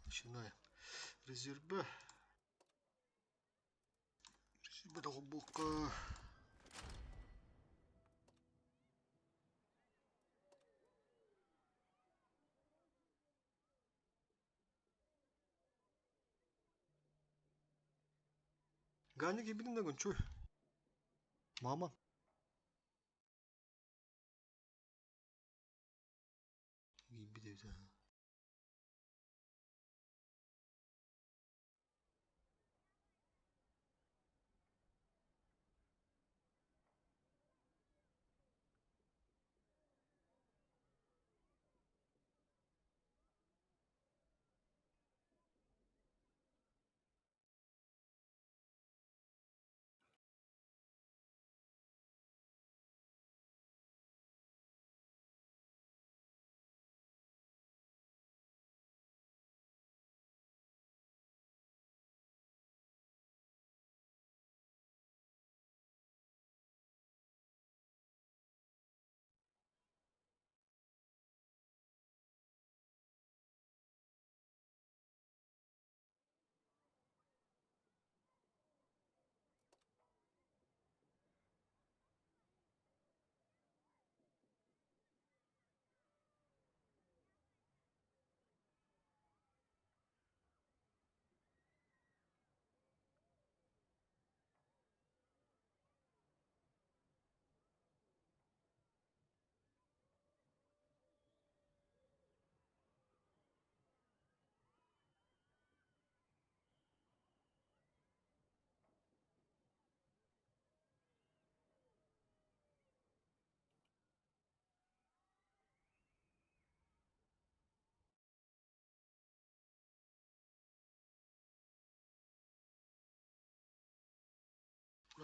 Начинаем. Резербэ. Резербэ доҕорбукка. Ганя киирбитин да гончуй. Мама. Киирбит эбит аа.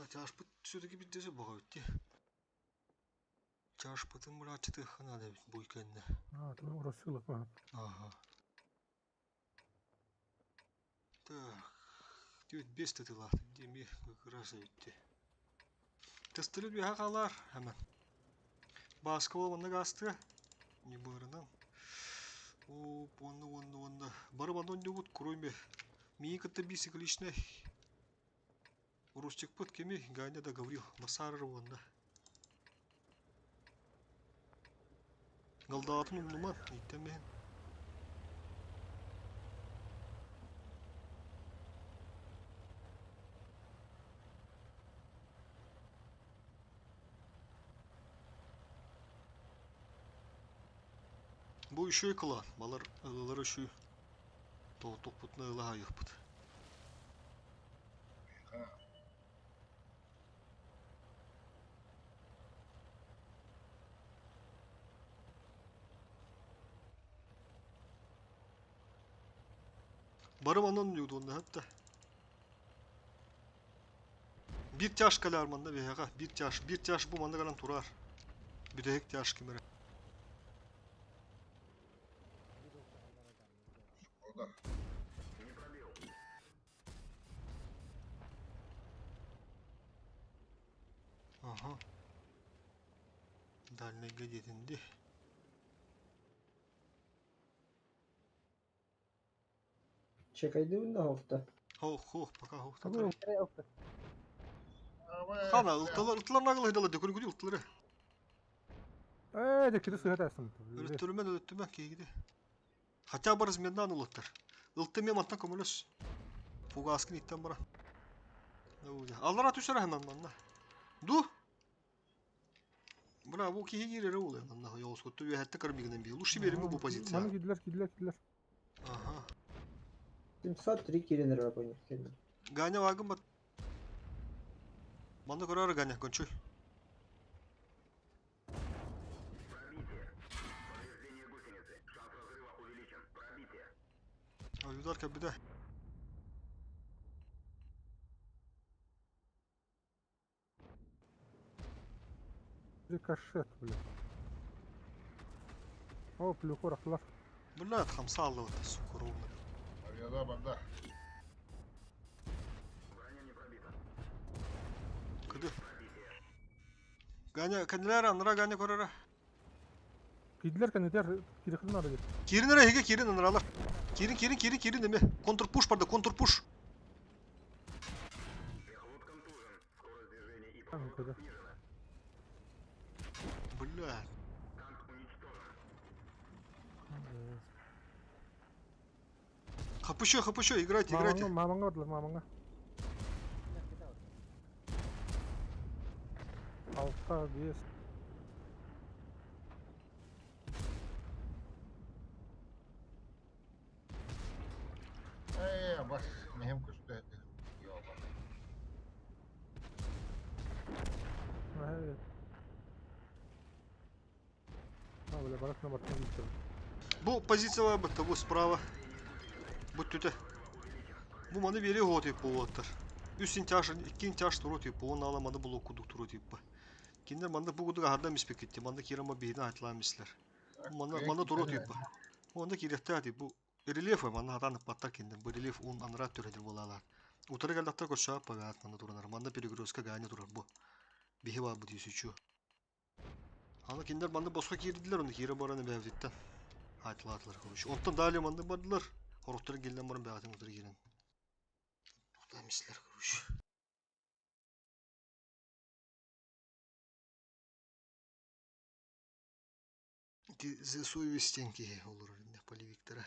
Чашпыт все-таки биирдэсэ баҕа дии. Чашпытын бырааччытыахха наада эбит бу кэннэ. А, ты Россила, ага. Ага. Так, 9-5 тытылаахтык диэми как раз эбитти. Тыстыры үөһэ хаалаар хэмэн. Бааска маннык аастыа. Не быырынан. О, уонна уонна уонна. Бары манна онньугут кроме миигин кытта бицикличнэй Рустикпыт кими Ганя да Гаврил Масарар уонна Галдаатын умнуман ииттэммиһин. Бу үчүгэй кылаан, балар ылылар үчүгэй. Тоҕотохпутуна ыла аһайыахпыт. Бары манан уйгутуоннаһат да. Биир тяж кэлээр манна биһиэхэ. Биир тяж. Биир тяж бу манна кэлэн турар. Бүтэһик тяж ким эрэ. Ага. Дальнайга диэтин дии. Чекайдыбын да хофта. Хоох, хоох, пока хоох. Абы Хана, ылтылар, ылтылар нагыл хыдала дөкүр күдү ылтылары. Ээ, деккити сыһа тасым. Өлөттөрүмэн, өлөттүмэн киһигиди. Хотя бы разменнан улаттар. Ылты мен мантан көмөлөс. Фугаскын иттен бара. Аллара түсер хэмэн манна. Ду. Бра, бу киһи киирэрэ буолуо манна йоҕускутту үөһэттэ кырмигынан бии. Лучше береме бу позиция. Маны киирдилэр, киирдилэр, киирдилэр. Ага. 703 киирэн эрэр понял. Ганя вагын бат. Манна көрөр Ганя, көнчүй. Аюдар кэлбитэ. Рикошет, блин. О, плюху рахлар. Блядь, хамса аллыбыт, сука, ровно. Авиада барда. Кыды. Ганя, кэннилэр аннара Ганя көрөрө. Киирдилэр кэннитер кирихин нары. Киирин эрэ эһиги киирин анаралар. Киирин, киирин, киирин, киирин эмэ. Контрпуш барда, контрпуш. Там куда? Бля. Хапыща, хапыща, играйте, играйте. Мамаңа, мамаңа бардылар, мамаңа. Алта, бес. Ээ, бас, мехем көстө этэ. Ёба. Э. А, бля, барак на борту не Бу позициялар бытта, бу справа. Бу түтэ. Бу маны биэри оһуо тип буолуоттар. Үс интяж, икки интяж туруо тип, уонна ала маны блок курдук туруо типпа. Кинилэр манна бу курдук аһардан испэккит, манна киирэн биһини аһатылаан истилэр. Манна манна туруо типпа. Онно киириэхтээх дии бу рельеф манна хатаан ыппаттар кинилэр. Бу рельеф уун анараа өттүгэр буолаалаат. Утары кэллэхтэр көрсөҕө пагаат манна туранар. Манна перегрузка ганя турар бу. Биһи баарбыт үсүчү. Аны кинилэр манна босхо киирдилэр, онно киирэ баран эбээбититтэн хаайталаатылар короче. Онтон далее манна бардылар. Хороктор киллэн баран бэҕэтин утары киирэн. Тохтоон истилэр короче. Ити ЗСУ диэн киһи олорор иннэ полевиктара.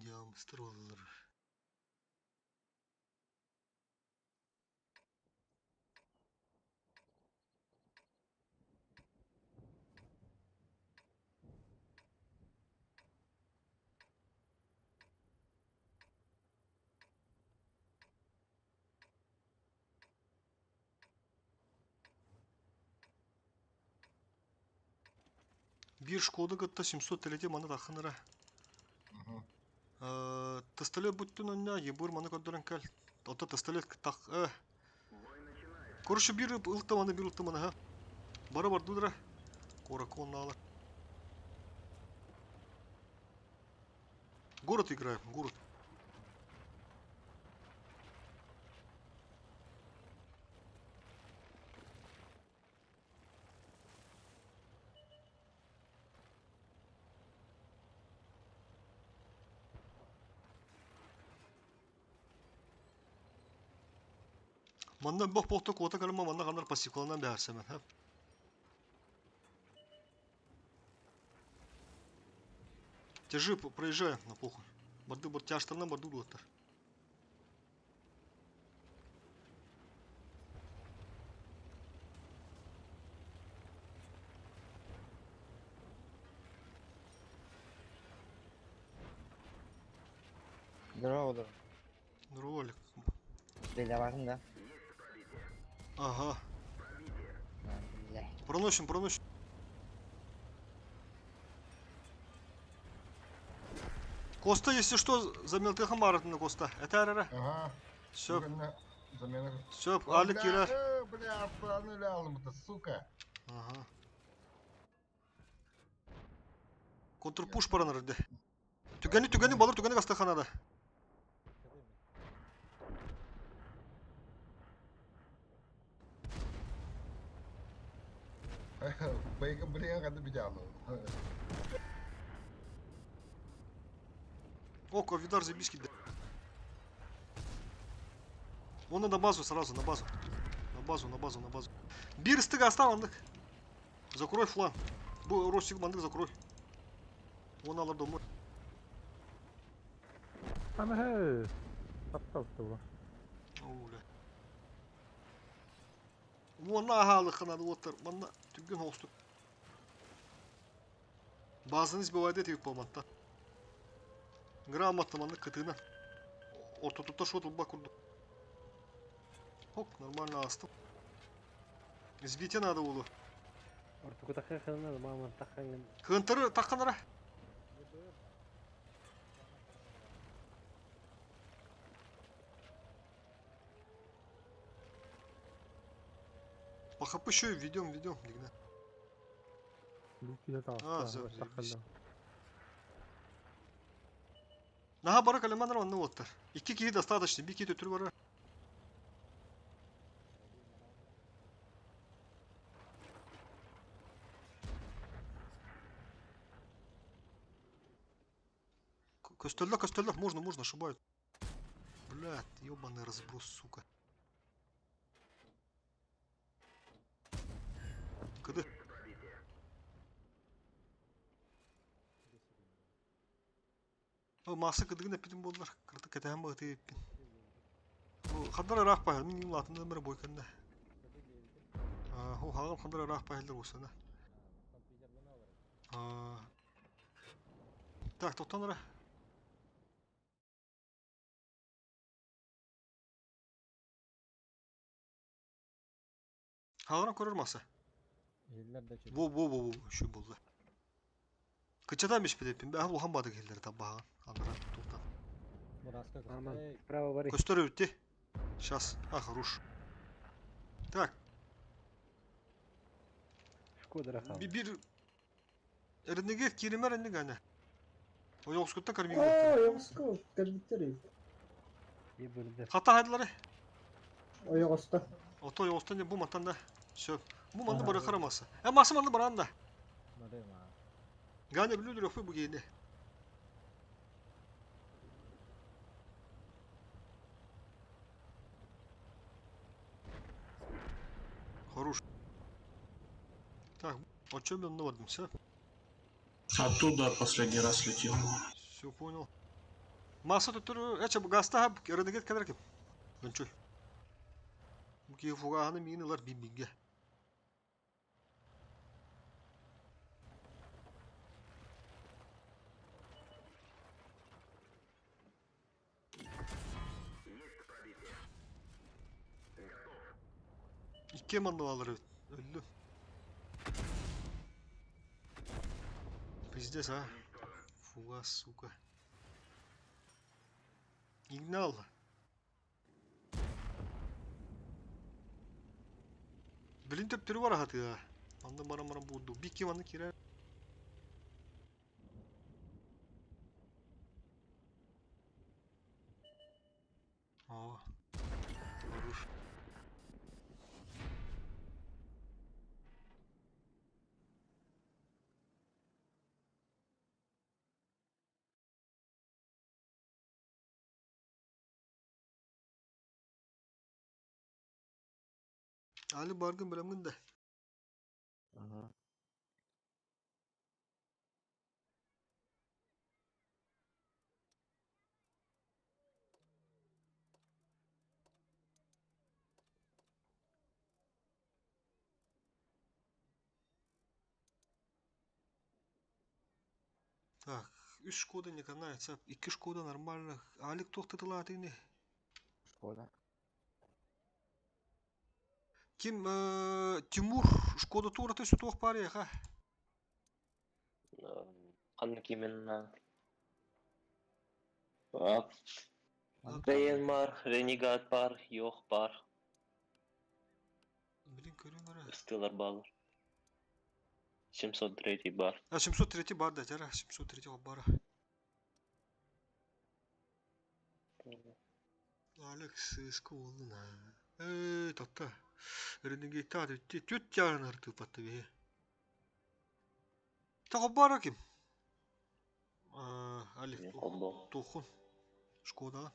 Дьаамыстар буолаллар. Биир Шкода кытта 700 телети маны таххыныра. Тестолет бүттүн онно, ебур маны көрдөрөн кэл. Ото тестолет тах... Короче, биир ылта маны, биир ылта маны, ха. Бары бардылар. Корака оннаалар. Город играем, город. Манна бох бохто куота калыма манна ханар пассивкаланан бэһэрсэмэн ха. Тяжи проезжай на похуй. Барды бар тяжтарынан барды дуоттар. Здорово, здорово. Ролик. Ты да? Ага. А, бля. Проносим, проносим. Коста, если что, за мелтыхом на Коста. Это РР. Ага. Сөп. Бүгүннэ замена. Сөп, О, Алик бля, киирэр. Бля, аппараны үлэ алымыта, сука. Ага. Контрпуш баран эрдэ. Түгэни түгэни балыр түгэни гастаханада. Байга блин ханна бидялы. О, Ковидар заебись киирдэ. Оны на базу сразу, на базу. На базу, на базу, на базу. Биир ыстык астаан маннык. Закрой фланг. Бу Ростик маннык закрой. Оны алар домой. Ана хэ. Таптал тула. Оуля. Уонна аһаалыхханады уоттар. Манна түргэн хоҕустук. Базаны сбивайды этибит буолматта. Грамотно маннык кытыынан. Ортотуттан шот ылба курдук. Хоп, нормально аастым. Сбитие надо было. Ортоку тахханна мааман таххангын. Кыынтары тахханара. По хп еще ведем, ведем, дигна. Биир А, таҕыста. заебись. Наһаа бара калиманар онно уоттар. Икки киһи достаточно, биир киһи төттөрү барар. Көстөллө, көстөллө, можно, можно, ошибают. Блядь, ебаный разброс, сука. Кыды. О, масса кыдыгын эппитим буоллар, кырдык кэтэһэн быһытыы эппин. Хандар ыраах баһар, мин улаатынным эрэ бойканна. Хаҕам хандар ыраах баһыллар уусана. Так, тоқтон эрэ. Хаҕаран көрөр маса. Во, во, во, во, şu булла. Кычатан биспит эппин, бэһэ улахан баады киһилэр таббаһаҕын. Анара туктан. Норман, справа бары. Көстөр эбитти. Сейчас. А, хорош. Так, Шкода рахал. bir эрниге киример энник ане. Ойоҕускутта кармига. Оо, ойоҕоско кэлбиттэр эбит. Ебырды. Хата хайдылары. Ойоҕосто. Ото ойоҕустан бу мантан да. Сөп. Бу манны бары харамасы. Э масы манны баран да. Ганя билүүдүр өкпө бу киини. Хорош. Так, о чем я бардым, все? Оттуда последний раз летел. Все понял. Маса төттөрү эче гаста ренегет кэлэр ким. Гынчуй. Бу киһи фугаһаны миин ылар бимбинге. Икки манналар эбит. Өллүм. Пиздец, а. Фугас, сука. Игнал. Билин төптөрү бар аһатыга. Манна баран баран буурду. Бикки манна киирэр. О, хорош. Али баргын билэмгин да. Ага. Так, үс Шкода не канается. Икки Шкода нормально. Алик туох тытылаатыгыны. Шкода. Ким Тимур Шкода туурата сүтүөх париха. Ханнык именно? Рейн бар, Ренегат бар, Йох бар, Блин, көрүҥ эрэ. ыстыылар бааллар. 703 бар. А, 703 бар да, тара, 703 бара. Алекс сыыска уоллун аа. Ээ, татта. Ренегейта түт тяарын артыпатты бе. Таҕа ким? Алик Тухун. Шкода.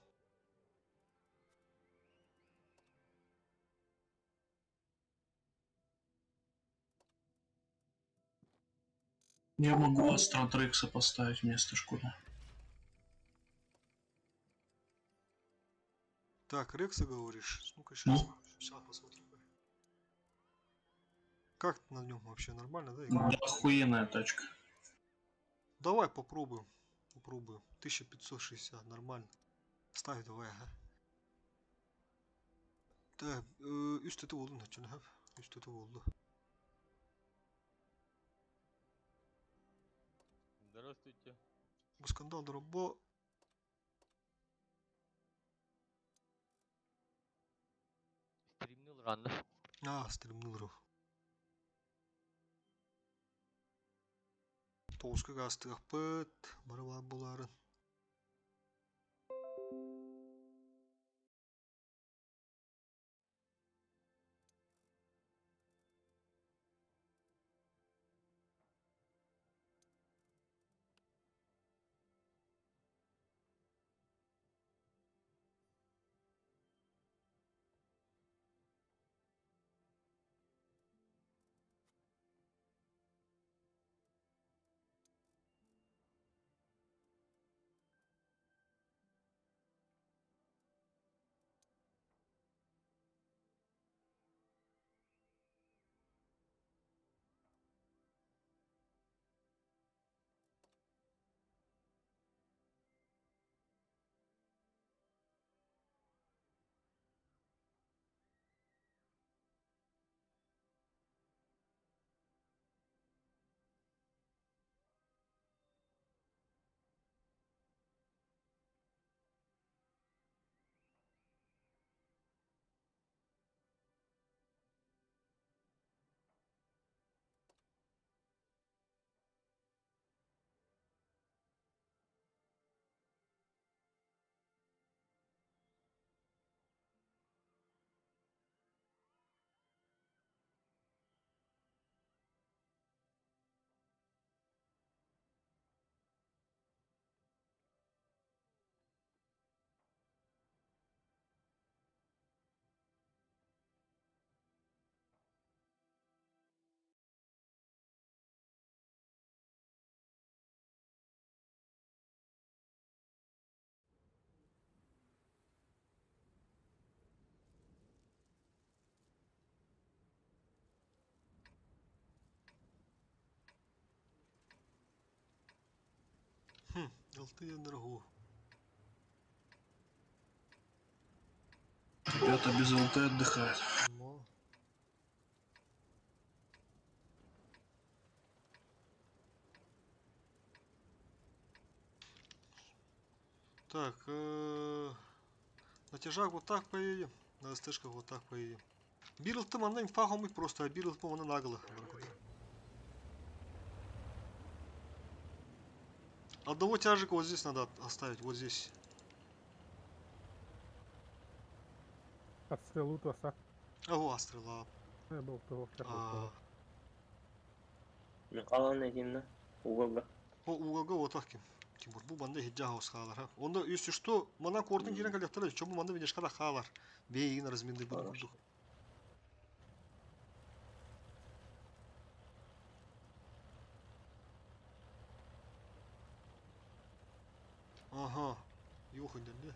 Я могу Астра Трекса поставить вместо Шкоды. Так, Рекса говоришь? Ну-ка сейчас, Ну? сейчас посмотрим. Как на нем вообще нормально, да? Да, охуенная тачка. Давай попробуем. Попробуем. 1560, нормально. Ставь давай, ага. Так, үс төтө болду начаны хап. Үс төтө болду. Здравствуйте. Бу скандал дробо. Стримнул рано. А, стримнул ров. Тоғызка гастыгаппыт, бары бар буларын. Хм, ЛТ дорогу. Ребята без ЛТ отдыхают. Но. Так, на тяжах вот так поедем, на СТшках вот так поедем. Бирл ты манна инфахом просто, а бирл ты манна нагло. Одного тяжика вот здесь надо оставить, вот здесь. От стрелу туаса. Ого, стрела. Я был того А, Алан один, уголга. О, уголга вот так ким. Тимур, бу банда хиджа хаус хаалар. ха. Онда, если что, мана кордың кирен калектар, чому манда венешкада хаалар. Бейін разменді буду Хорошо. курдук. Ага, Йоханнен, да?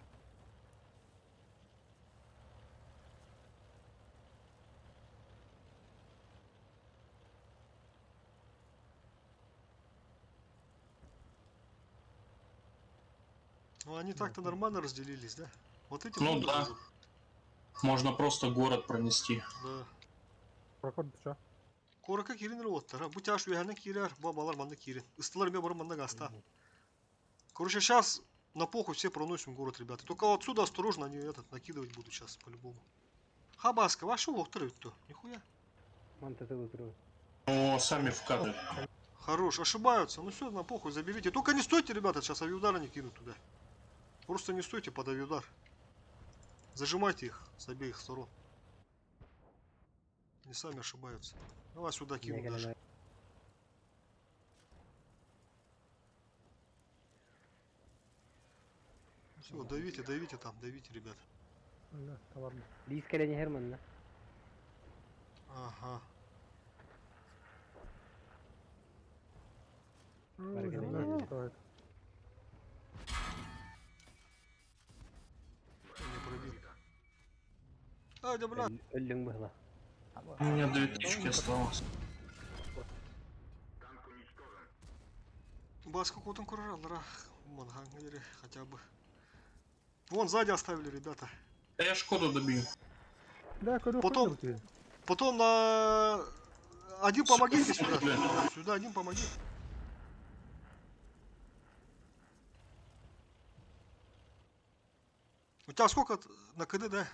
Ну они так-то нормально разделились, да? Вот эти Ну вот да. разделились. Можно просто город пронести. Да. Проход ча. Корака кирин роттар. Бу тяж үйәнен кирер, бу балар манда кирин. Ыстылар мен бұрын манда гаста. Короче, сейчас На похуй все проносим город, ребята. Только отсюда осторожно, они этот накидывать будут сейчас по-любому. Хабаска, вашу лохтер то. Нихуя. Манта ты тру. О, сами вкатывают. Хорош, ошибаются. Ну все, на похуй, заберите. Только не стойте, ребята, сейчас авиудары не кинут туда. Просто не стойте под авиудар. Зажимайте их с обеих сторон. Не сами ошибаются. Давай сюда кину даже. Все, давите, давите там, давите, ребята. Бля, товарно. Лискелене Херман, да? Ага. Ой, Баргана бля, не что это? Я не пробил. А, да бля. Өллүң быһла. У меня 2 тычки осталось. Баска там кураралара. Мангангери хотя бы. Вон сзади оставили, ребята. Да я Шкоду добью. Бля, көрү Потом- хуй тебе. Потом на... Один помогите сюда. Бля. Сюда один помоги. У тебя сколько на КД, да?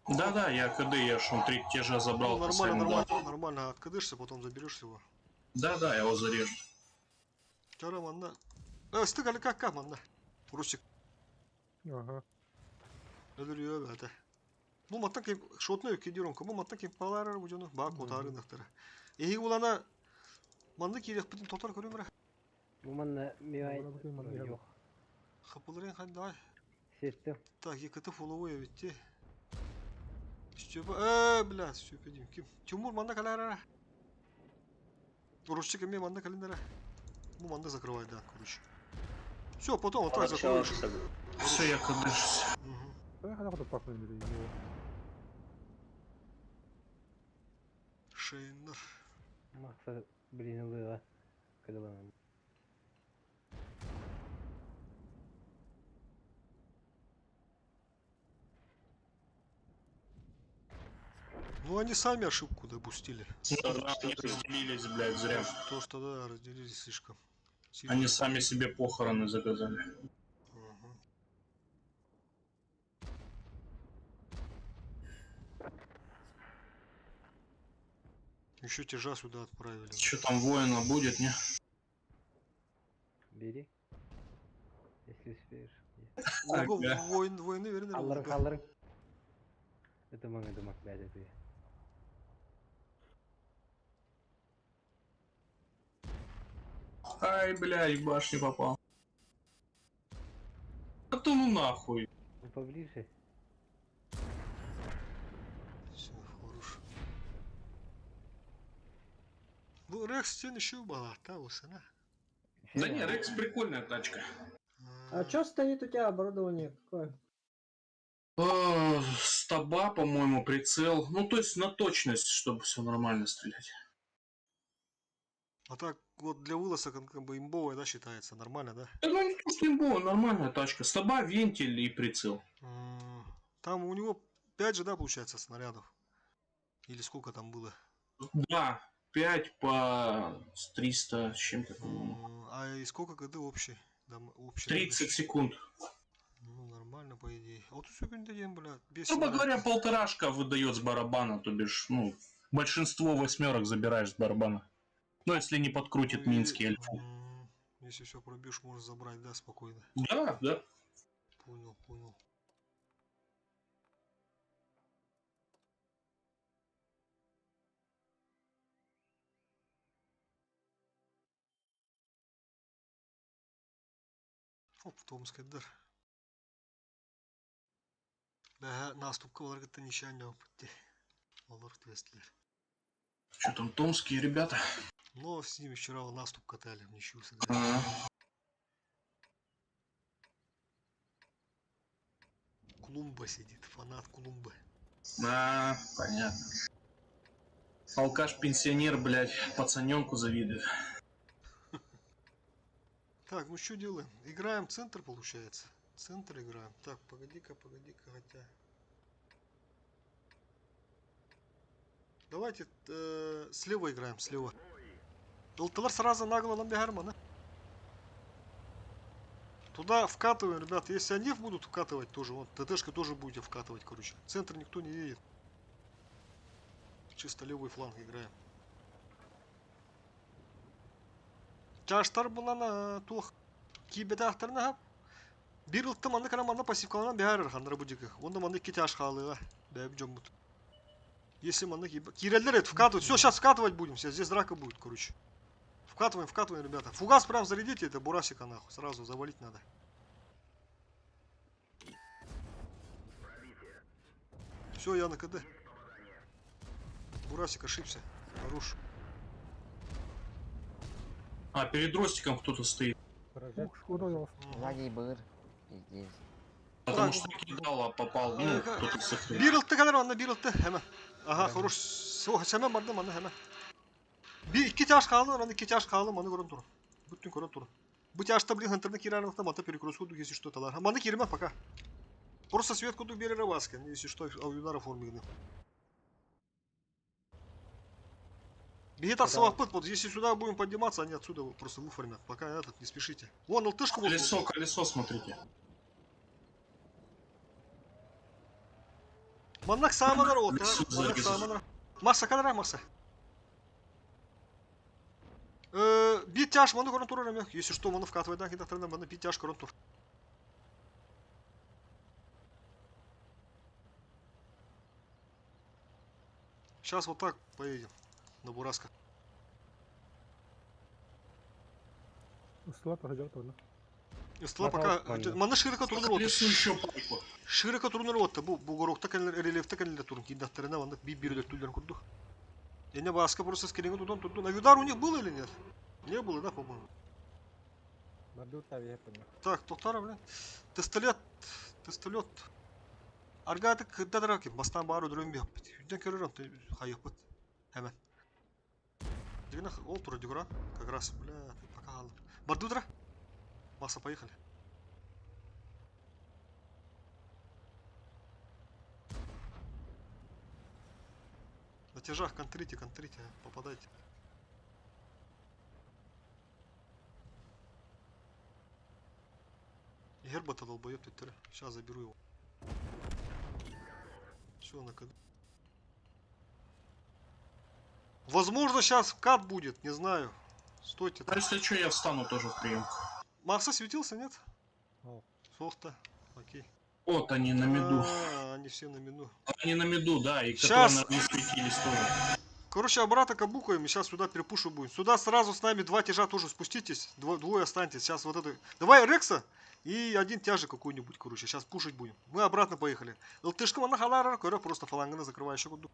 Да-да, я КД, я ж он три тяжа забрал. Ну, по нормально, своему нормально, дату. нормально. Откдышься, потом заберешь его. Да-да, я его зарежу. Вчера манна. Стыгали как манна. Русик. Ага. Өлөрүө это. Бу маттан кем шотны кидерон, бу маттан кем палар бу жону бак отары нахтара. Эһи улана манны кирек бүтүн тотар көрөмөр. Бу манна мивай. Бу манна мивай. Yok. Хапылырын хандай. Сеттим. Так, ЕКТ фоловой ведь. Степа, бля, Степа дим. Ким? Тимур манна калара. Русчик эме манна календара. Бу манна закрывай, да, короче. Все, потом вот так закроешь. Все, я КДшусь. Мгм. Да, я хотел пахнуть или его. Шейнер. Макса блин ылыга. Кыдыланам. Ну они сами ошибку допустили. Ну да, они разделились, блядь, зря. То, что да, разделились слишком. Сильно. Они сами себе похороны заказали. Мгм. Еще тяжа сюда отправили. Что там воина будет, не? Бери. Если успеешь. Ого, Ага. воин, воины, верно? Алларың алларың. Это маңа думак блядь это. Ай, блядь, в башню попал. А то ну нахуй. Ну поближе. Все, хорош. Ну, Рекс стен еще была, та вот она. Да не, Рекс прикольная тачка. А что стоит у тебя оборудование какое? Стаба, по-моему, прицел. Ну, то есть на точность, чтобы все нормально стрелять. А так вот для вылазок он как бы имбовая, да, считается, нормально, да? Да ну не то, что имбовая, нормальная тачка. Стаба, вентиль и прицел. Там у него 5 же, да, получается, снарядов? Или сколько там было? Да, 5 по 300 с чем-то, по-моему. А и сколько КД общий? Там общий 30 секунд. Ну, нормально, по идее. А вот тут день, бля, без Грубо снаряд. говоря, полторашка выдает с барабана, то бишь, ну, большинство восьмерок забираешь с барабана. Ну, если не подкрутит Ну, и, Минский альфу. Если все пробьешь, можешь забрать, да, спокойно. Да. Понял, понял. Оп, Томская дар. Да, наступка оларга нишан опытте. Олар твестлер. Что там, томские ребята? Но с ними вчера наступ катали, в ничью сыграли. А, Клумба сидит, фанат клумбы. А, понятно. Алкаш-пенсионер, блядь, пацаненку завидует. Так, ну что делаем? Играем центр, получается. Центр играем. Так, погоди-ка, погоди-ка, хотя... Давайте слева играем, слева. Ылтылар сразу нагло нам бихармана. Туда вкатываем, ребят. Если они будут вкатывать тоже, вот ТТшка тоже будете вкатывать, короче. Центр никто не едет. Чисто левый фланг играем. Тяжтар булана туох киибэтээхтэринэ биир ылта манна кэлэн манна пассивкаланан биһаарар ханнара бу диэки. Уонна манна икки тяж хаалыа бэйэбит дьоммут. Если манна киирэллэр это вкатывать. Все, сейчас вкатывать будем. Все, здесь драка будет, короче. Вкатываем, вкатываем, ребята. Фугас прям зарядите, это Бурасика нахуй. Сразу завалить надо. Все, я на КД. Бурасик ошибся. Хорош. А, перед Ростиком кто-то стоит. Ух, шкода я Мгм. Сзади быр. Пиздец. Потому Так. что кидал, а попал, ну, кто-то с их. Биир ылта кэлэр онно биир ылта хэмэ. Аха, хорош. Сэмэн барды манна хэмэ. Биир икки тяж хаалан, аны икки тяж хаалан маны көрөн турун. Бүттүн көрөн турун. Бу тяжта блин интернет киирэн мата перекрестку если что талар. Маны киирмэ пока. Просто свет кудук берер васка, если что, ауюнара формигны. Беги так пыт, вот если сюда будем подниматься, они отсюда просто выформят. Пока этот, не спешите. Вон, ЛТшку вот. Колесо, колесо, смотрите. Маннак сааманар вот, Колесо маннак зарезал. сааманар. Масса кадра масса. Биир тяж маны көрөн турар эме. Если что, маны вкатывайдан кидахтарына маны биир тяж көрөн тур. Сейчас вот так поедем на Бураска. Устала тахадьар туна. Ыстыла пока Нормально. маны широко турнир вот. Колесо еще пайку. Широко турнир вот бу бугорокта кэлэр рельефте кэлэр турун кидахтарына маны биир бир өттүлдөрүн курдук. Эне Баска просто скринг тутан тутун. А удар у них был или нет? Не было, да, по-моему. Бардута я понял. Так, Тохтара, блин. Тестолет, тестолет. Аргатык кыддараки, бастан бары дрөм бияппит. Үден көрөрөм, хайыппыт. Hemen. Дигна ол тура дигра, как раз, бля, пока алып. Бардудра? Масса, поехали. На тяжах контрите, контрите, попадайте. Герба-то долбоёб ты, Сейчас заберу его. Все, на КД. Возможно, сейчас вкат будет, не знаю. Стойте А там. если что, я встану тоже в приемку. Макса светился, нет? О. Сохта. Окей. Вот они на меду. А, они все на мину. Они на меду, да, и которые, Щас. наверное, не светились тоже. Короче, обратно кабукаем, и сейчас сюда перепушу будем. Сюда сразу с нами два тяжа тоже спуститесь. Двое останьтесь. Сейчас вот это. Давай Рекса и один тяжик какой-нибудь, короче. Сейчас пушить будем. Мы обратно поехали. ЛТшка на халара, просто фаланганы закрывающий куду.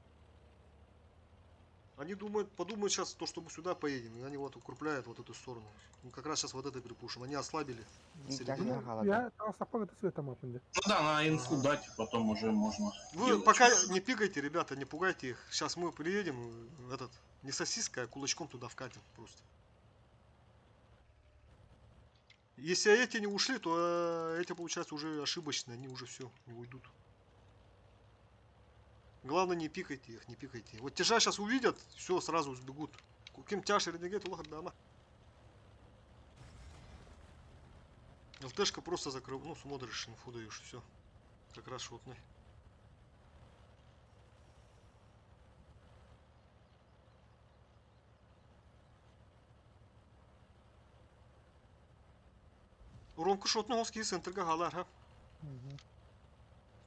Они думают, подумают сейчас то, что мы сюда поедем. И они вот укрепляют вот эту сторону. Мы как раз сейчас вот это перепушим. Они ослабили. Биир тяж Середину. хаалата. Я сапога света мапынде. Ну да, на инфу дать, потом уже можно. Вы делать. пока не пикайте, ребята, не пугайте их. Сейчас мы приедем, этот, не сосиска, а кулачком туда вкатим просто. Если эти не ушли, то эти, получается, уже ошибочные, они уже все, не уйдут. Главное, не пикайте их, не пикайте. Вот тяжа сейчас увидят, все, сразу сбегут. Кем тяж ренегейт, улах дама. ЛТшка просто закрыл, ну, смотришь, инфу даешь, все. Как раз шотный. Ромка шотный оски центрга галар, ха.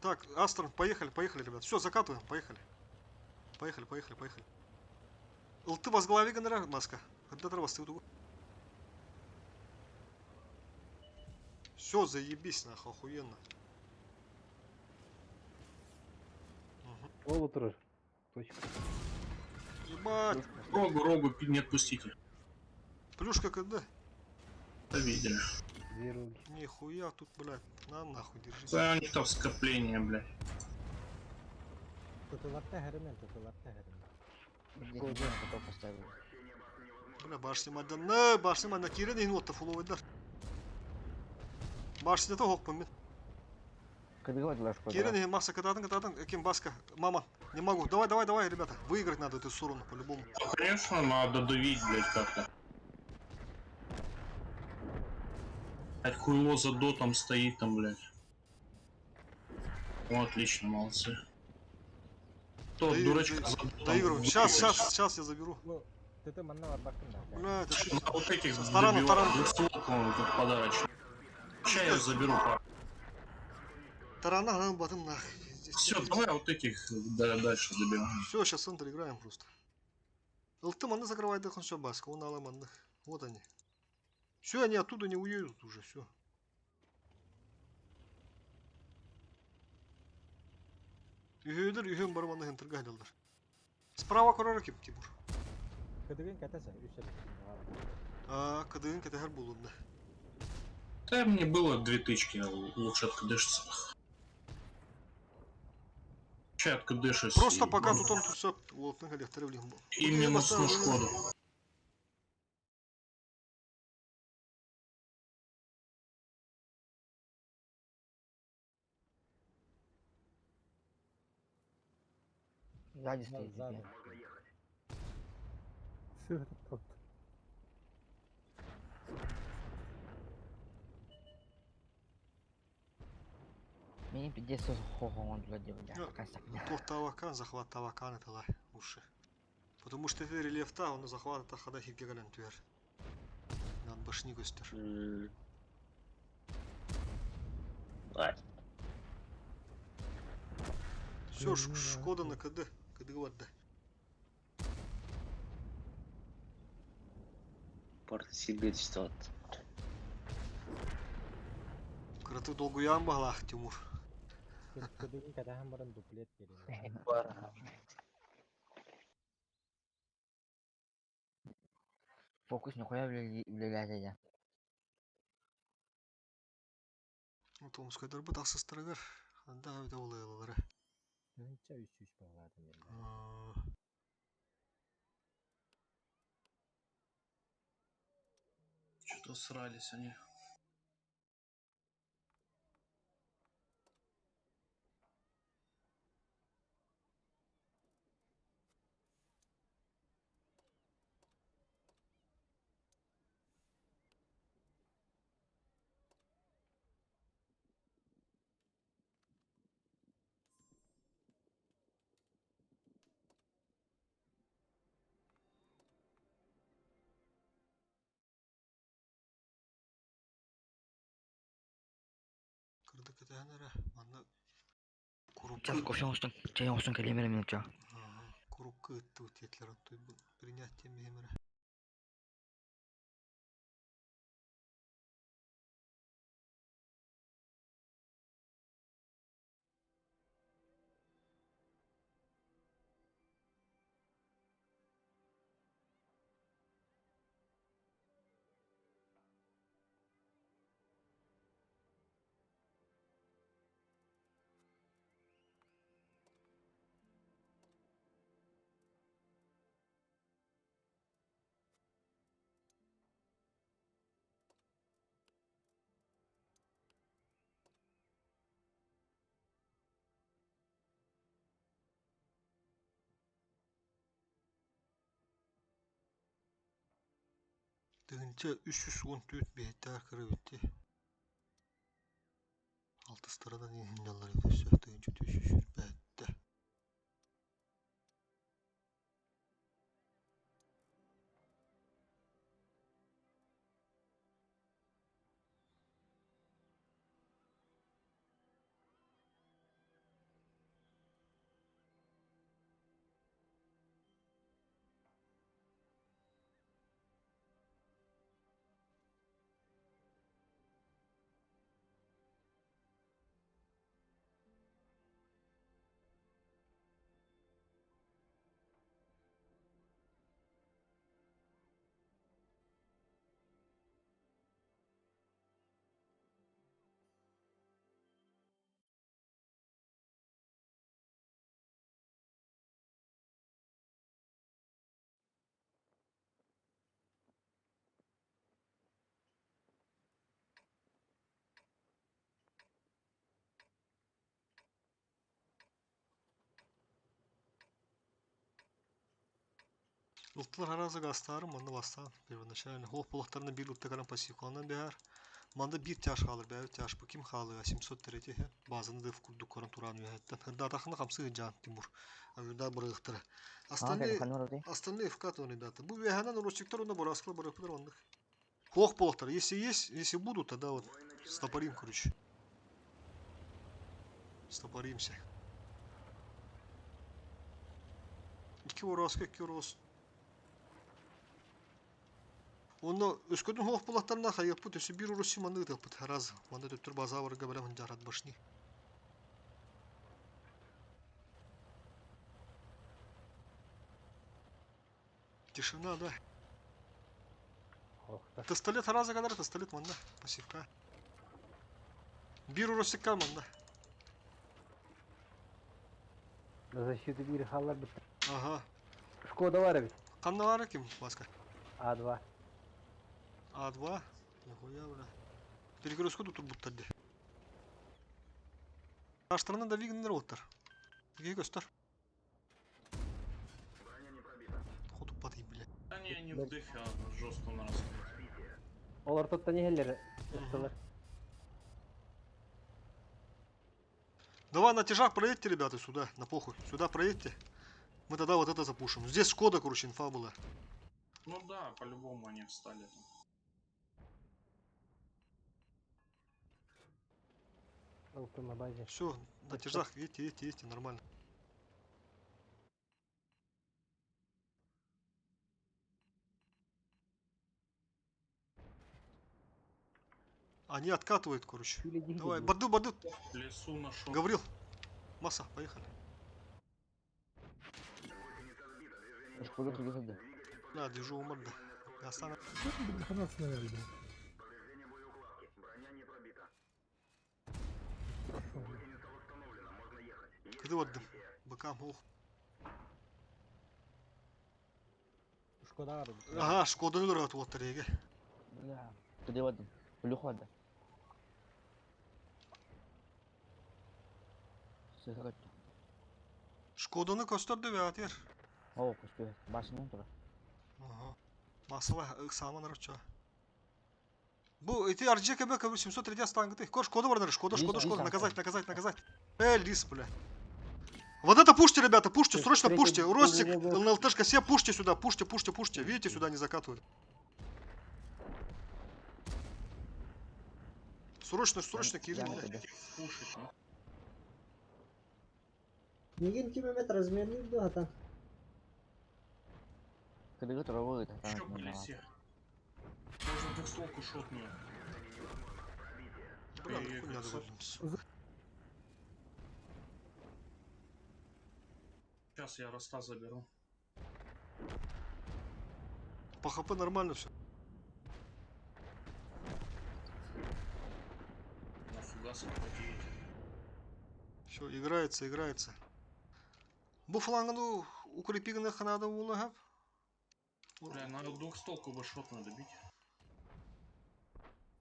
Так, Астрон, поехали, поехали, ребят. Все, закатываем, поехали. Поехали, поехали, поехали. ЛТ возглави гонора маска. Когда Все, заебись, нахуй, охуенно. Мгм. Ол турар. Точка. Ебать, Рогу, рогу не отпустите. плюшка КД. Это видели. Две роги. Нихуя тут, блядь, на нахуй держись. Да, у них там скопление, блядь. Здесь готов поставил. Бля, башня мадан, башня мадан, кирен ин отта фуловый дар. Башня то хок мен. Кадыгы дела шкода. Кирен ин масса кататын кататын, кем баска, мама, не могу. Давай, давай, давай, ребята, выиграть надо эту сторону по-любому. Ну, конечно, надо давить, блядь, как-то. Хуйло за дотом стоит там, блядь. О, отлично, молодцы. Тот Доигрываем, дурачка за дотом. Доигрываем. Сейчас, сейчас, сейчас я заберу. Бу ТТ манна барбаккын да. Бля, это шит. На вот этих Тарану, добиваю. тарану. Двухстволку он как подарочный. Ща я заберу пару. Тарана, грам, батым нах. Все, давай вот этих дальше добиваем. Все, сейчас центр играем просто. ЛТ маны закрывает их, он все баска, он аламанных. Вот они. Все, они оттуда не уедут уже, все. Үһүөлөр үһүөн барманных энтерге халалар. Справа көрөр кип Тимур. Кыдыгын кәтәсә, үс А, кыдыгын кәтәһәр булунда. Да, мне было две тычки, а лучше откдышься. Ща откдышусь. Просто пока тут он тут все, уолтын халехтары блин. И минус на Шкоду. Сзади стоит. Сзади. Все это тот. Мені пиздец хохо он туда делает. Ну, Пока сапня. Туох тавакан, захват тавакан это лай уши. Потому что это рельеф-та, он захват та хада хирге гален түер. Над башни көстер. Ай, Все, Шкода на КД. КД барда. порт себе что Кыраты долгуян бағлақ, Тимур. Кыдыгын кәтәһән баран дуплет берин. Бар. Фокус нихуя влияет я. Томскайдар бу тақсыстырыгар. Анда өте олайлары. Нча үс үс багладым мен. Что-то срались они. Кырды кытаанара. Манна курукку. Сейчас кофе olsun, чай olsun келемер мен ча. Курукку ытты тетлер той принятие мемера. Тыгынча 314 бейттер кыры битти. Алтыстарадан инхинjallar өтөсө. Тыгынча 300 бәтте. Ылтылар аразы гастары манны бастан первоначально. Хоп булактарына бир утта каран пассив каланан бихар. Манна биир тяж хаалар, бэйэбит тяжпы ким хаалыа 703 иһэ. Базаны да курдук көрөн туран үөһэттэн. Ырдаатахына хамсыы сылдьаан Тимур. Агырдаа бырыахтара. А, Остальные, кэлэн ханна остальные вкатывают, ребята. Бу үөһэнэн ростиктар уонна бораскыла барыахпытар оннук. Хох буолтар. Если есть, если будут, тогда вот стопорим, короче. Стопоримся. Икки бораска, икки рос. Онно өскөтүн хоох булаттарына хайыппыт өссө биир урусси манны ыытыахпыт раз манна төттөр база барга бэлэм жарат башни. Тишина, да. Охта. Пистолет раза kadar пистолет манна пассивка. Биир уруссикка манна. На защиту биир хаалар бит. Ага. Шкода бар эбит. Ханна баар ким маска? А2. А2. Нихуя, бля. Перекрестку тут турбуттар де. Аштарына да вигнер оттар. Ге көстөр. Ходу паты, бля. Да не, они в дефе а, жестко на раз. Олар тоттан иһэллэр. Ыстылар. Давай на тяжах проедьте, ребята, сюда, на похуй. Сюда проедьте. Мы тогда вот это запушим. Здесь Шкода, короче, инфа была. Ну да, по-любому они встали там. Алты на базе. Все, на тяжах, едьте, едьте, едьте, нормально. Они откатывают, короче. Или дигди Давай, будет. баду, баду. В лесу нашел. Гаврил, масса, поехали. Шкода кыргыз да. Да, держу у морда. Остану. Хана снаряд, бля. Кыды бардым. Быкам, ох. Шкода бар эбит. Ага, Шкоданы ырат оттар еге. Бля. Кыды бардым. Плюх барды. Сыха көттү. Шкоданы көстөрдү бе атер. О, көстү. Башынан тура. Ага. Масала ыксаман арча. Бу эти РЖКБ КБ 703 стангты. Кош, Шкода бар, Шкода, Лис, Шкода, лис, Шкода. ага. Наказать, наказать, наказать. Э, лис, бля. Вот это пушьте, ребята, пушьте, срочно Третий- пушьте. Ростик, Во-во-во. НЛТшка, все пушьте сюда, пушьте, пушьте, пушьте. Видите, сюда не закатывают. Срочно, срочно, Кирилл. Я бля. тебе. Пушить, ну. Мигин километр размерник был, а там. Кыдыгы тура болот. Еще в лесе. Можно двухстволку шотную. Бля, Эй, хуйня красавчик. довольно, сука. Сейчас я роста заберу. По ХП нормально все. На фугасах потеет. Все, играется, играется. Бу флангну укрепигнах надо было. Бля, надо двухстволку бы шотную добить.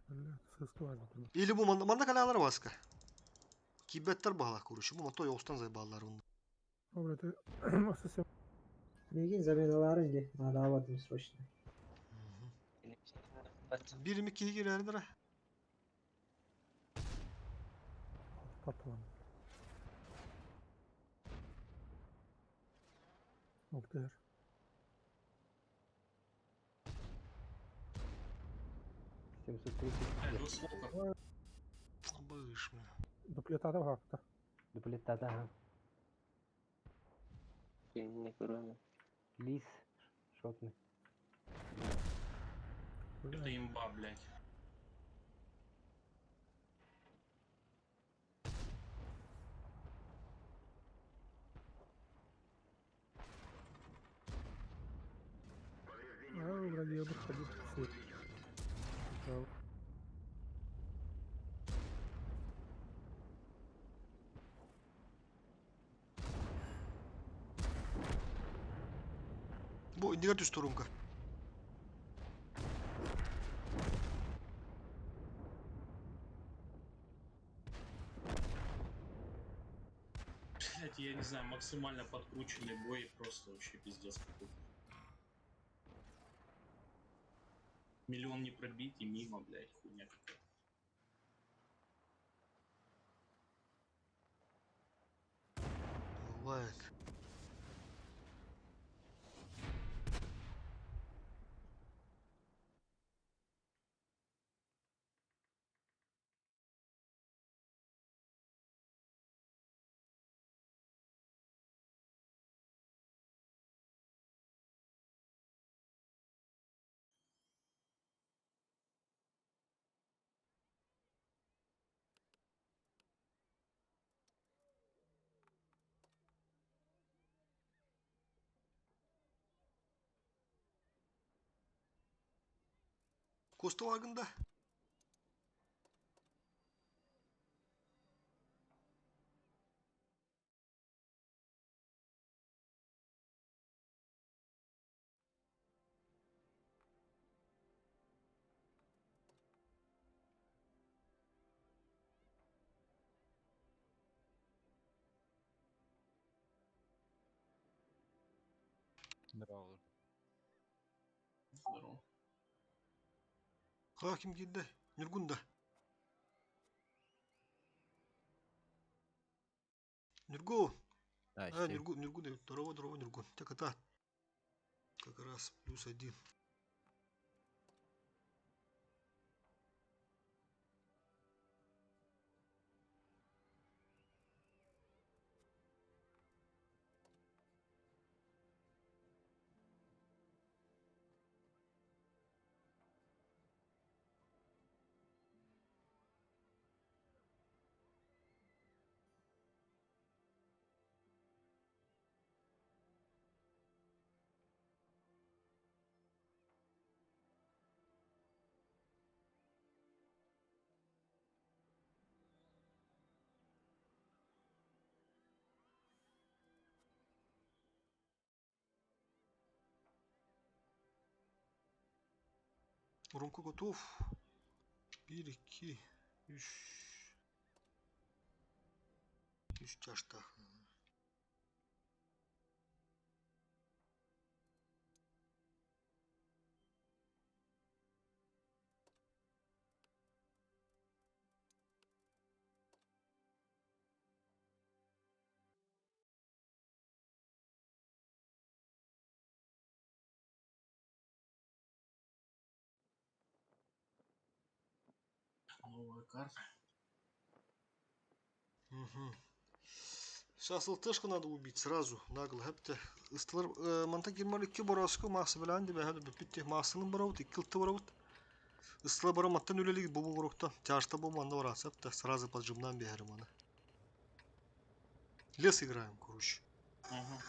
Бля, сыскалась бля. Или бу манна калалар баска. Кибеттер бала короче. Бу мото yoğustan zayballar bunu. О, бля, ты совсем Мигин заменаларын ди. Надо бардым срочно. Bir mi iki girerdir. папа. Алтыр. 730. Бля, двухстволка. Быш, бля. Дуплетата хакта. Дуплетата, ага. Не көрөмүн. Лис. Шотный. Бля, Это имба, блядь. А, вроде я бы ходил. Свет. Да. Бу индигер түс турумка. Блядь, я не знаю, максимально подкрученный бой, просто вообще пиздец какой-то. Миллион не пробить и мимо, блядь, хуйня какая-то. Лайк. Костов аргында. Здорово. Здорово. Ха ким киирдэ? Ньургун да. Ньургу! Да, А, Ньургун, Ньургун, здорово, здорово, Ньургун. Так это как раз плюс один. Ромка готов. 1, 2, 3. 3 чаштаах. Новая карта. Угу. Сейчас ЛТшку надо убить сразу, нагло. Хепте. Ыстылар, манта кирмар икки бороску масы билан диbe хәді бүппитте масылын барабыт, икки ылты барабыт. Ыстылар бара маттан үлелик бу борокта. Тяжта бу манда бараса, хепте сразу поджимнан бехерим аны. Лес играем, короче. Угу.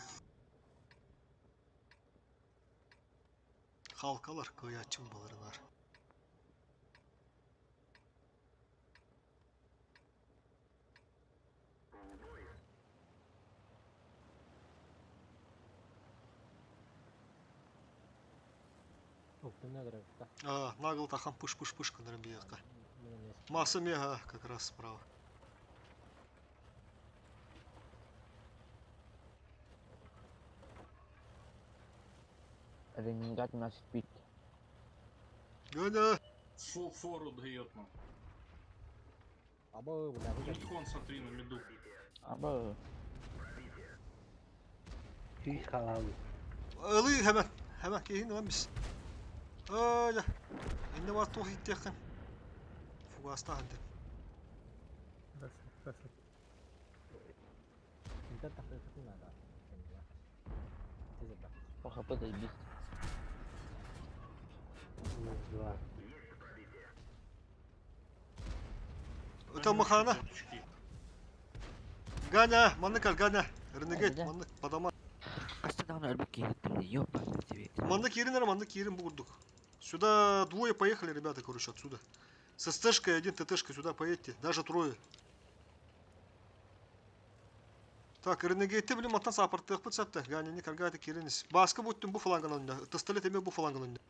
Халкалар кыячын баларынар. А, нагл тахан пыш-пыш-пыш кынырым бияққа. Масы мега как раз справа. Ренегат у нас спит. Ганя! Фу, фору дает нам. Аба, бля, вы Мидкон, смотри, на миду. Аба. Сүүс хаалабыт. Ылы hemen. Hemen кейин ламис. Öyle. Инде бар тух иттехин. Фугаста ханды. Раз, раз. Интен тахтыытын наада. Тезебэ. По хп заебись. Минус два. Это махана. Очки. Ганя, маныкал, Ганя. Ренегейт, Да. маннык, падама. Кasta давно альбуки ёбаный тебе. Маннык ерин, маннык ерин бурдук. Сюда двое поехали, ребята, короче, отсюда. С СТшкой один ТТшкой сюда поедьте. Даже трое. Так, Ренегейт, блин, маттан саппорт, пыцапта. Ганя, не каргата киринис. Баска будет бу фланган онда. Тестолет эме бу фланган онда.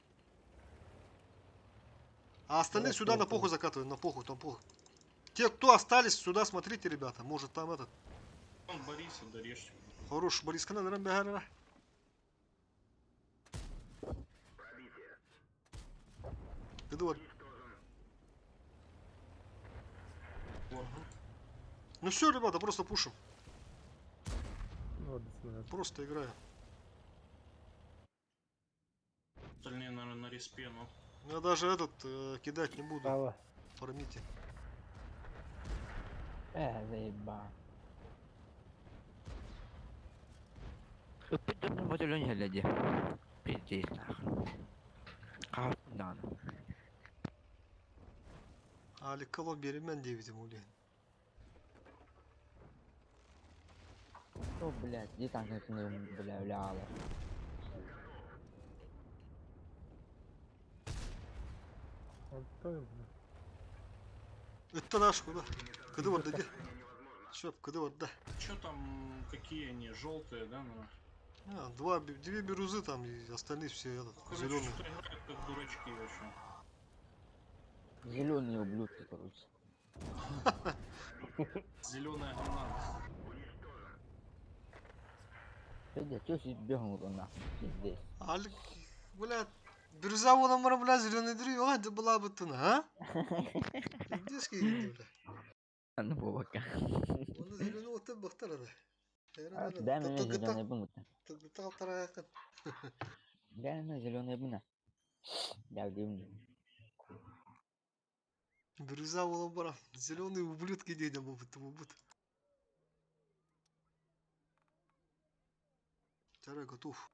А остальные сюда на похуй закатываем, на похуй, там похуй. Те, кто остались, сюда смотрите, ребята. Может там этот. Он Бориса дорежьте. Хорош, Борис Канадеран бәһәрә. Эдуард. Ну все, ребята, просто пушим. Барбытсынар. Просто играем. Остальные, наверное, на респе, но... Я даже этот кидать не буду. Право. Фармите. Заеба. Пидор, гляди. Пиздец, нахуй. Да. Алик беремен диэбитим улин. О, блядь, где там как бля, ляла. Антон, Это наш куда? Куда вот дади? Шоп, куда вот да? Чё там, какие они, желтые, да, наверное? А, две бирюзы там и остальные все этот, Короче, зеленые. что играют как дурачки вообще. Зеленые ублюдки, короче. Зеленая граната. Пиздец, чё сидит бегал нахуй, пиздец. Алик, блядь, бирюза вон бля, зеленый дрю, а, да была бы ты, а? Пиздец, какие бля. Ну, бабака. Оны зеленый вот бахтар да. Дай мне зеленый бумут. Дай мне зеленый буна. Я удивлю. Бирюза була бара. Зеленые ублюдки дедя бу бут. Второй готов.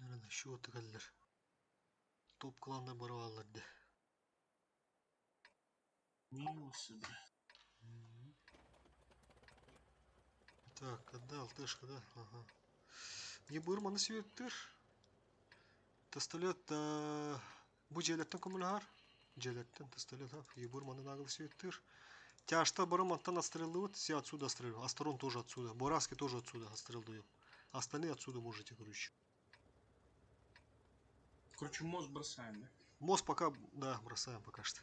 Наверное, еще тыгаллар. Топ кланна барваллар де. Мило себе. Так, когда алтышка, да? Ага. Не бырманы сүйеттір. Тасталет бу желеттен көмілгар. Желеттен тасталет, а? Ебырманы нагыл сүйеттір. Тяжта барым аттан отстрелывают, все отсюда отстреливают. Астерон тоже отсюда. Бураски тоже отсюда отстрелывают. Остальные отсюда можете, короче. Короче, мост бросаем, да? Мост пока, да, бросаем пока что.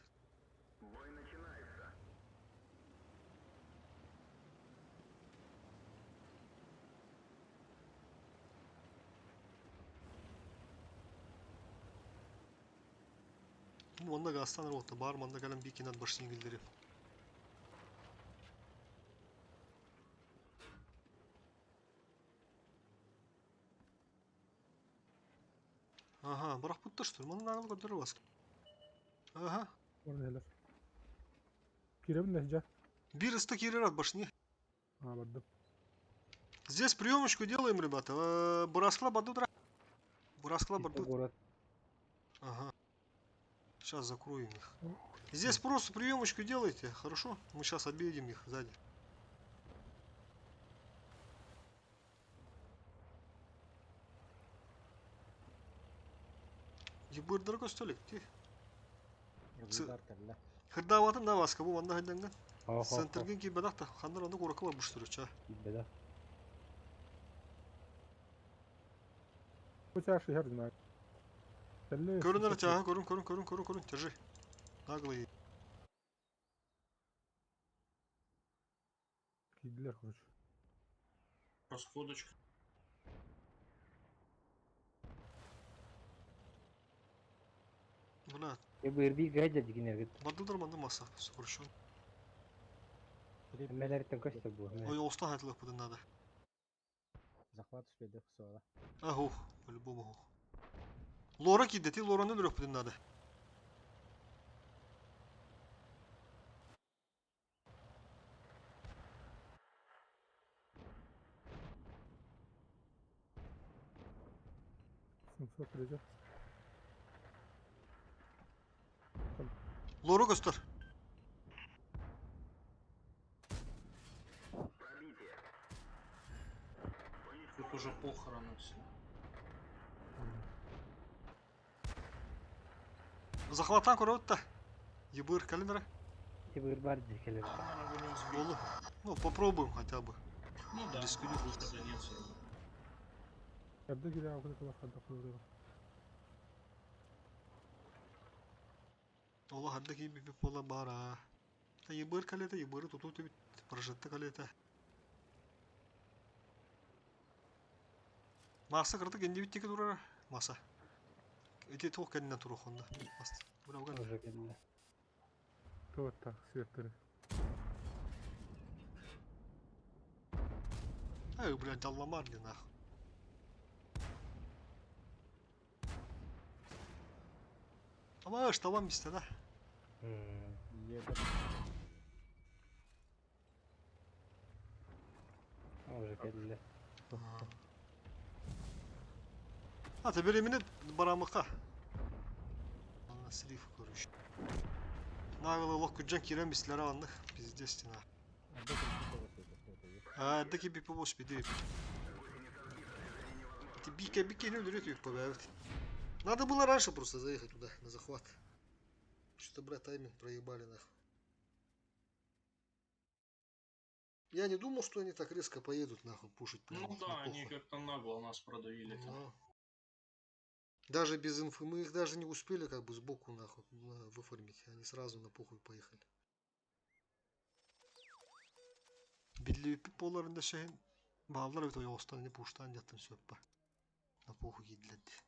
Манна гастан рота бар, манна калам бикинат башнингилдери. Ага, барах путта что ли? Манна нагыл көдөрү бас. Ага. Орнелер. Киребин нәһҗә. Бир исто кирерат башни. А, бардым. Здесь приемочку делаем, ребята. Бураскла бардудра. Бураскла бардуд. Город. Ага. Сейчас закроем их. Здесь просто приемочку делайте, хорошо? Мы сейчас объедем их сзади. Ебыр дорогой столик, ты. Удар кэллэ. Хырдаабатын да Васка, бу манна хайданган. Хо хо хо. Центрген киирбэтэх да, ханна онно куоракка барбыштар чаа. Киирбэтэх. Bu чашы her zaman. Кэллэ. Көрүн эрэ чааһы, көрүн, көрүн, көрүн, көрүн, көрүн, держи. Наглый. Киирдилэр короче. Расходочка. Бля, Ебыр биир гайда дигинергит. бардылар манна масса, сокращен. Эмэлэриттэн көстөр бу. Ой, оста хайтылах будан надо. Захват успейдэх суола. Ахух, по-любому хух. Лора киирдэ, ти Лораны өлөрүөхпүтүн надо. 700 derece. Лора көстөр. Тут уже похороны все. Захваттан көрөбүт да. Ебыр кэлин эрэ. Ебыр бар дии кэлэр. Болу. Ну, попробуем хотя бы. Ну да, Рискнем. выхода нет всё равно. Эрдэ киирэ аҕыйах кылар ханна кылар. Ола хадда киирбиппит буола баара. Та ебыр кэлиэтэ, ебыры тутуу түбүт, прожитта кэлиэтэ. Маса кырдык иннибит диэки турара. Маса. Ити туох кэннинэн туруох онно. Мас. Бля, уган. Уже кэллэ. Туоттах светтеры. Ай, блядь, далламар не нахуй. Амаш, табам бистэ да. Ебыр. Уже кэллэ. А, теперь именно барамыка. Ана слив, короче. Наглый лох күджан кирен бислere анных. Пиздец стена. Эрдэ кэлбит успейдэх суола. А, дики bir побос bir değil. Ты бике бике не удерет их побавить. Надо было раньше просто заехать туда, на захват. Что-то, брат, тайминг проебали нахуй. Я не думал, что они так резко поедут нахуй пушить прямо Ну на да, они похуй. как-то нагло нас продавили там. Ну. Даже без инфы, мы их даже не успели как бы сбоку нахуй выформить. Они сразу на похуй поехали. Биллибиппит буолларында шэһин бааллар эбит ойоҕостон ини пуштаан дьаттан сөппө. На похуй киирдилэр дии.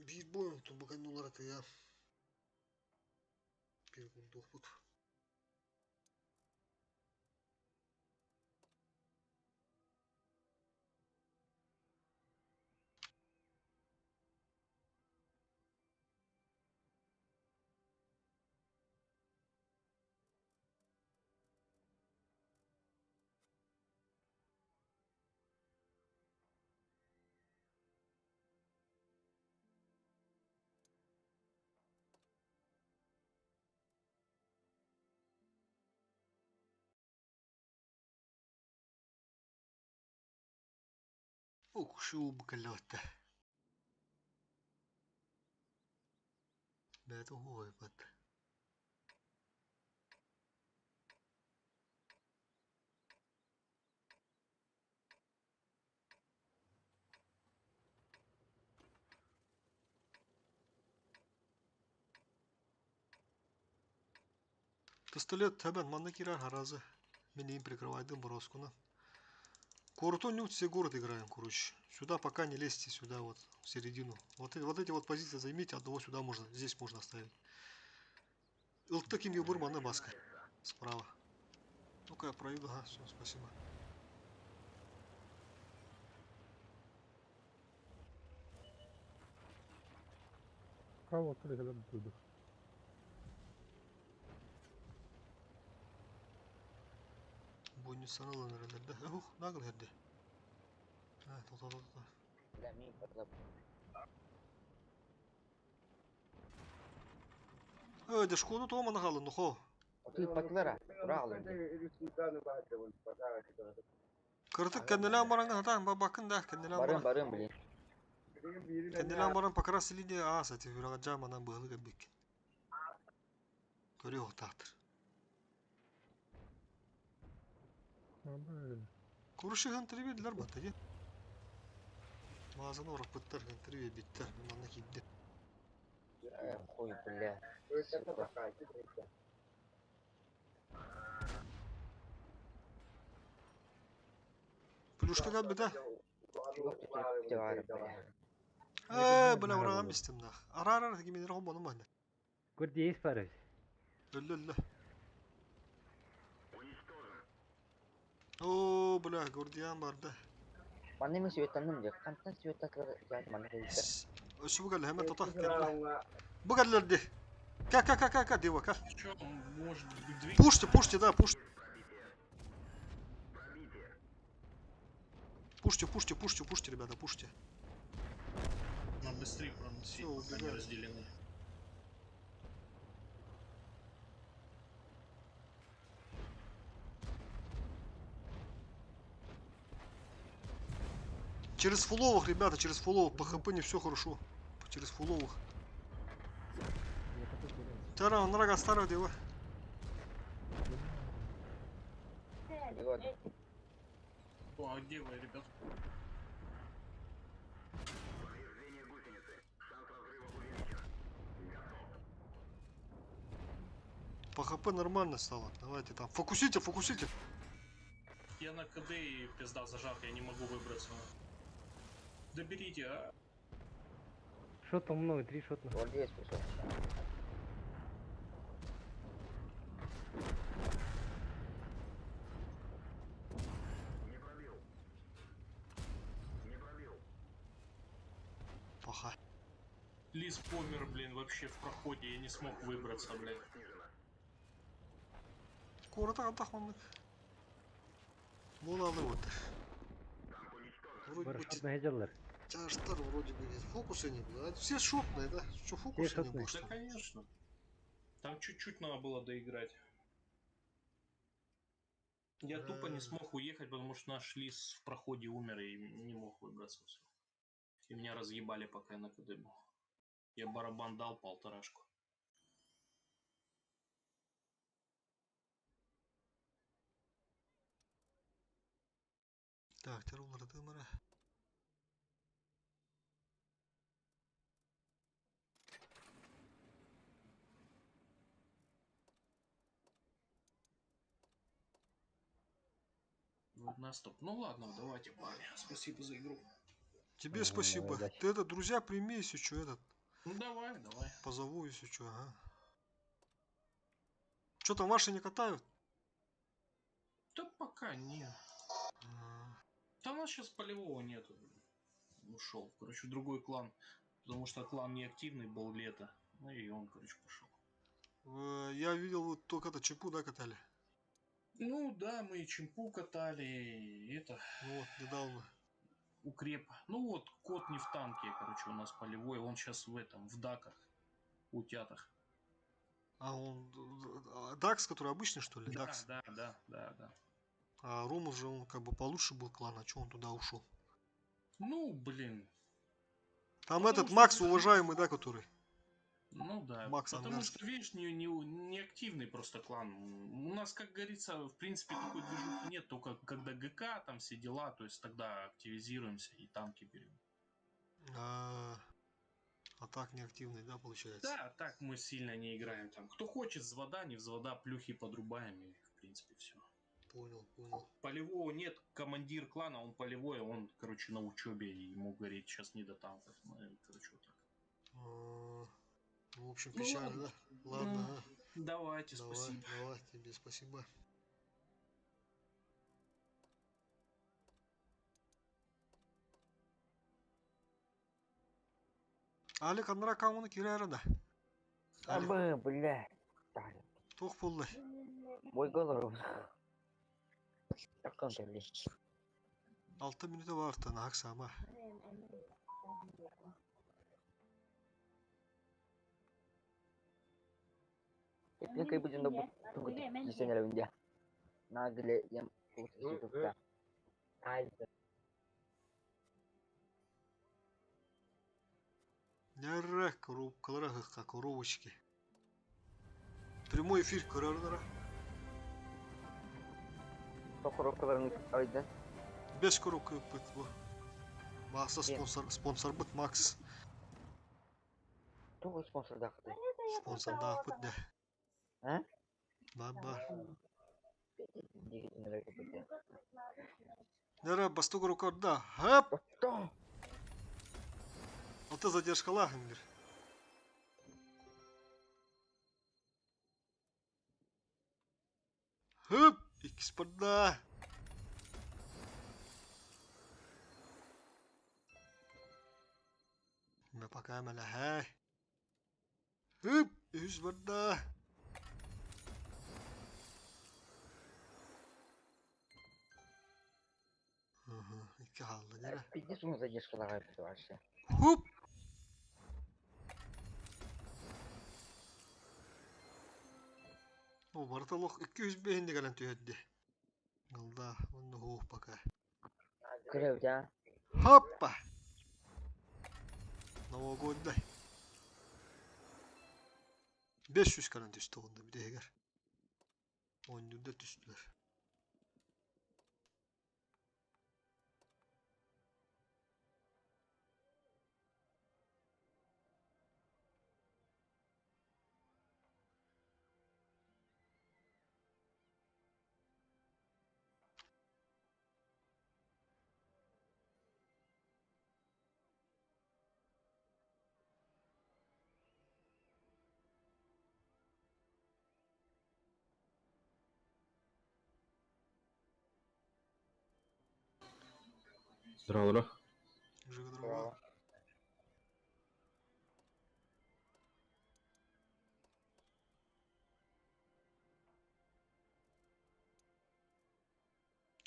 Биир буойун тубуканнулара тыа биир курдуохпут. Укшуу кэллэҕиттэ. Бэйэтэ уһуойбат. Пистолет тэбэн манна киирэр харазы. Мин иин прикрывайдым бороскунан. Курту все город играем, короче. Сюда пока не лезьте, сюда вот, в середину. Вот эти вот позиции займите, одного сюда можно, здесь можно оставить. Ылтыким Юбурмана баска. Справа. Ну-ка я пройду, ага, все, спасибо. Кого буду. Бойню саналан herhalde. Ух, нагыл herhalde. Ha, to to to to. Бля, мин подла. Э, шкоду то манагалы, ну хо. Ты патлара, уралын. Кыртык кенделен баран хатан бакын да кенделен Барым, баран. барым, блин. Кенделен баран покрасили не а, сати вирага жаманан быһылык бик. Көрү тахтыр. Куруши хантыры бердилер баттаги. Мағазаны орап бұттар, хантыры биттер, манна кийди. Хуй, бля. Сука. Плюшка кат бita. Чего ты тут бля. Бля, ураган бистим нах. Ара ара киминер хом бону манда. Гурди есть пара? Өллө өллө. О, бля, Гордиан барды. Манны мен сүйеттенdim де. Қантан сүйеттатлар жат манны қойды. Şu bu geldi hemen tutak geldi. Bu geldi. Ка ка ка ка ка дева ка. Чё, может быть, двигаться? Пушьте, пушьте, да, пушьте. Пушьте, пушьте, пушьте, пушьте, ребята, пушьте. Надо быстрее проносить, Всё, пока не убегаю. разделены. Через фуловых, ребята, через фуловых. По хп не все хорошо. Через фуловых. Тара, нрага старого дева. О, а где вы, ребят? По хп нормально стало. Давайте там. Фокусите, фокусите. Я на КД и пизда зажат, я не могу выбраться. Доберите, а? Шотом много, три шотных. Гвардеец пришел. Паха. Лис помер, блин, вообще в проходе, я не смог выбраться, блин. Коротко отдохнул. Була вот. Вроде бы Барашот. Тяжтар вроде бы нет. Фокуса не было. А все шотные, да? Что фокуса не было, Да, что ли? конечно. Там чуть-чуть надо было доиграть. Я тупо не смог уехать, потому что наш лис в проходе умер и не мог выбраться. Всё. И меня разъебали, пока я на КД был. Я барабан дал полторашку. Так, терулар дымара. Вот на стоп. Ну ладно, давайте, парни. Спасибо за игру. Тебе Ну, спасибо. давай, Ты это, друзья, прими, если что, этот, Ну давай, давай. позову, если что, ага. Что там, ваши не катают? Да пока не. А, Да у нас сейчас полевого нету. Ушел. Короче, в другой клан. Потому что клан неактивный был лето. Ну и он, короче, пошел. Я видел, вот только это чепу, да, катали? Ну да, мы и чемпу катали, и это, Ну вот, недавно. укреп. Ну вот, кот не в танке, короче, у нас полевой. Он сейчас в этом, в даках, утятах. А он... Дакс, который обычный, что ли? Да, Дакс. да. А Рома же, он как бы получше был клан, а чё он туда ушел? Ну, блин. Там Потому этот что Макс уважаемый, да, который? Ну да, Макс потому Ангарский. что, видишь, не активный просто клан. У нас, как говорится, в принципе, такой движухи нет, только когда ГК, там все дела, то есть тогда активизируемся и танки берем. А так неактивный, да, получается? Да, так мы сильно не играем там. Кто хочет, взвода, не взвода, плюхи подрубаем и, в принципе, все. понял, понял. Полевого нет, командир клана, он полевой, он, короче, на учебе, и ему говорит, сейчас не до танков. Ну, и, короче, вот так. А, ну, в общем, Ну печально, ладно. да? Ладно, Да. ага. Давайте, Давай, спасибо. давай, тебе спасибо. Алик аннара камуну киирээр да. Алик, Абы, бля. туох буолла? Мой голову. Такон кэлли. 6 мүнүүтэ баар наһак саама. Эппин кыйбытын да бу кисэн эрэбин дии. Наагыле ем тутта. Ай. Нэрэ коробкалара хыкка коробочки. Прямой эфир көрөрүнара. Коробкаларын айдан. 5 коробка ыппыт бу. Макса спонсор спонсорбыт Макс. Тугу спонсордаахты. Спонсордаахпыт дэ. А? Баар баар. Дигитинere кэппитэ. Нэрэ бастакы коробка Хап! То. Алта задержкалаах ингир. Хып! Иккис барда. Мэ пока мэлэһэй. Хып! Үһүс барда. Ага, икки хаалла нэрэ. Пиздец у задержкалаах эбит вообще. Хуп! О, барыта олох 205 кэлэн түһэрди. Ылда, онно хуох пока. Көрөбүт а. Хоппа! Новогодний. 500 кэлэн түстэ онно бүтэһигэр. Оонньуурдар түстүлэр. Здорово. Жига здорово.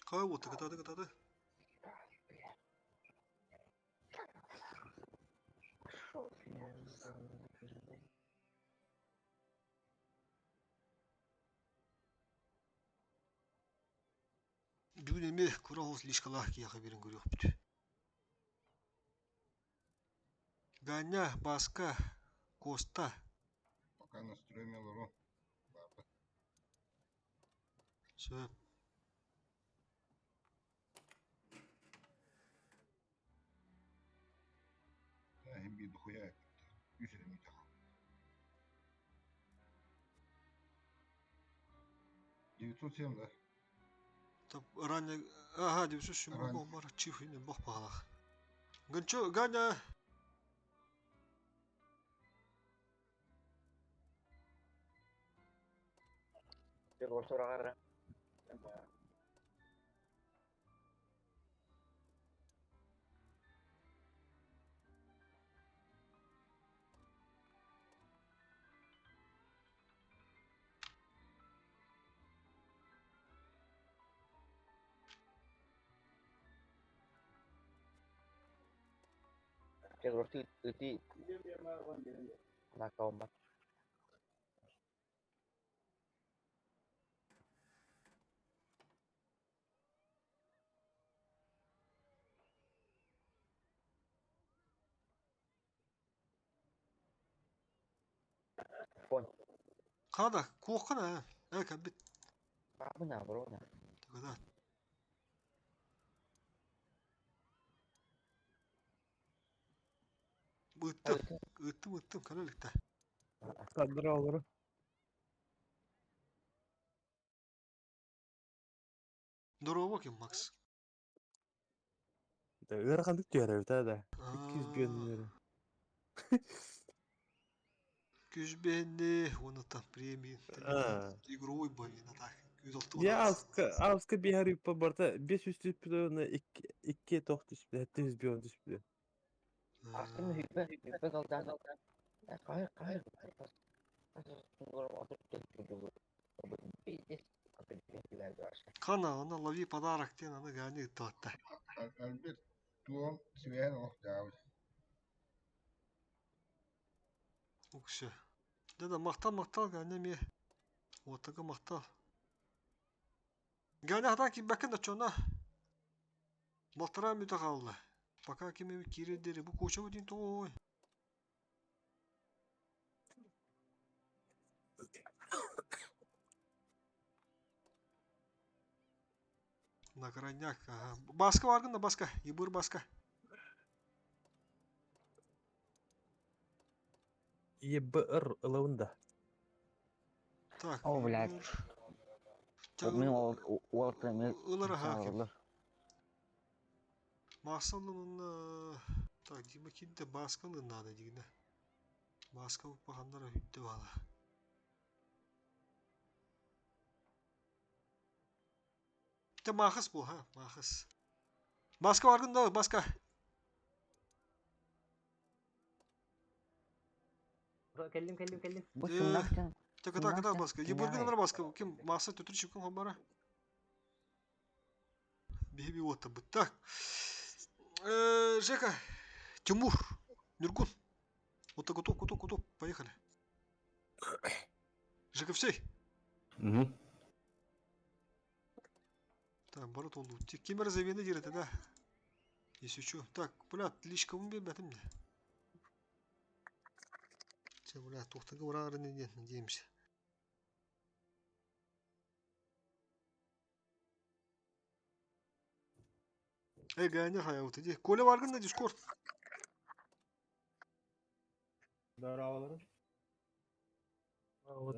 Хай вот кытааты кытааты. Бүгүн эмиэ кура оҕус лишкалаах киһиэхэ биэрэн көрүөхпүт. Ганя, Баска, Коста. Пока на стреме лору. Баба. Сөп. Да, им би дохуя. Үс эрэ мүтэ. 907, да? Тап ранее... Ага, 907 Ранее. бар, чиф инен бах бағалақ. Гончо, Ганя! Сураҕар. Ити накаоммат. Конь. Қада, куаққана, ә, кәббит. Бабына, броня. Тогда. Ыттым, ыттым, ыттым, кэлэликтэ. Здорово. Здорово, ким Макс? Ыараханнык түһэрэбит аа да. 200 биэннери. Күзбенни, уонна там премии, игровой боевина так. Я алска алска биһар үппэ барта 500 түспүтэ икки тох түспүтэ, 700 бион түспүтэ. Астым hüppe hüppe kaldan. Hayır hayır. Хана, она лови подарок диэн аны гаани ыттыбатта. Альберт туом связь олох дьаабыт. Уксы. Да-да, махтал, махтал, гаани эмиэ. Уоттага махтал. Гаани хатан киирбэккин оччоҕуна балтараа мүнүүтэ хаалла. Пока ким эмит киирэр диэри бу куочабы диэн тоҕой. На крайняк, ага. Баска баргын да баска, ебыр баска. ЕБР ылабын да. Так, О, блядь. ебыр. Мин ол ол мен Ылар аха. Маасаллын так, Дима кидде баскалын надо дигне. Баска уппаханнара хүтте бала. Те махыс бу, ха, махыс. Баска баргын да, баска. Кэллим, кэллим, кэллим. Бу сымнахтан. Те ката ката баска. Ебыргын ылар баска. Ким маса төтүр чипкин хомбара. Биһиби уотта бут. Так. Жека, Тимур, Нюргун. Вот так готов, готов, готов. Поехали. Жека, всей. Угу. Так, барот oldu. Ким завены дирете, да? Если что. Так, бля, личка бе бәтім де. Че, бля, тоқтағы урағарын не надеемся. Эй, Ганя, хая, вот иди. Коля Варган на Дискорд. Здоровалары. Вот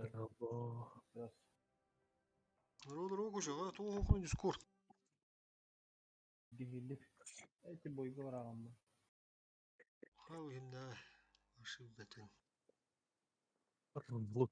Здорово, здорово, Куча, а, то на Дискорд. Дигилип. Эти бойга бараган Хау, да. Ошиб бәтін. Блуд.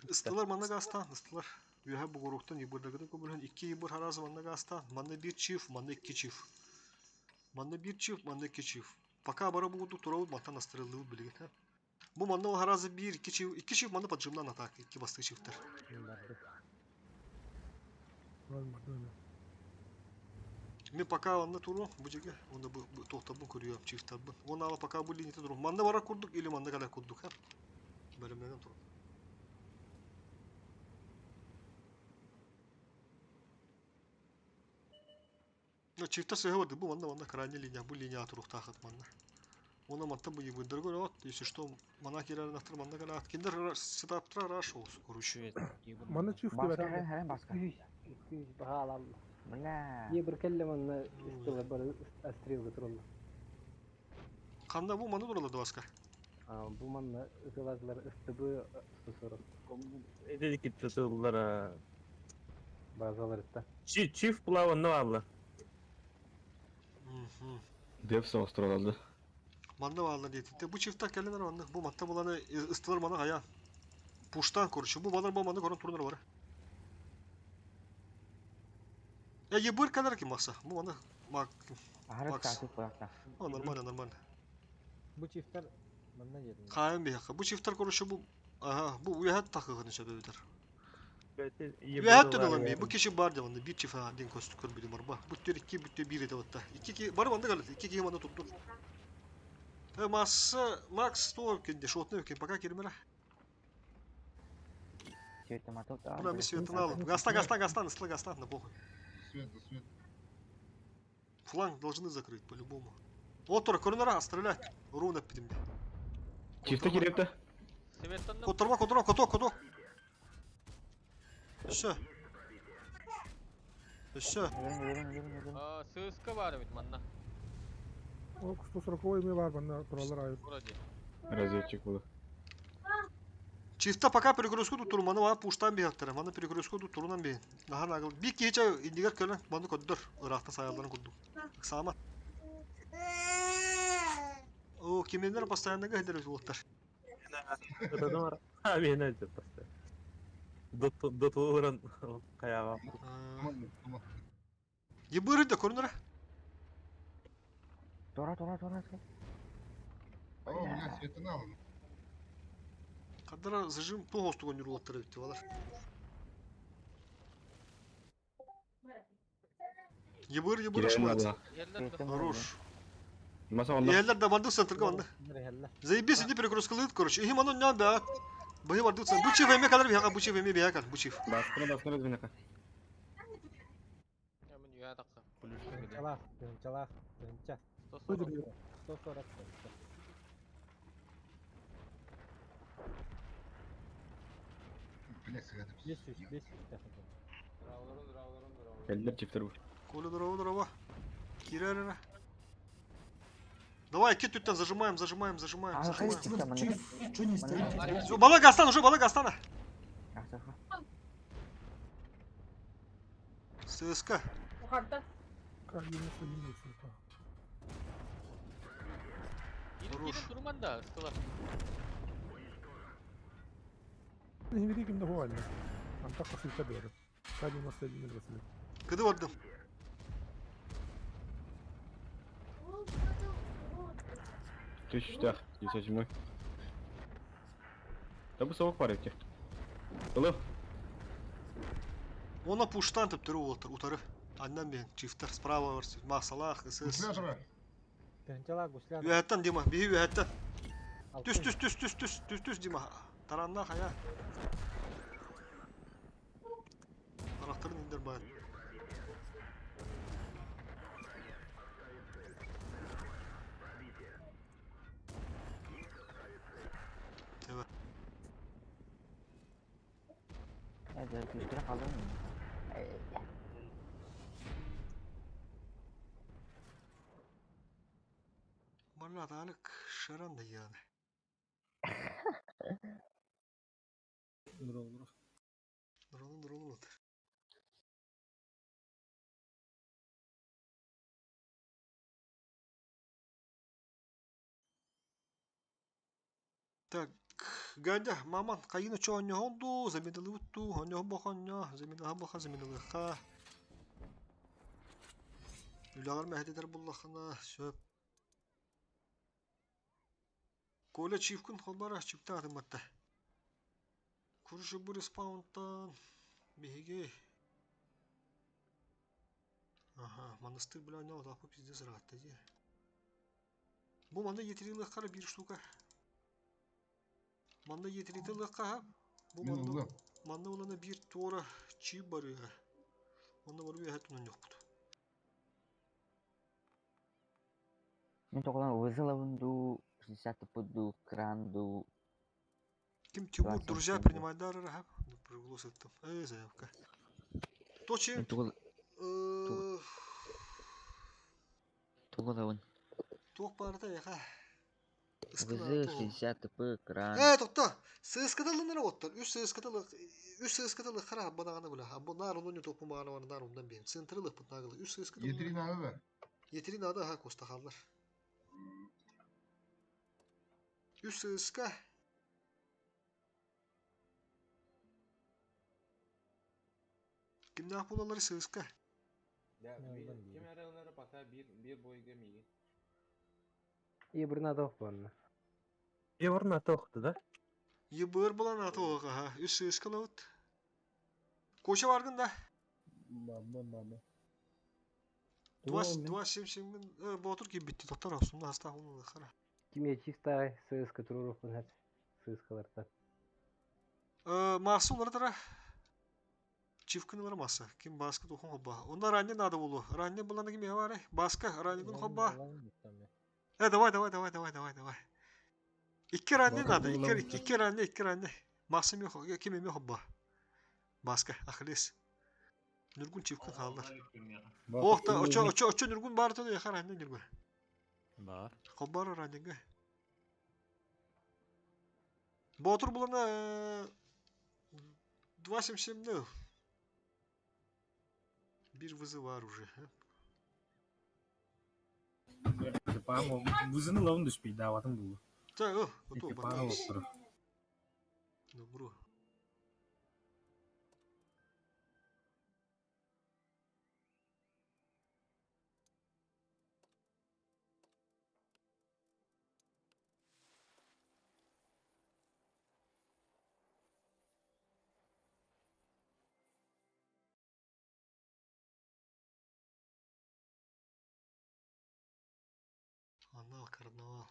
Ыстылар манна гастан, ыстылар. Үөһэ бугуруктан ебырдагыда көбүлһэн икки ебыр харазы манна гастан. Манна бир чиф, манна икки чиф. Манна бир чиф, манна икки чиф. Пока бара бугуту турабыт мантан астырыллыбыт билигин. Бу манна ол харазы бир, икки чиф манна поджимнан атак, икки басты чифтер. Мен пока онна туру, бу жерге, онда бу тоқтабын көрüyorum чифтарбын. Оны ала пока бу линия туру. Манна бара курдук или манна калар курдук, ха? Бөлімнен туру. Ну, чифта сыһы барды, бу манна манна крайний линия, бу линия туруктаахыт манна. Оны манта бу ебыдыр көрөт, если что, мана кирер нахтыр манна калаат. Киндер сетаптра раш олс, короче. Мана чиф Баска, дибәтә. хэ, баска. 200 баһаалалла. Бля. Ебір кэллим онно ыстыла бар астрелга туралла. Канда бу маны туралады баска. Бу манна ытылазлар ыстыбы сосору. Эдеди киттатыллара. Базалар ытта. Чиф плаван ну алла. Деп соғыстыралды. Манна баалар диэтите. Бу чифта кэллинер манна. Бу матта буланы ыстылар мана хая. Пуштан короче. Бу балар бу маны көрөн турунар бар. Э, ебыр калар ким макса. Бу маны мак Макс. О, нормально, нормально. Бу чифтер манна дедим. Хаайын бияка. Бу чифтер короче бу Ага, бу уяхат тахыгын сөбөбүтер. Уяхат төлөгөн би. Бу киши бар деп анда бир чиф ден көстү көрбүдүм арба. Бу төр икки, бу төр бир деп атта. Икки ки бар анда галат. Икки ки манда туттур. Э, масса Макс то кенде шотны кен пока келмере. Бля, ми светын алып. Гаста, гаста, гаста, ысла гаста, на похуй. Свет, свет. Фланг должны закрыть по-любому. Вот тура көрүнөр стрелять. Руна питимде. Чифте керепті. Котурма, котурма, коток, коток. Өссө. Өссө. Өлөн, өлөн, өлөн, өлөн. Сыыска баар эбит манна. Ол 140 эмиэ баар манна тураллар аайы. Вроде. Разведчик был. Чисто пока перегрузку туттуру, маны мана пуштан биһаттара, маны перегрузку туттурунан биһин. Наһаа нагыл. Биир киһи чэ иннигэр кэлэн маны көрдөр, ыраахтан сайалларын курдук. Ыксаама. О, киминнэр постоянно кэһэлэр уолаттар. А, мен айтып просто. Дотуларан каяга. Ебыры да көрүнөр. Тора, тора, тора, тора. О, бля, светын алын. Кадара зажим тоғостуган юрлаттар битти балар. Ебыр, ебыр шмат. Хорош. Маса онда. Иһэллэр да бандык центрга онда. Заебись, иди перегрузкалыт, короче. Ихим ону нян да. Быһы бардык центр. Бучив эме калар биһака, бучив эме биһака, бучив. Баскына баскына бинека. Тыһынчалаах, тыһынчалаах, тыһынча. 140. 140 тыһынча. Бля, сыгадым. 500, 500 тахыгын. Эллер чифтер бу. Коля, здорово, здорово. Кира, ра. Давай, кит туттан зажимаем, зажимаем, зажимаем, зажимаем. Все, балак Астан, уже балак Астана. ССК. Как 91 сука. Кирин турман да, ыстылар. Не бери ким да хуальна. Антак косылка беріп. К-91 Василий. Кыды бардым. Тысячах, 97. Да бу совок бар эти. Ылы. Она пуштан төптөрү уолаттар, утары. Аннан мен, чифтер справа бар, масалах, СС. Тыһынчалаах гусляр. Үһәттен, Дима, биһи үһәттен. Түс, түс, түс, түс, түс, түс, түс, Дима. Таранна хая. Харахтарын индер бар. Тебе. Это күүстере қалдым. Барна аталык шаран да яны. Здорово, здорово. Здорово, здорово. Так, Гадя, маман, кайына чо онньоһон замедалы ту, онньоһон боха онньо, замедала боха замедалыха. Үлалар мәһәтетер буллахына, сөп. Коля чивкын холбара чипта атыматта. Куршы бу респаунтан биһиги. Ага, монастырь бля онньо отапы пиздец ыраатта дии. Бу манна етирилыххара бир штука. Манна етирилыхха бу Мен манна улам. манна улана бир туора чип барыга. Онно барып үһэ тунан йохпут. Мен тоқлан вызылабын ду, 60 пуду, кран ду. Ким Тимур, друзья, принимай дары, рахаб. Приглас это. Эй, заявка. Точи. Мен тугул тугулабын. Туох барыта яха. Вызы 60 п кран. Э, тохто. Сыскаталыныр оттар. Үс сыскаталы, үс сыскаталы хара банаганы була. Бу нар онун топу мааны бар нар ондан бен. Центрылык бут нагылы. Үс сыскаталы. Етрин ады да. Етрин ады ха костахаллар. Үс сыска. Кимнәх булалар сыска? Ким эрелері пока bir bir бойга миги. Ебір надо банна. Еврна тохты да? Ебыр булан аты оға, ха. Үс сыска лавыт. Коча баргын да. Мама, мама. Два, два, семь, семь, ботур ки битти токтор осунда хаста оны хара. Ким я чисто ССК туруруппун хэп. ССКларта. Масса улар Чивкин масса. Ким баска тухун хобба. Онда ранне надо булу. Ранне буланы ким явары? Баска, ранне кун хобба. Э, давай, давай, давай, давай, давай, давай. Икки ранне надо. Икки, икки ранне, икки ранне. Масса ми ким эми хобба. Баска, Ахиллес. Нюргун чивкин хааллар. Ох, та, очо, очо, очо Нюргун бар то яхар ханна Нюргун. Бар. Хобар ранинга. Ботур булана 2.77 ныл. Bir вызывар уже. Вызыны лавын түспей, даватын булу. Так, о, готов, батал. Добро. Анал, карнавал.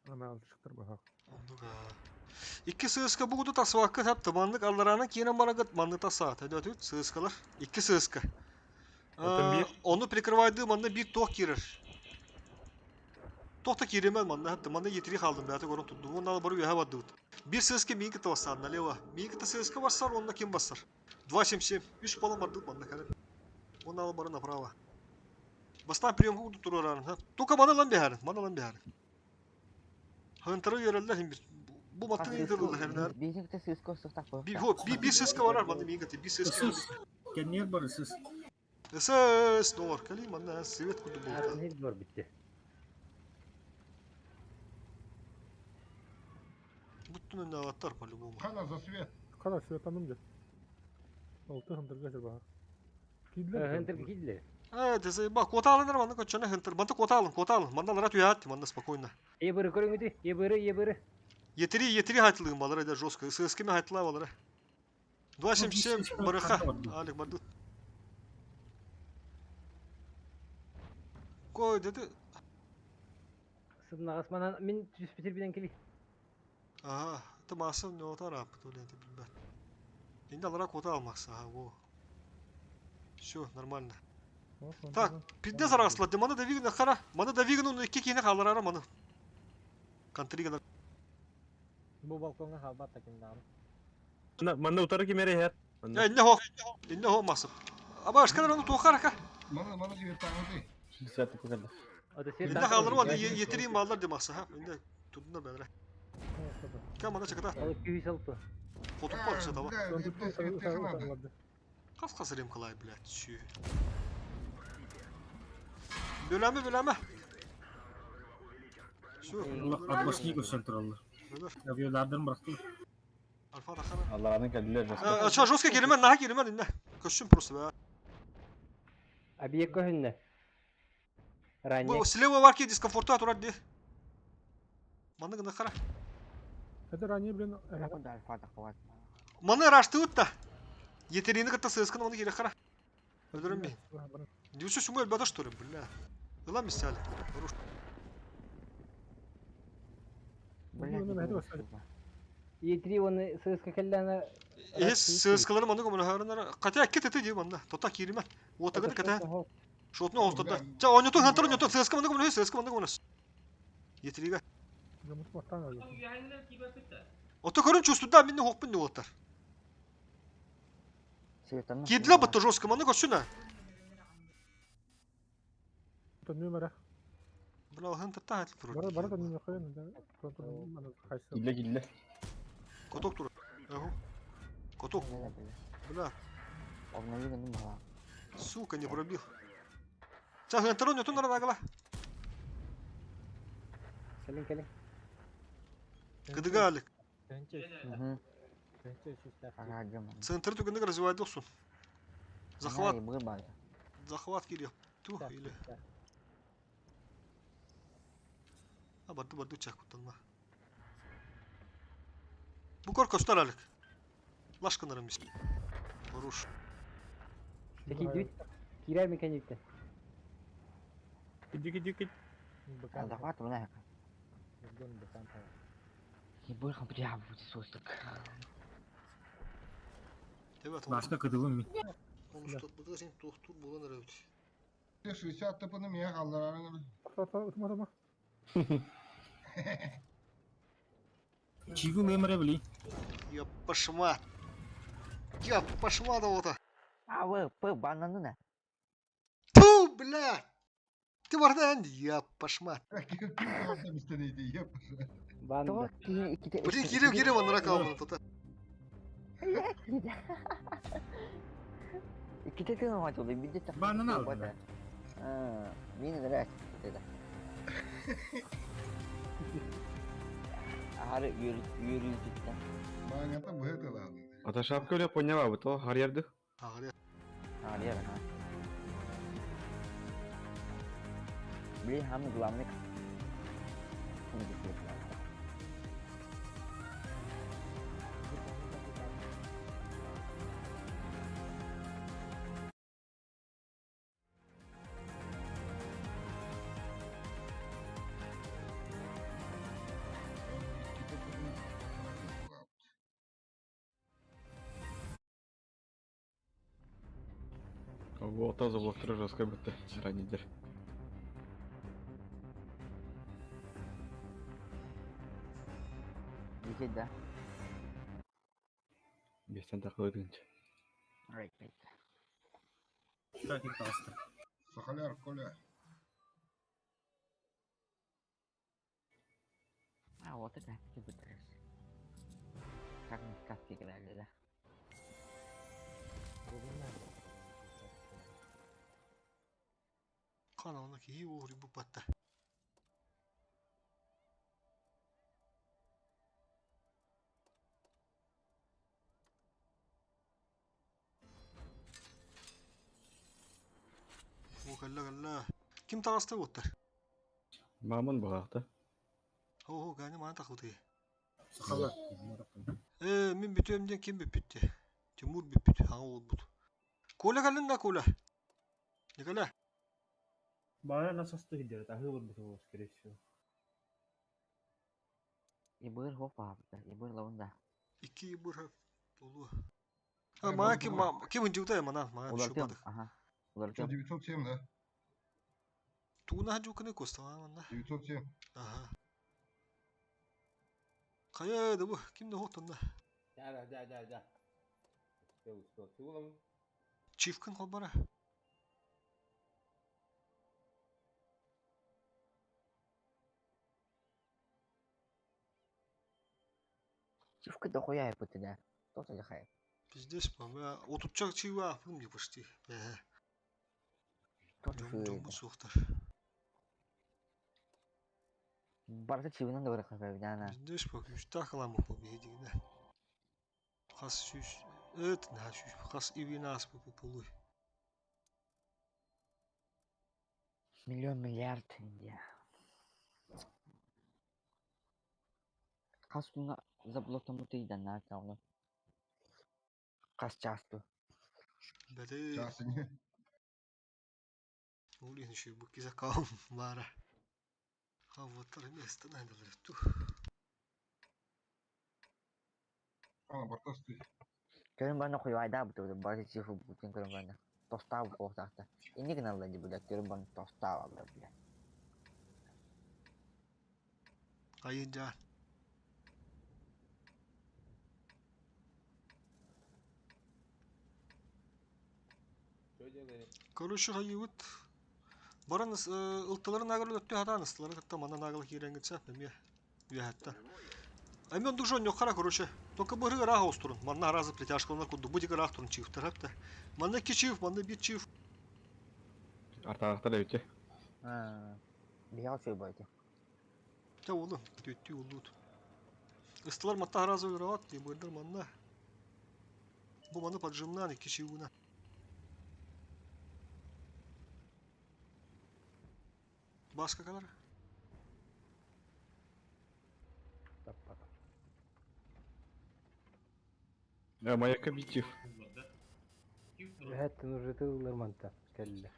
Ана алышыктыр баха. Икки сыыска бугуду тасвакка тап тыманнык алларанын киинен барагыт манны тасаат. Өдөтүт сыыскалар. Икки сыыска. Onu прикрывайды манна bir тох кирер. Тохта киремел манна хатты манна етiri kaldım бәті көрін tutdu. Онна барып яха барды. Bir сыыска минки басар налево. Минки сыыска басар, онна ким басар? 2.77. 3 балам барды манна кәрен. Онна бары направо. Бастан приемка уду тураран. Только мана лан бехәрин, мана лан бехәрин. Хантары yerler hem bir. Bu matın iyidir herler. Bizimki сыска сустак bu. Bir ho bir bir сыска var manna минки bir сыска. Кеннер бар сыз. Сыс доллар кали манна свет куду болду. Ne zor bitti. Bütün önüne avattar по-любому. Кана за свет. Кана свет аным Алты хындырга жыр баха. Кидлер. Хантер кидлер. Evet, заеба. Кота алыныр манна кочана хантер. Манта кота алын, кота алын. Манна лара туят, манна спокойно. Ебыры көрүңүдү, ебыры, ебыры. Етiri, етiri хайтылыгым балара да жестко. ССК хайтыла балара. 2.77 барыха. Алик барды. Кой dedi. Сымнагас мана мен түс битир биден кели. Ага, это масса не отара, это билбет. Енді алара кота алмакса, ага, во. Все, нормально. Так, пидде зарагыслады. Маны да вигна хара. Маны да вигна оны икки кийне халарара маны. Контригана. Бу балконга халбат таким дагы. Манна утары кемере хер. Инне хо. Инне хо масып. Аба ашканар оны туохар ака. Мана мана свет таңды. Свет көтөрдө. Инне халар оны етерин балдар демаксы ха. Инне тудунда бәдре. Кам ана чаката. Ал 206. Хотуп бар таба. Кас касырым кылай, блядь, сü. Бөләме, бөләме. Şu. Atmasını gösterdiler. Aviolardan bıraktı. Alfa da хана. Алларанын келдилер жестко. Ча жестко келемен, наха келемен инне. Көшсүн просто бә. Объект көһүннө. Ранее. Бу слева бар ки дискомфорта турар ди. Маны гына кара. Это ранее, блин. Маны раштыбыт да. Етерини кытта сыскын оны керек кара. Өлдөрөм би. Дюсу суму өлбөдө что ли, бля. Ыла мисали. Хорош. Е3 оны сыска келләне. Эс сыскалары маны гомуна харынара. Ката кет эте ди манда. Тота киримен. Отагын ката. Шотну остада. Ча онютун хантар онютун сыска маны гомуна сыска маны гомуна. Етериге. Ото көрүн чувствуда минне хокпун не оттар. Кидле бутто жестко маны көчүнө. Номера. Бля, хантар та хатыл турур. Бара бара да номер коюн да. Кидле кидле. Коток турур. Ага. Коток. Бля. Сука, не пробил. Ча хантар онютун нара нагла. Келин келин. Кыдыга алик. Центр түгіндік развивайды оқсын. Захват. Захват керек. Ту или. А барды барды чак кутанма. Бу кор костар алик. Лашканарым бис. Хорош. Теки дүт. Кирер меканикте. Киди киди киди. Захват мына. Evet, Башка кытылым мин. Onu tutmadığı için tohtur bulan arabut. 60 tapını mı ya kaldıran? Ата, ытма ытма. Чигу мемре били. Я пошма. Я пошма да вот. А вы, п, бананы на. Ту, бля! Ты бардан, я пошма. Kim isteneydi yap. Банда. Блин, кирив, кирив, он ракал тут. Икките тыын оҥочолуй, биирдэ тахсан Бананы тыын алдым. бата. Аа, мин ырыа этэ. Аһары үөрүүтүттэн. Маңата быһыт ылаады. Ата шапка үле поняла бы то харьерды. Ағыры. Аарыйар, аха. Блин, самый главный. Вот таза блоктары жестко бітті. Ранидер. Десять, да? Бестен тақылы дыңчы. Right, right. Так, пожалуйста. Сахаляр, Коля. А, вот это ты. Как мы в сказки играли, да? Қан оны ки ури бу патта. О, калла калла. Ким тағасты оттар? Мамын бұғақты. О, гани мана тақылды. Сахалар. Э, мен бүтөмден ким бүппүттү? Тимур бүппүт, аңа ол бут. Коля калын да Коля. Николя. Бара на состы идет, а выбор был, скорее всего. И был хопа, и был лаунда. Ики бур болу. А, мага ким ким жута мана, мага Улартым, ага. Улартым. 907, да? Туна жукны коста манна. 907. Ага. Кая да бу кимде хотунда? Да, да, да, да. Успел, успел. Ты улам? Чифкин холбара. Чивка дохуя я да. Тоже лихая. Пиздец, па, отутчак чива, пым не почти. Э. Тоже Жом суохтар. Барда чивынан да бар хапа, Пиздец, па, күстах ламу по бедигне. Хас сүс, эт на сүс, хас ивинас по полуй. Миллион миллиард Индия. Хас күнга заблоктамыты да на кауна. Хас часто. Бәде. Часы не. Улин еще буки закаум мара. А вот место надо ту. Ана бартасты. Көрүн бана хуйвайда буту бары чифу бутин көрүн бана. Тостав коохтахта. Инни гыналла ди бля көрүн бана тостав алла бля. Айын. Короче, хайыбыт. Баран ылтыларын агыр өттө хатан ыстылары кытта манан агыл киренгитсе эме үяхатта. Эми ондук жон yok кара короче. Только быры раха остурун. Манна разы плетяшкалар куду будик рах турун чыгыптар хапта. Манна iki чыгып, манна bir чыгып. Артағақтар өте. Биял чөй бойты. Та олу, төттү улут. Ыстылар матта разы өлөрөт, бырдыр манна. Бу маны поджимнан iki чыгуна. Баска kadar? Я моя кабитив. Хэттен уже тыллар манта. Кэлле.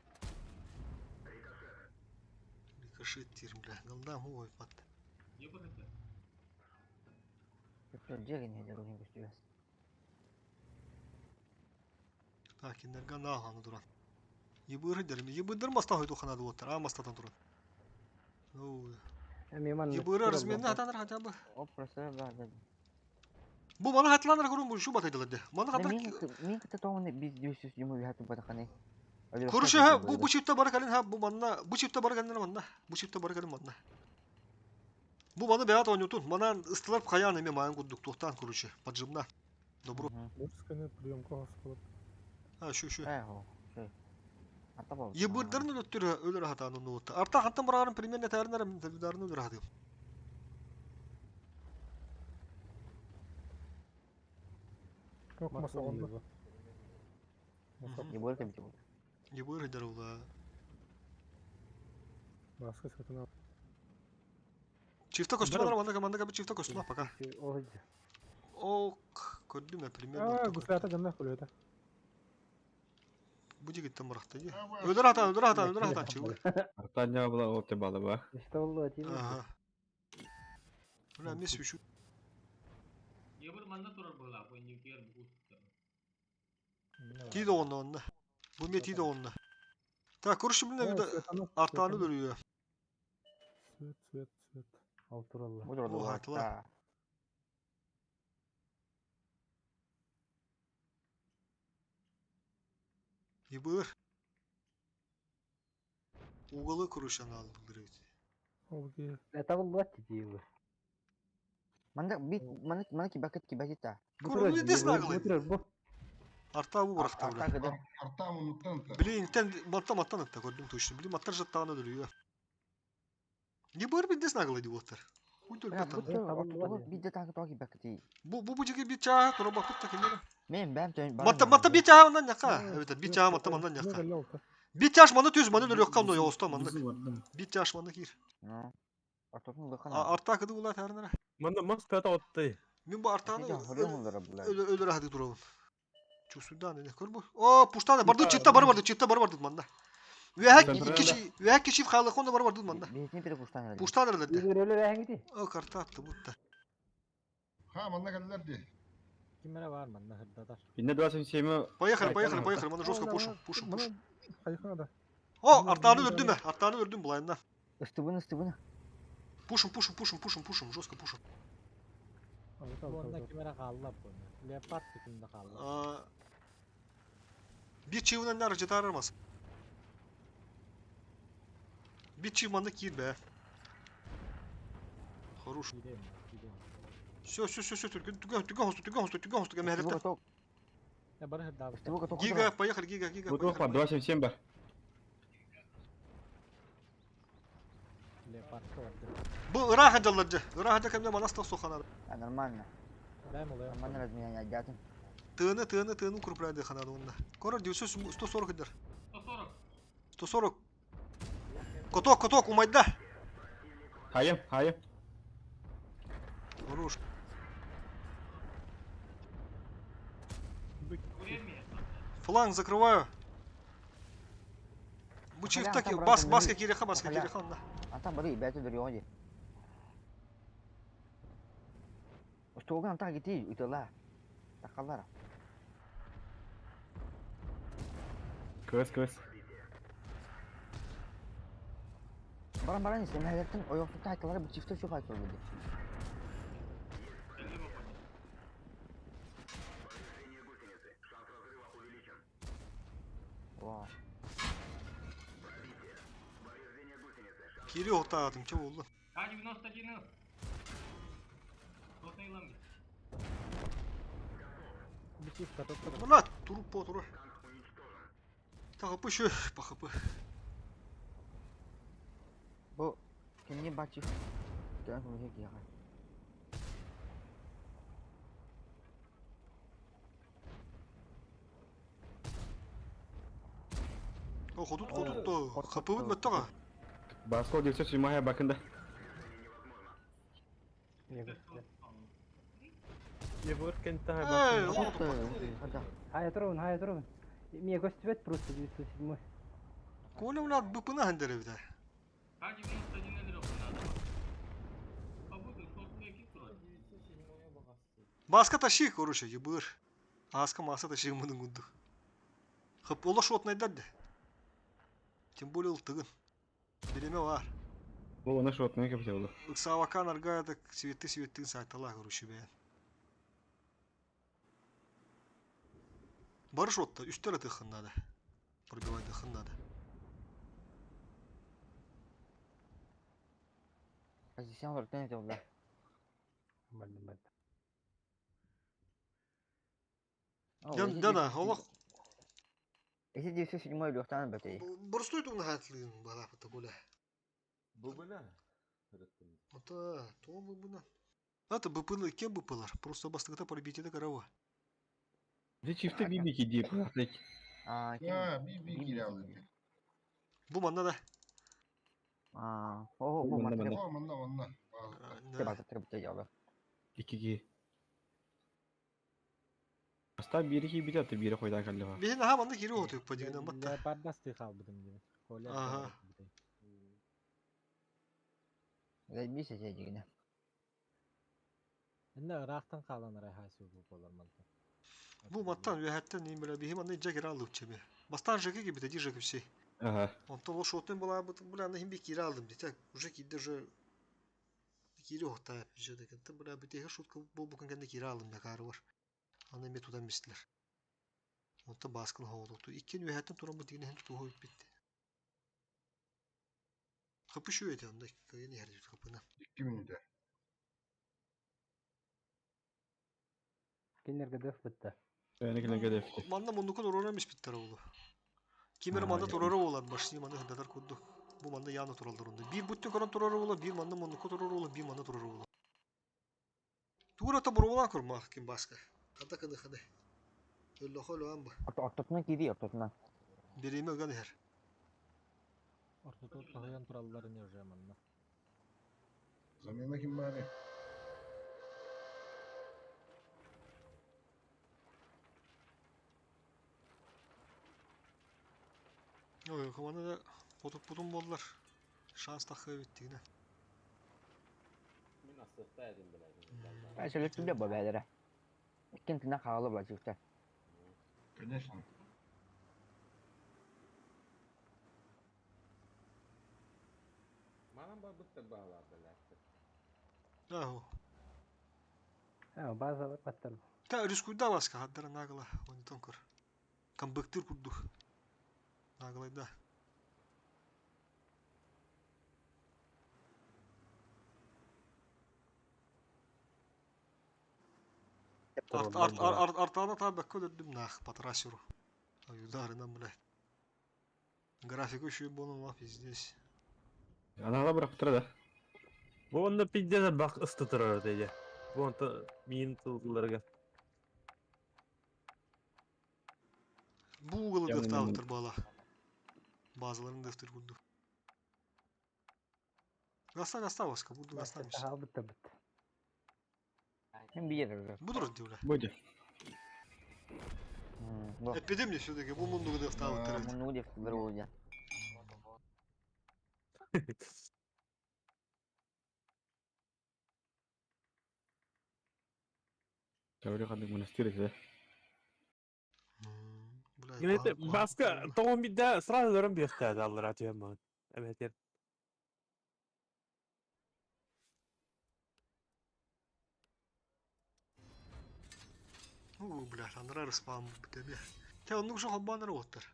Рикошет тирм, бля. Галдам ой пат. Жегин хедер уһин көстүбэс. Так, кинилэргэ нааһаны туран. Ебыры дерми. Ебырдар маста хойду ханады оттар. А мастатан туран. Ебыры разменна хатанар хотя бы. Оп, просто да, да. Бу маны хатыланар көрүн бу шу батайдылар де. Маны хатар Мин кыта тоғыны biz 900 юмы бихаты батаханы. Короче, ха, бу бу чипта бары калин ха, бу манна, бу чипта бары калин манна, бу чипта бары калин манна. Бу маны бэйат ойнутун, манан ыстылар хаян эме майын курдук туохтан короче, поджимна. Добро. Мужская приемка хоспалап. А, шу шу. Ата Ебырдарын өлөттүрө өлөр хатаан оннуутта. Арта хантан барарын примерно таарынара телевизорын өлөр хатым. Ок, масаҕында. Ебыр кем тибул. Ебыр дарула. Баска сатына. Чифта костюма манна команда кабы чифта костюма пока. Ок, көрдүм я примерно. Аа, гуслята гана көлөтө. Бу жигиттен барахта ди. Өлөр хатаан, өлөр хатаан, өлөр хатаан чыбыр. Артан была ол те бала ба. Ага. Бля, мес үшу. Ебыр манна турар была, бу нюкер бу. Тиде онна онна. Бу ме тиде онна. Так, короче, блин, артаны өлөрүө. Цвет, цвет, цвет. Ал туралла. Бу туралла. О, хатыла. Ебыр. Уголы короче алдыр ведь. Олги. Это был лати Манда бит мана мана кибакет кибакета. Куру не деснаглы. Арта бу барахта бля. Арта мунуттан та. Блин, тен матта маттан атта көрдүм точно. Блин, маттар жаттаган өлүрүө. Ебыр бит деснаглы дип оттар. Хуй только Бидде тагы тоги бакети. Бу бу бу жеге бит чаа тура бакыт та кемере. Мен бәм төн Матта матта бит чаа ондан яка. Evet, бит чаа матта мандан яка. Бит чаш маны төз маны өлүк калды оста маны. Бит чаш маны кир. Арта кыды ула тарнара. Манна маска отты. Мен бу артаны өлөр хады турабын. Чусудан не көр бу. О, пуштаны барды читта бар барды читта бар барды манда. Вәһәк киши вәһәк киши халык онда бар барды манда. Битни пере пуштаны. Пуштаны деді. О, карта атты бутта. Ха, манна келдер ди. Кимере бар манна хырдатар. Инне 27 Поехали, поехали, поехали. Мана жестко пушим, пушим, пушим. Хайхана да. О, артаны өлдүм, артаны өлдүм булайында. Ыстыбын, ыстыбын. Пушим, пушим, пушим, пушим, пушим, жестко пушим. Онда кимере қалла бұны. Леопард кимде қалла. Bir çığından ne aracı aramaz. Bir çığmanı кир be. Хорош. Все, все, все, все, түгөн, түгөн хосту, түгөн хосту, түгөн хосту, кәмә Гига, поехали, гига, гига. Бу туох бар 27 бар. Бу ыраах жалларжы. Ыраах жа кәмне манас тох соханар. Нормально. Нормально разменяния дятын. Тыны, тыны, тыны крупляды ханады онда. Корор 940 идер. 140. 140. Коток, коток, умайда. Хайым, хайым. Хорош. Фланг закрываю. Бучив таки, бас, баска киреха, баска киреха, да. А там бары, бәті бір йоғын Столган так идти, утала. Такалар. Көз, көз. Баран баран ise mehletin o yoklukta haykalara bu çifte şu haykal dedi. Vay. Кири отаадым, че болду? А91. Мына туруп по туру. Так, еще по хп. Бу кимни бачив. Дөн көмөк яга. О, ходут, ходут, то. ХП өтмөттөга. Баско 907 бакында. Ебыр кента Эй, Хай турабын, хай турабын. Мне гостевет просто 907. Коля у нас быпына хандеревде. А91 надо. Баска таши, короче, ебыр. Аска маса таши мының гунду. Хып ола шотнайдар де. Тем более ылтыгын. Биреме бар. Бу она шотная капитал было. Ыксавакан аргадык светты светтин сайтала короче бәйін. Бар шотта үстер атыхын надо. Пробивать дыхын надо. Позицион вертолет oldu. Бардым бардым. Ян дана, олох Эти 907 лёхтан бөтей. Борстой тугна хатлыгын бала пата боля. Бубына. Ата, то быбына. Ата быпыны кем быпылар? Просто бастыгыта пробитие карава. Где чифты бибики дип, блядь. А, А, би киралды. Бу манна да. А, о, бу Манна, манна. О, манна, манна. Те база требует ялы. Икиги. Аста бири ки бит аты бири койдан каллыга. Бихин аха манна кири отук падигинен батта. Леопардас ты халбыдым диби. Коля. Ага. Заебись эти дигине. Инне ырахтан калан райхасы бу болар манта. Бу маттан үһәттен ним белә бихим аны жакер алып чеме. Бастан жеке gibi де жеке все. Ага. Онтон ол шотын була бу бля аны хим кире алдым дите. Уже киде уже кире ота же деген. Та бля бите шутка бу бу көнгәндә кире алдым да кары бар. Аны ме тудан мислер. Онта баскын хоолукту. Иккен үһәттен туран бу дигән һәм туту хоюп битте. Капышы өте анда кайын һәр капына. 2 минута. Кинерге деф бітті. Әне дефти. Манна мундукун урора эмес биттер олу. Кимер манда турора болар, башны манда хыдатар кудду. Бу манда яны туралдар онда. Бир бүттүн көрөн турора бола, бир манда мундуку турора бола, бир манда турора бола. Тура та бурулан курмак ким баска. Када кыды кыды. Өллө холу амба. Ортотuna кири, ортотuna. Биреме ган хер. Ортото тахаян тураллар не уже манна. Замена ким бары? Ой, команда да потуп путун болдулар. Шанс тахы биттигине. Мин астықта едім біләдім. Ben şöyle tüm bu beylere. İkintinden havalı bulacaklar. Конечно. Маған бар бітті бағалар біләді. Аху. Ha, базалар баттар. Та рискуйда баска хаддара нагла, он тонкор. Камбыктыр курдух. Наглайда. Арт арт арт артана та бакка дөдүм нах патрасеру. Аюдарынан бля. График еще бонум лап здесь. Ана бирок тура да. Бу онда пиздец бак ысты турар деди. Бу онда миин тылдыларга. Бу угылы Яғни дефталыптыр бала. Базаларын дефтер курду. Гаста гаста баска, буду гастамыз. Тахал бітті бітті. Hem bir yer. Буду диуле. Будет. Bu. Эпидемия все-таки бу мундугу дефталыптыр. Bunu defter olacak. Теория кандай монастырь да. Генете баска тоғын бидде сразу дөрөн бияхта аллар атыям маған. Әмәтер. У, бля, андра респам битеме. Те оннук жо хаббан роттар.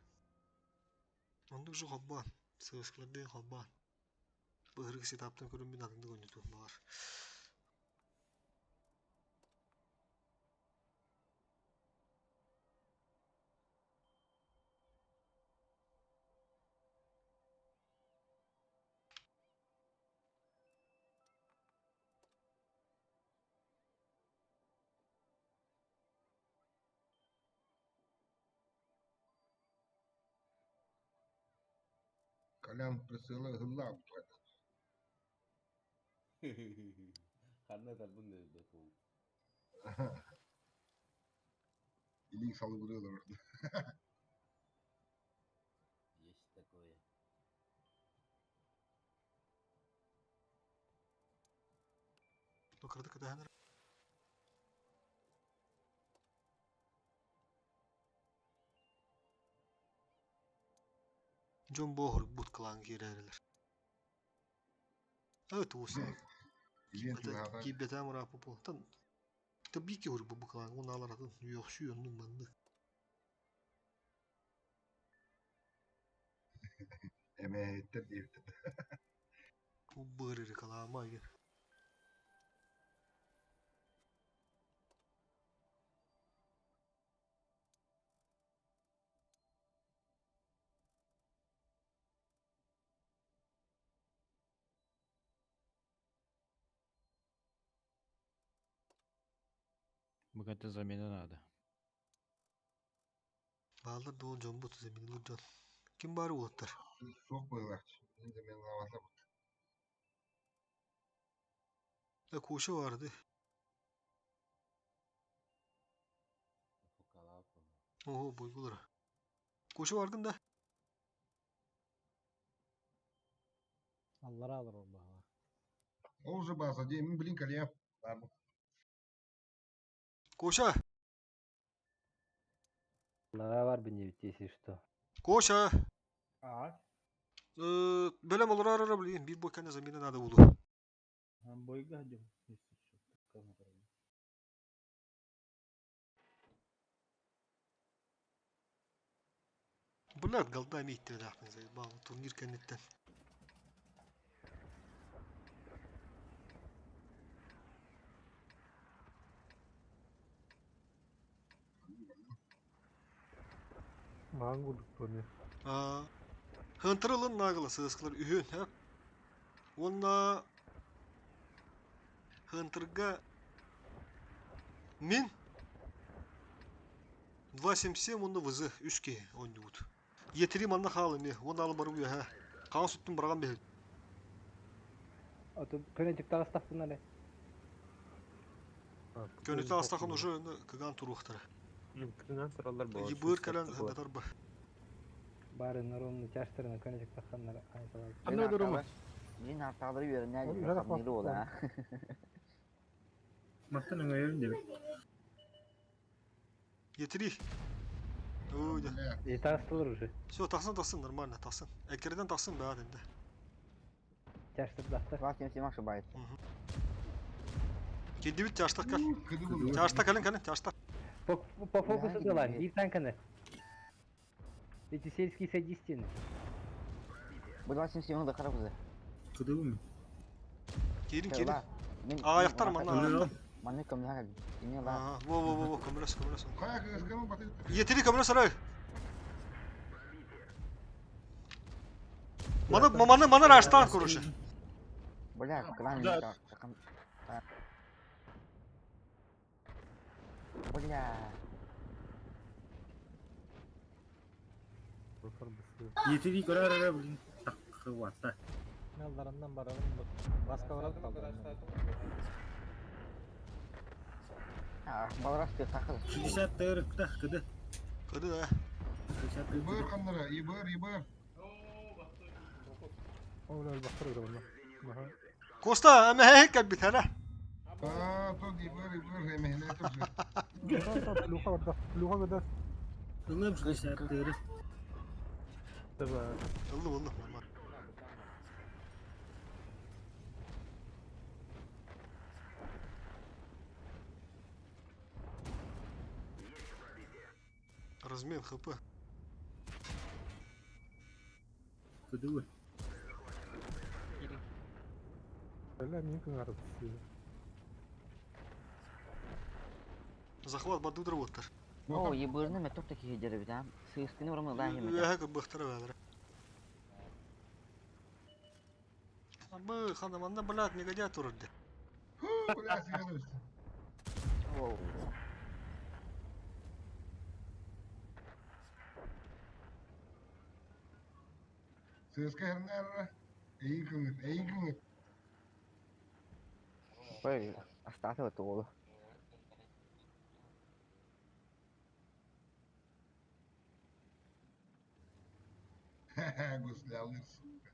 Оннук жо хаббан. Сыскладын хаббан. Быгырык сетаптан көрүн бин адынды гонюту бар. Колян присылы гылла бутайды. Қандай тарбын деді бұл. Илин салып ырылар. Есть такое. Токырды кыдаһаныр. Дьон буоһурбут кылаан киирээрилэр. Э туус. Илиэн чугаһаата. Киирбэтэ мырааппы буолтан. Табики урбу бу кылаан унааларатын үөхсүү оннук маннык. Эмээһиттэр диэбиттэр. Бу реклама егер. Букатын замена надо. Баалар да ол дьон бут заменилыр дьон. Ким бары уолаттар? Суох быһыылаах. Мин заменалаабатым. Э куша барды. Ого буйгулара. Куша бардын да. Аллара алар баҕа. Ол уже база дии. Мин блин кэлиэм. Баарбын. Куша! Аллара бар бин если что. Коша! А, Бөлем олорор блин, бир бойканы замена надо булу. бойга идем. Блядь, голда митте дахны заебал. Турнир кэнниттэн. Маан курдук турнир. Аа. Хынтырылын нагыла сыскылар үһүн, ха? Уонна Хынтырга мин 2.77 уонна ВЗ үс киһи оонньуубут. Етири манна хаал эмиэ, уонна алы барып үөһэ. Хаҥас суттун быраҕан биһил. А то көнөтүк таҕыстахпына эрэ. Көнөтө астахан уже кыган туруохтара. Кырынан сороллор буолар. Ебыр кэлэн хандатар ба. Бары народный тяжтарына көнөтүк тахханнар айталар. Анда дурума. Мин арталары үөрэнээр Ол үһэ хамныр уола. Мартын өҥөйөрүн диэбит. Етири. Ой, да. И таҕыстылар уже. Все, тахсан тахсан нормально тахсан. Эккерден тахсан баа дэнде. Тяжтардахтар. 277 ошибается. Кидибит тяжтах кал. Кыды булду. Тяжта калын калын тяжта. По, по фокусу Да, дала, не- бир танканы. Эти сельские садистины. Бу 277 да харабызы. Кыдыбым. Кирин кирин. Мин Аяқтар манна аяқтар. Манны көмләр. Ине ла. Аа, во во во во көмөлөс көмөлөс. Хайа кыскамы баты. Етири көмөлөс арай. Маны маны маны раштан короче. Бля, клан Да. не так. Бля. Етири көрөр эрэ блин. Таккыбата. Аллараннан барарым баска барап қалдым. А, балрас ты тахыр. 60 тырыкта кыды. Кыды да. 60 Ибыр ханнара, ибыр, ибыр. Ол бахтар öyle онно. Маха. Коста әмәһә кәббит хәлә. Аа, тут ибыр, ибыр, эмэһинэ туржу. Луха барда. Луха барда. Ылым 60 тырык. Таба. Ыллы ыллы нормально. Размен хп. Кыдыбы. Бля, мин кыңарып. Захват бадудыр боттар. О, ебырны ме топ такие деревья, да? Сыскины вромы лаги ме. Үөһэ кырбыахтара баалара. Абы, ханаманда, блядь, негодяй турар де. Бля, сыгылыбыз. Оу. Сыска хернер. Эйин кыңыт, эйин кыңыт. Ой, остаток это олу. Гуслялыр, сука.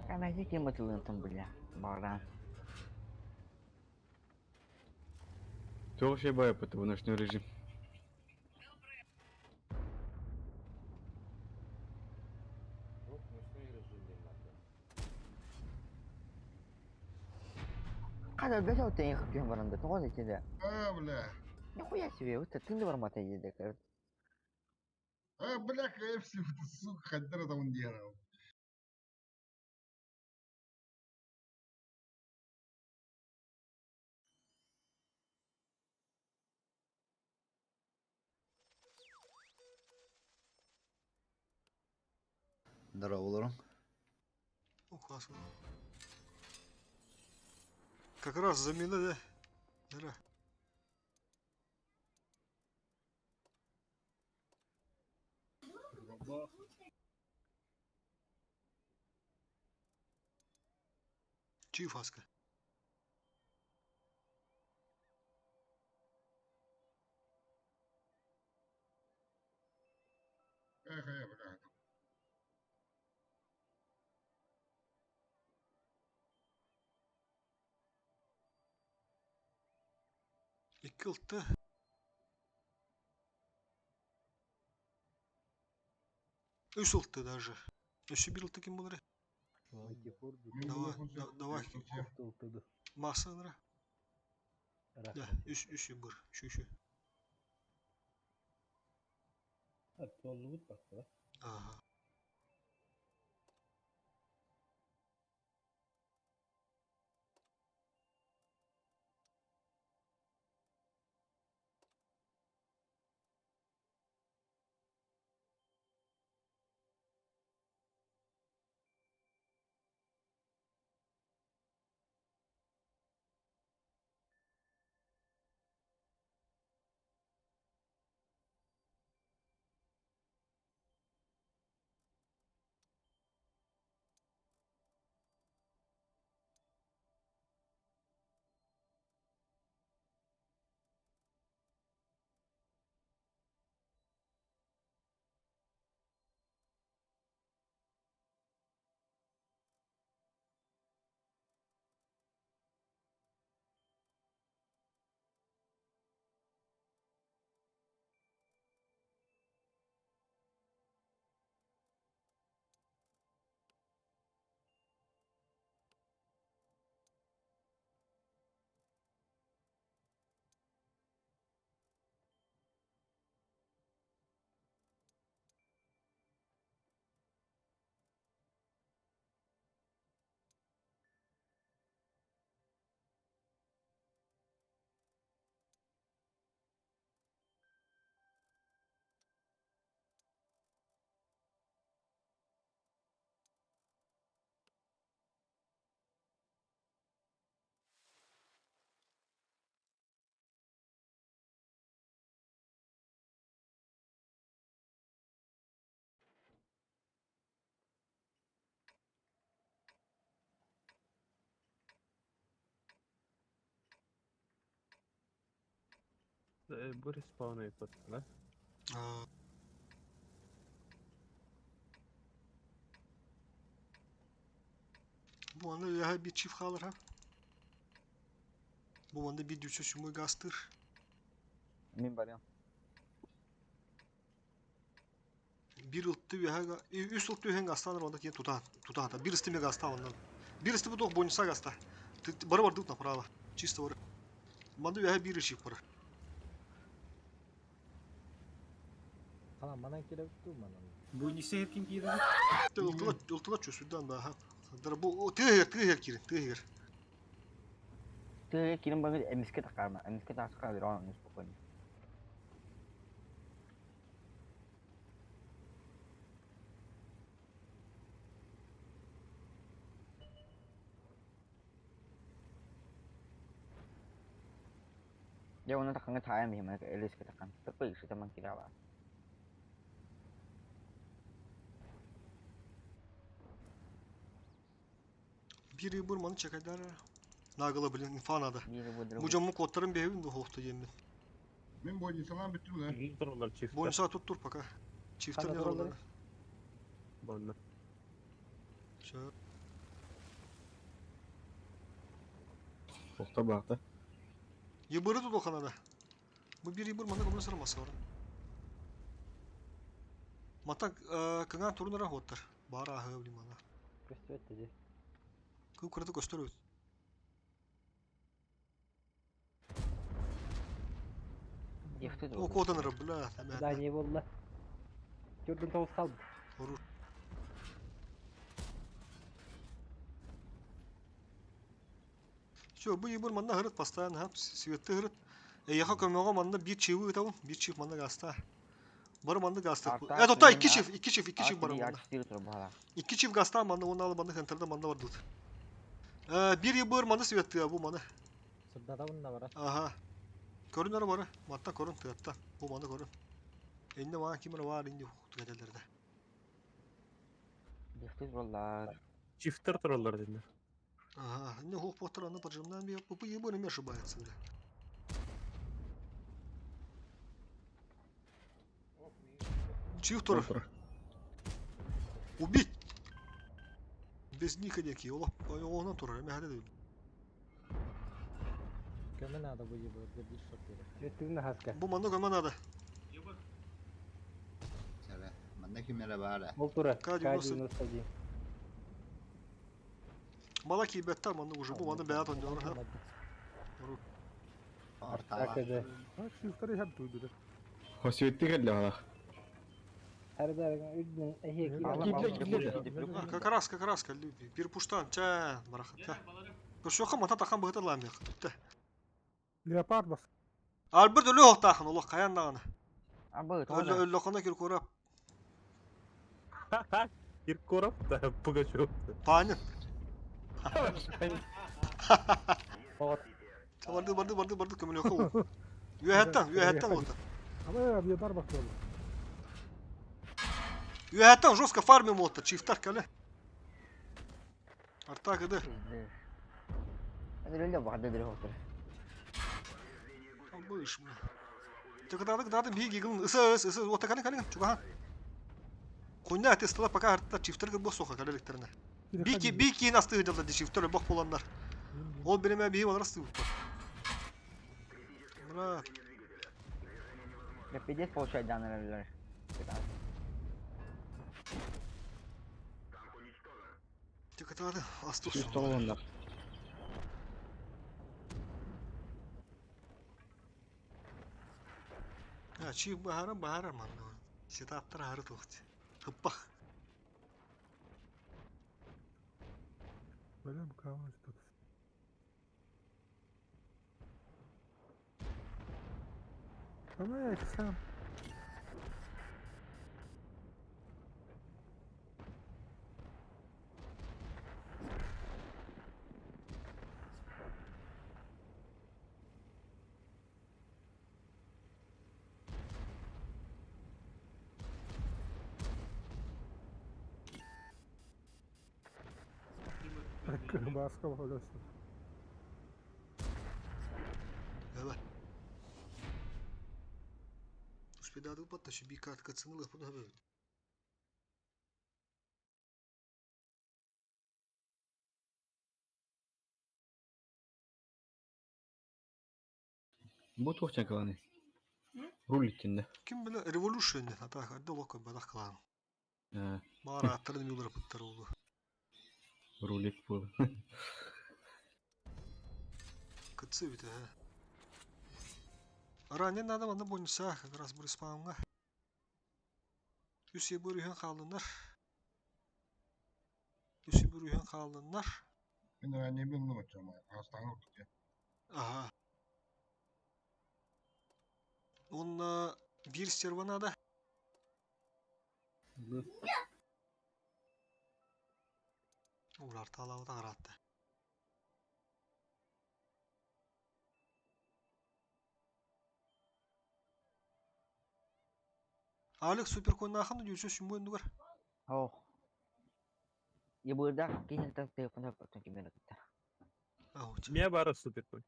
Она кем это там, бля. Баран. Туох şey байаппыт бу ночной режим. Хата бэс алтан түһэн баран да тоҕо итинэ. А, бля. Нихуя себе, вот ты не бармата едет. А, бля, КФС, сука, хаддара там дьяра. Здорово, Ну, классно. Как раз замена, да? Да. Чифаска. Эх, бля. Икки ылта. Үс ылта даже. Өссө бир ылта ким болар? Давай, давай. Масса Да, үс үс бір. Şu şu. Толлубут бакта. Ага. Бу респауны да? Bu anda ya bir çift kalır ha. Bu anda bir düşe şumu gastır. Мин барыам. Bir ılttı ve üç ılttı hen gastanır onda ki tuta tuta hata. Bir istime gasta ondan. Bir istime toh boyunsa gasta. Бары бар дут направо. Чисто бар. Манды вяха bir çift бар. Хана манан келеп ту манан. Бу не сейф ким киирэ? Ылтыла ылтыла чөсүдөн да. Дар бу тыгыр тыгыр кирин тыгыр. Ты кирин багы эмиске такарма. Эмиске такка бир он спокойно. Я оны таканга тайм хима элиске такан. Такой шитаман кирава. Bir bir manı çekeder. Nagıla bilin infanada. Bu camı kodlarım bir evim de hohta yemin. Мен бойницалан бүттүм да. Dururlar çiftler. Boyunsa tuttur paka. Çiftler ne dururlar? Bonda. Şöyle. Tohta baktı. Yıbırı tut o kanada. Бу биир ибыр манна көмөлө сырамасы бар. Мата кыҥаан турунара хуоттар. Баар ааһыа билим ана. Көстүбэт дии. Кыл кырата көстөр эбит. О, куотан ырар, бля. Задание буолла. Төрдүн тоҕус хаалбыт. Орур. Все, бу ебыр манна һырыт постоянно хап светты һырыт. Эйиэхэ көмөҕө манна биир чивы ыытабын, биир чив манна гаста. Бары манна гаста. Э, тота икки чив, икки чив, икки чив бары манна. Икки чив гаста манна, уонна манна центрда манна бардыбыт. Э, биир ебыр манна светты бу маны. Сырдатабын да бара. Аха. Көрүн ары бары. Матта көрүн тыатта. Бу маны көрүн. Инне маған ким бар инде түгәтәләрдә. Дефтит боллар. Чифтер тураллар дедилер. Ага, не хух поттер, аны поджимнан бе. Бу ебы не ошибается, бля. Чиф турар. Убить! Без ника некий, олох, онан турар, эме хәдә Көмө надо бу ебыр бир шот берер. Светты хаска. Бу манна көмө надо. Сәле, манна ким эрэ баара. Ол тура. К-91. К-91. Мала кийбеттер манна уже бу манна бәят ондор ха. Так эде. А, чифтары хәп туйдылар. Хосветти келді алақ. Әрдәргә үднен әһе А, Как раз, как раз, калли бир пуштан, ча, барахатта. Көршөкө мата тахан быгыта ламык. Бүтте. Леопард бас. Альберт өлө хохтахан олох каян даганы. Абы, Өлө өлө кана кир көрөп. Киркоров да Пугачев. Панин. Барды барды барды барды көмөлөкө. Үөһэттэн, үөһэттэн вот. Ама леопард бас болду. Үөһэттэн жестко фармим вот, чифтар кале. Арта кыды. Öyle барды дыр отыр. Абыш мы. Тыгдады гдады би гигл ысы ысы ысы вот кале кале чуга. Хуйня ты стала пока арта чифтер гы босоха кале лектерне. Бики бики насты дылды чифтер бок боландар. Ол биреме би олар асты. Брат, Я пиздец получать данные. тыгдады асты. Чифт оғыландар. А, чиф бахара бахара манна. Сетаптар хары тухти. Хыппах. Бөлем кавын тут. Ама я сам. Баска болосун. Давай. Успедады патташы би картка цынылых бұны хабы. Бу туох чакаланы. Рулиттинде. Ким биле Revolution ата адда лока бадах кылан. Мара аттарын мюллер пыттар oldu. Рулик был. Кытсы бит ә. Ранен надо манда бойынша как раз бір спамға. Үс ебір үйін қалдындар. Үс ебір үйін қалдындар. Мен ранее мен лучше, астан ордук. Ага. Он бир стерва надо. Улар талабы да каратты. Алекс суперкон нахын дүйсө сүмбөн дугар. Ох. Ебырда кейин телефон потом кимер кытта. Меня бара суперкон.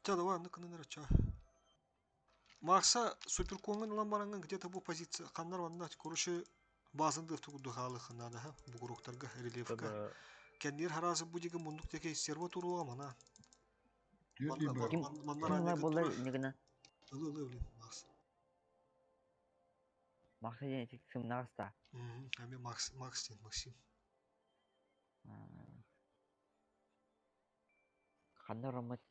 Ча давай, ну-ка, наверное, ча. Макса суперконгын улан баранган где-то бу позиция каннар ванна короче базынды тугу халы надо ха бугуруктарга рельефка. Кендир харазы бу диге мундук теке серво туруга мана. Ким Манна болар нигена. Ылы-ылы, блин, Макс. Макс диэн ити сымнаҕас да. Эми Макс, Макс диэн, Максим. Ханна ороммут?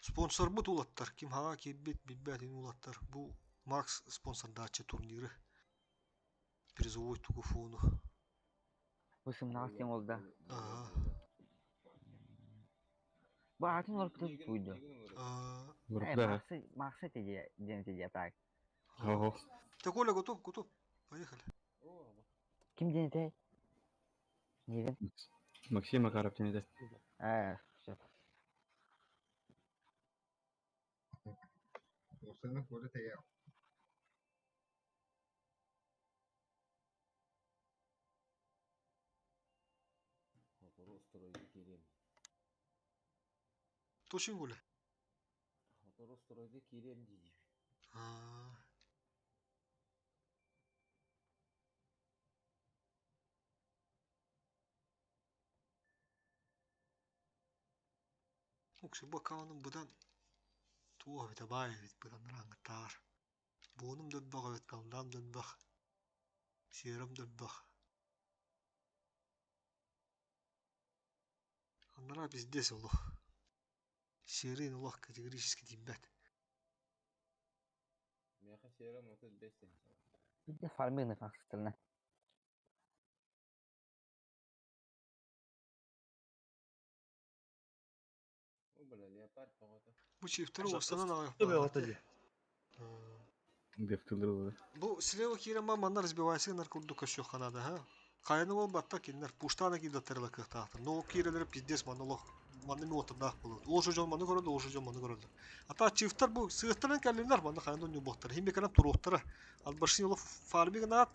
Спонсорбут улаттар, ким хаҥа киирбит, билбэт ин улаттар. Бу Макс спонсордааччы турниры. Призовой тугу фону. Бу сымнаҕас диэн уол да. Ага. Бу аатын олорпута буйду. Э, Максы, Максы диэн диэн диэ так. Ого. Так, Оля, готов, готов. Поехали. Ким диэн этэй? Нивен? Максим Макаров диэн этэ. Э, все. Осыны Коля тэйэ. Точно, Коля? Сотору стройга киириэм дии. А. Уксы бу аккаунтум быдан туох эбитэ баай эбит быдан ырааҥҥыттааҕар. Буонум да элбэх эбит, галдаам да элбэх, сиэром да элбэх. Анараа пиздец олох. Серый олох категорически тиийбэт. Миэхэ серым 35 тыһыынча. Где фармины хахсытылна? О, бля, леопард тоҕото. Бу чифтери уостанан аҕай Бефтылыр Бу слева киирэн манна разбивайся гынар курдук көссүөххэ наада, ха? Хайаны буолбатта кинилэр пуштаана киирдэттэрэ кыахтаахтар. Но ол киирэлэрэ пиздец манна олох манна ми уоттардаах буолуот. Ол дьон маны көрөллөр, ол дьон маны көрөллөр. Ата чифтар бу сыахтаран кэллиннэр манна хайаны ньубуохтара. Хим бекерен туруохтара. Албашни олох фарми гынаат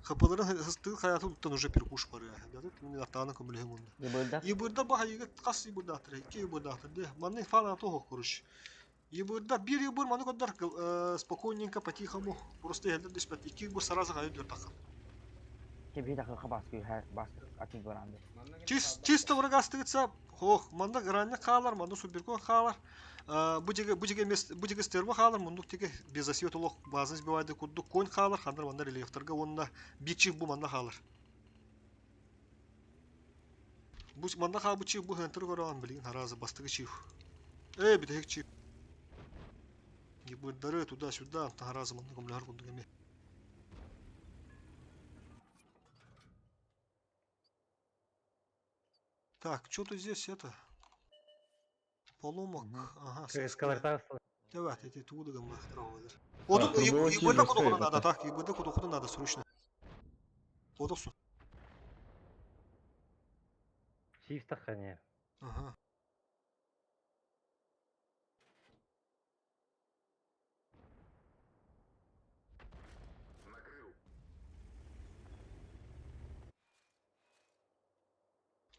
хапыларын хыстыы хаятын туттан уже перекуш барыа. Мин аттаана көмөлөһүм онно. Ебырда. Ебырда бу хайыга хас ебырдаахтар, икки ебырдаахтар де. Манны фана тоһох короче. Ебырда бир ебыр маны көрдөр спокойненько по-тихому просто иһэллэр диспэт икки ебыр сразу хайы дүртахха. Тебе да баскы баскы атын горанды. Чисто врагастыгытса хох манна ранне хаалар, манна суперкон хаалар. Бу жеге бу жеге бу жеге стерва хаалар, мундук теге безосвет олох базын сбивайды курдук конь хаалар, хандар манна рельефтарга онна бичик бу манна хаалар. Бу манна хаал бу чик бу хентер көрөөн билигин харазы бастыгы чик. Э битек чик. Ебырдары туда-сюда, харазы манна көмлөр курдук эме. Так, что-то здесь это... Поломок. Ага. Давай, эти туда гамма Вот ебыда куда надо, так, ебыда куда надо срочно. Вот все. Чифтахане. Ага.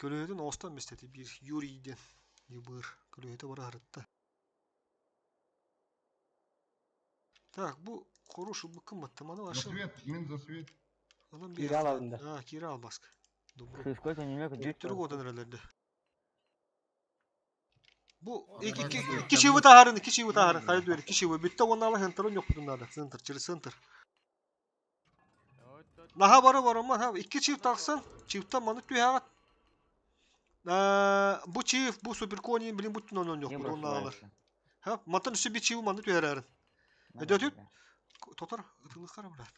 Көлөһөтүн оостон местети бир Юрий диэн ебыр көлөһөтө бара харытта. Так, бу хороший быккын баттаманы За ваша. свет, мин за свет. Анан Кире алабын да. А, кире албаск. Добро. Сколько не мег Түрік одан эрелерде. Бу Ага, iki ага. iki çivi taharın, iki çivi taharın. Hayır diyor, iki çivi. Bitti onlarla hentarın yok bunlarda. Center, через центр. Наха бары бар ama ha iki çift taksan, çiftten manık tüy Bu çift, bu superkoni bilin bütün onun yok. Bu onlar alır. Ha, matan üstü bir çivi manık tüy hererin. Ödötüp totar ıtılık ara bırak.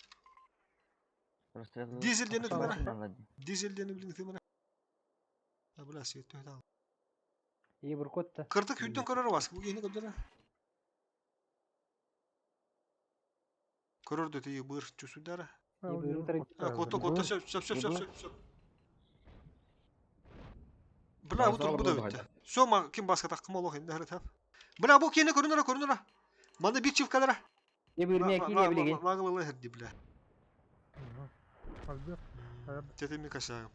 Dizel deni tümere. Dizel deni bilin tümere. Ha bula siyet tüy daha. Ебыр котта. Кыртык хүттен көрөр бас. Бу кихини көрдөр. Көрөр дөтө ебыр чүсүдара. Кото кото сөп сөп сөп сөп сөп. Бля, бу тур бу да битте. Всё, ма ким баска таккым олох инде хәрәт. Бля, бу кихини көрүнөр көрүнөр. Манда бир чиф калара. Ебыр ме кире билеген. Магылы херди бля. Альберт. Тетеми кашагым.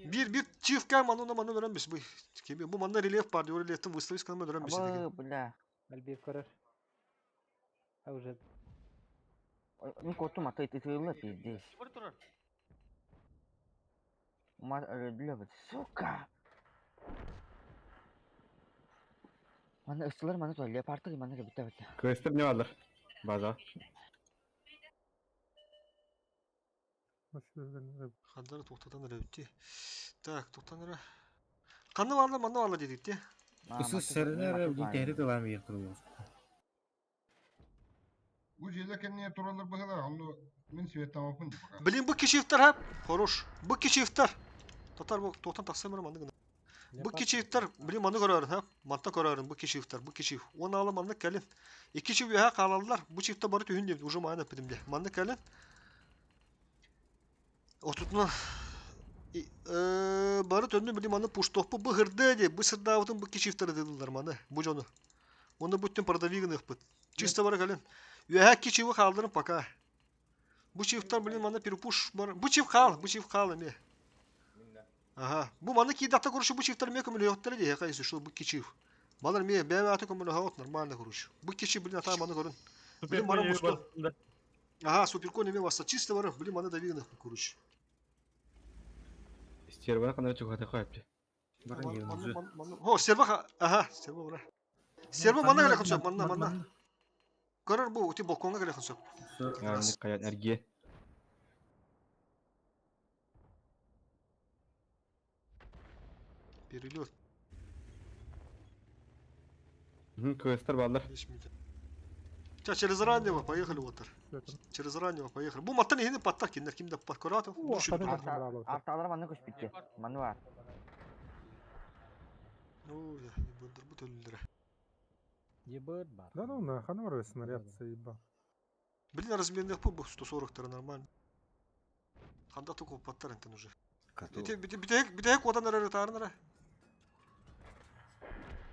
Бир бир чиф кай мануна ману өрөн бис бу. Кеби бу манда рельеф бар диyor, рельефтин выставить канма өрөн бис деген. Бля. Альберт көрөр. А уже Мин котум ата итиле пиздец. Мат бля, сука. Манна ыстылар манна туалет леопардтар манна кэбиттэ битте. Квестер не алыр. База. Хандары тоқтатан эрэ Так, тоқтан эрэ. Ханна баалла, манна баалла диэтик ти. Ысы сэрэнэ эрэ блин тэһри тылаан биир турулуос. Бу дьиэлэр кэннигэр тураллар быһыылаах, онно мин светтамаппын дии пока. Блин, бу кичифтер ха. Хорош. Бу кичифтер. Татар бу тоқтан тахсам эрэ маннык гына. Бу кичифтер, блин, маны көрөөрүн ха. Манта көрөөрүн бу кичифтер, бу кичиф. Он алы маннык кэлин. Икки чиф үөһэ хаалаллар. Бу чифтер бары түһүн диэбит. Уже маан эппитим дии. Маннык кэлин. Отутунан бары төннү били маны пуштуохпут бу хырдыа дии бу сырдаабытын бу кичифтер ытыыллар маны бу дьону. Уонна бүттүн продавигын гыныахпыт. Чисто бары кэлин. Үөһэ кичивы хаалларын пока. Бу чифтар блин маны перепуш бар. Бу чиф хаал, бу чиф хаал эмиэ. Ага. Бу маны киирдахта короче бу чифтар эмиэ көмөлөһүөхтэрэ дии если что бу кичив. Балар эмиэ бэйэ аты көмөлөһөҕүт нормально короче. Бу кичи блин ата маны көрүн. Блин маны мусту. Ага, суперкон эмиэ баста. Чисто бары, блин маны давигын короче. Стервана канара чухата хайпты. О, серва, ага, серва бара. Серва манна кэлэ сөп, манна, манна. Көрөр бу, ути балконга кэлэ сөп. Каян эргие. Перелет. Квестер баллар. Сейчас через раннего поехали вот. Через раннего поехали. Бу маттан ихини паттар киндер кимде пат көрөтү. Арталар манна көспүттэ. Манна бар. Ну, ебандыр бу төлүллэрэ. Ебыр бар. Да ну нахуй, ну снаряд заебал. Блин, разменных по 140 тара нормально. Ханда туку паттар энтен уже. Битек битек котан эрэ таарын эрэ.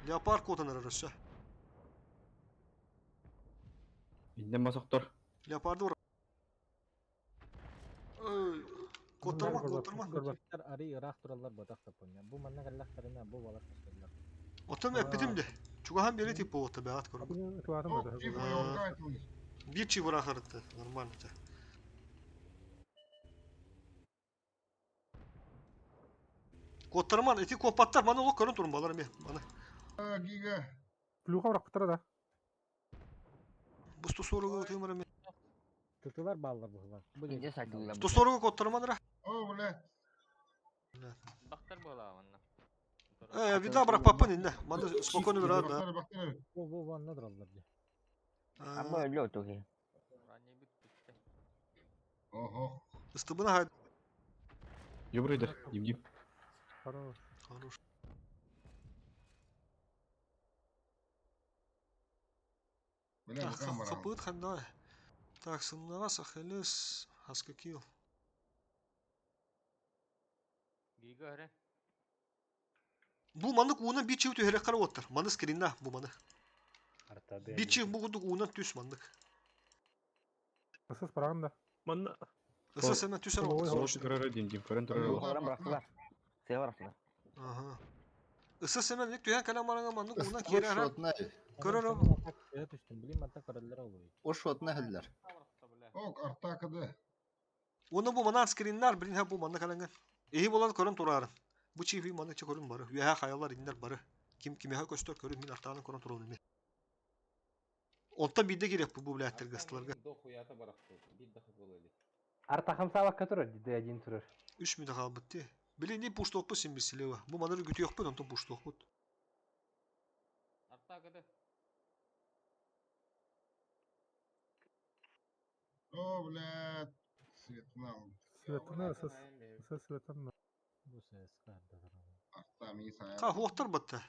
Леопард котан эрэ өссө. Инден басоқтор. Леопарды ура. Коттарма, коттарма. Ари ыраах тураллар ботах таппын. Бу манна кэллэхтэринэ бу балар көстөллөр. Оттон эппитим де. Чугахан бери тип болуотта бэҕат көрбүт. Биир чи быраахарытты. Нормально те. Коттарман, эти коппаттар, маны олох көрөн турун балар эме. Маны. Гига. Плюха бырахпыттара да. Бу 140 ытыымар эме. Тытылар бааллар быһылар. Инде сайтылар. 140 коттарман ра. О, бля. Бактар буола манна. Э, вида бырахпаппын инне. Маны спокойно берет да. Бу бу манна тураллар дии. Амма өлө отуги. Ого. Ыстыбына хай. Юбрыйдыр, дим-дим. Хорош. Хорош. Бля, Так, хапыт хандай. Так, сымнага сахелес хаскакил. Гига эрэ. Бу маны уунан бир чип түһэрэ кара оттар. Маны скринна бу маны. Бир чип бу кудук уунан түс маннык. Ысыс барагын да. Манна. Ысыс эмен түс ара Сол көрөр дим-дим, көрөн турар. Баран бырахтылар. Сыа бырахтылар. Ага. Ысыс эмен ник түһэн кэлэн бараҥа маннык уунан киирэ ара. Көрөр Өтө түстүм. Билим атта көрөллөр олуй. Ошотна хеллер. Ок, артакада. Уонна бу манан скриннар блин ха бу манна кэлэҥҥин. Эһи болан көрөн турарын. Бу чип маннык чэ көрүн бары. Үөһэ хайалар иннер бары. Ким кимиэхэ көстөр көрүн мин артаанын көрөн турабын эми. Онтон биирдэ кириэхпит бу блээттэргэ ыстыларга. Артахам сабакка турар, диде один турар. Үч мүнө хаалбыт дии. Били не пуштуохпут син бисилева. Бу манары күтүөхпүт, онтон пуштуохпут. Артакада. О, бля. Светна. Светана, ысыс. Ысыс светана. Бу сэс карда турар. Арта ми Ха, хуохтар батта.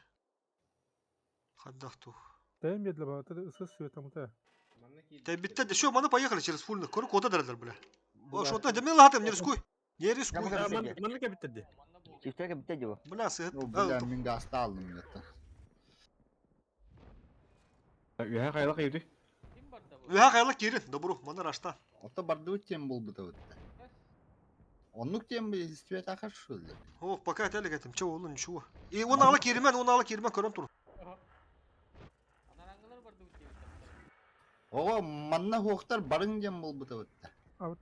Хаддахту. Тайм бедле ба, ысыс светамта. Тэ битте, шо, маны поехали через фульных. Көрү кота дәрелер, бля. О, шо, да, мен латым, не рискуй. Не рискуй. Манна кэбиттерди. Чифтерге битте дии. Бля, сыт. Ну, бля, мин гаста алдым где-то. Үһә кайлак йөрди. Үһә кайлак кирин, добру, маны рашта. Ото барды тем был бы вот. Оннук тем бы свет ахаш шул. О, пока телек этим, чего, он ничего. И он ала киримен, он ала киримен көрөн тур. Ого, манна хуохтар барын тем был бы вот.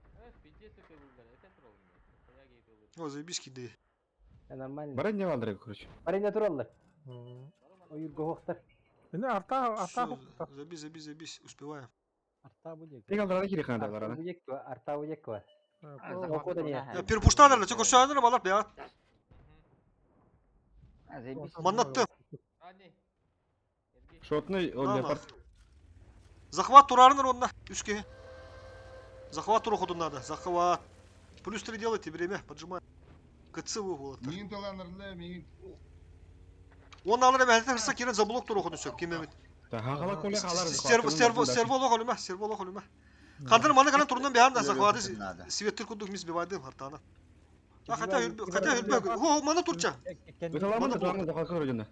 О, заебись киды. Нормально. Бара не алдыр, короче. Барыня тураллар. Ойур гоһохтар. Ini арта арта Всё, забей, забей, забей, успеваем. Арта бу диэки. Тик алдарана кири ханада алдарана. Арта бу диэки бар. Арта бу Я перепуштаныр, чөкө шаныр балар бя. Маннатты. Шотный ол На, леопард. Захват турарыныр онна, үске. Захват туруходу надо, захват. Плюс 3 делайте, время, поджимай. КЦ выголо. Мин таланыр мин. Он алыр эбэ, хырса кирен за блок турухуну сөп, кимемит. Хагала коле халар. Серво, серво, серво лох олюма, серво лох олюма. Хандыр маны канан турунан бяхан да захваты светтир кудук мис бивайдым хартана. А хотя хотя хүрбө, хо маны турча. Маны туаңы да kalkar ödünde.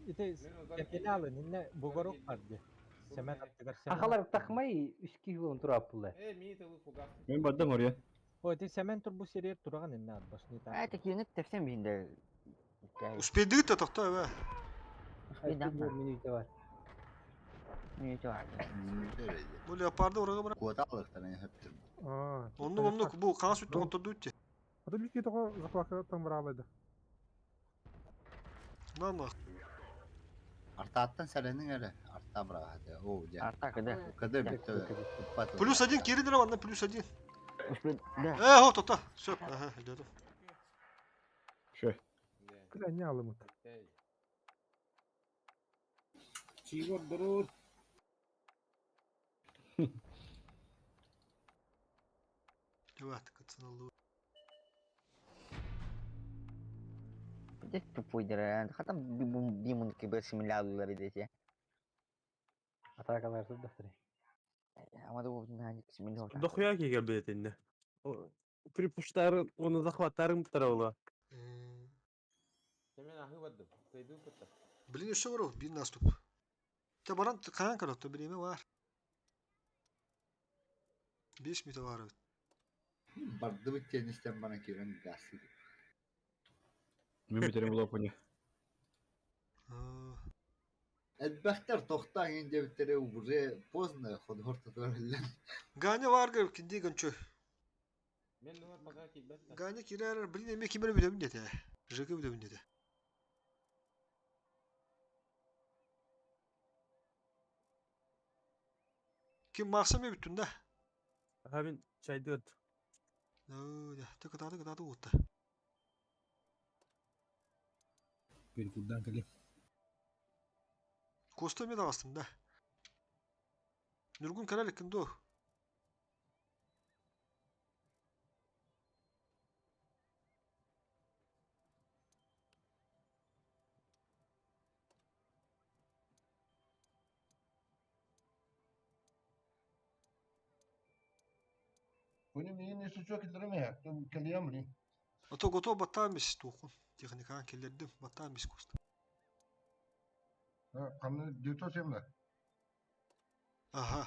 Ити кепелалы нинне бугорук бар ди. Семен аттыгар Семен. Ахалар тахмай үски болон турап булла. Мен бардым oraya. О, ити Семен тур бу сериер тураган инне ат башны та. Это кийинip тепсем бинде. Успейдик да тохто эбэ. Минуты бар. Минуты бар. Бу леопарды орага бара. Куоталыктан хөптүр. Онну онну бу кага сүттү конторду үтте. Ата бики того захватка там бралайды. На на. Артаттан сәренің әлі. Арта бұрағады. О, де. Арта кыды. Кыды бітті. Плюс один кирин равно плюс один. Да. Э, хо, тота. Все, ага, идет. Шö. Бля, не алымыт. Чего, друг? Evet, кытсыналлы. Где тупой дыра? Хатам бимун кибер симулялар дети. Атакалар сурдастыр. Амады бу нани симулялар. Дохуя кигер билет инде. Припуштарын, оны захваттарын тараула. Блин, еще воров, бин наступ. Те баран каян каратта билеме бар. 5 метр бар. Барды біткен бана кирен гасы. Мен битерим була поня. Әлбәхтер тоқтан енді бітері уже поздно ходор тұтар Ганя var гөр кинди гөнчө. Ганя кирер, блин, эме кимер билем дети. ЖК билем дети. Ким максам бүтүн да. Хабин чайды өт. Да, так тады тады утта. Перекурдан кали. Коста мен астым да. Нургун канал кимдо? Bunu мин не сучок илдереме. Келем ли. Ато готов баттамис тухун. Техникаан келлердим баттамис коста. Канны 907 да. Ага.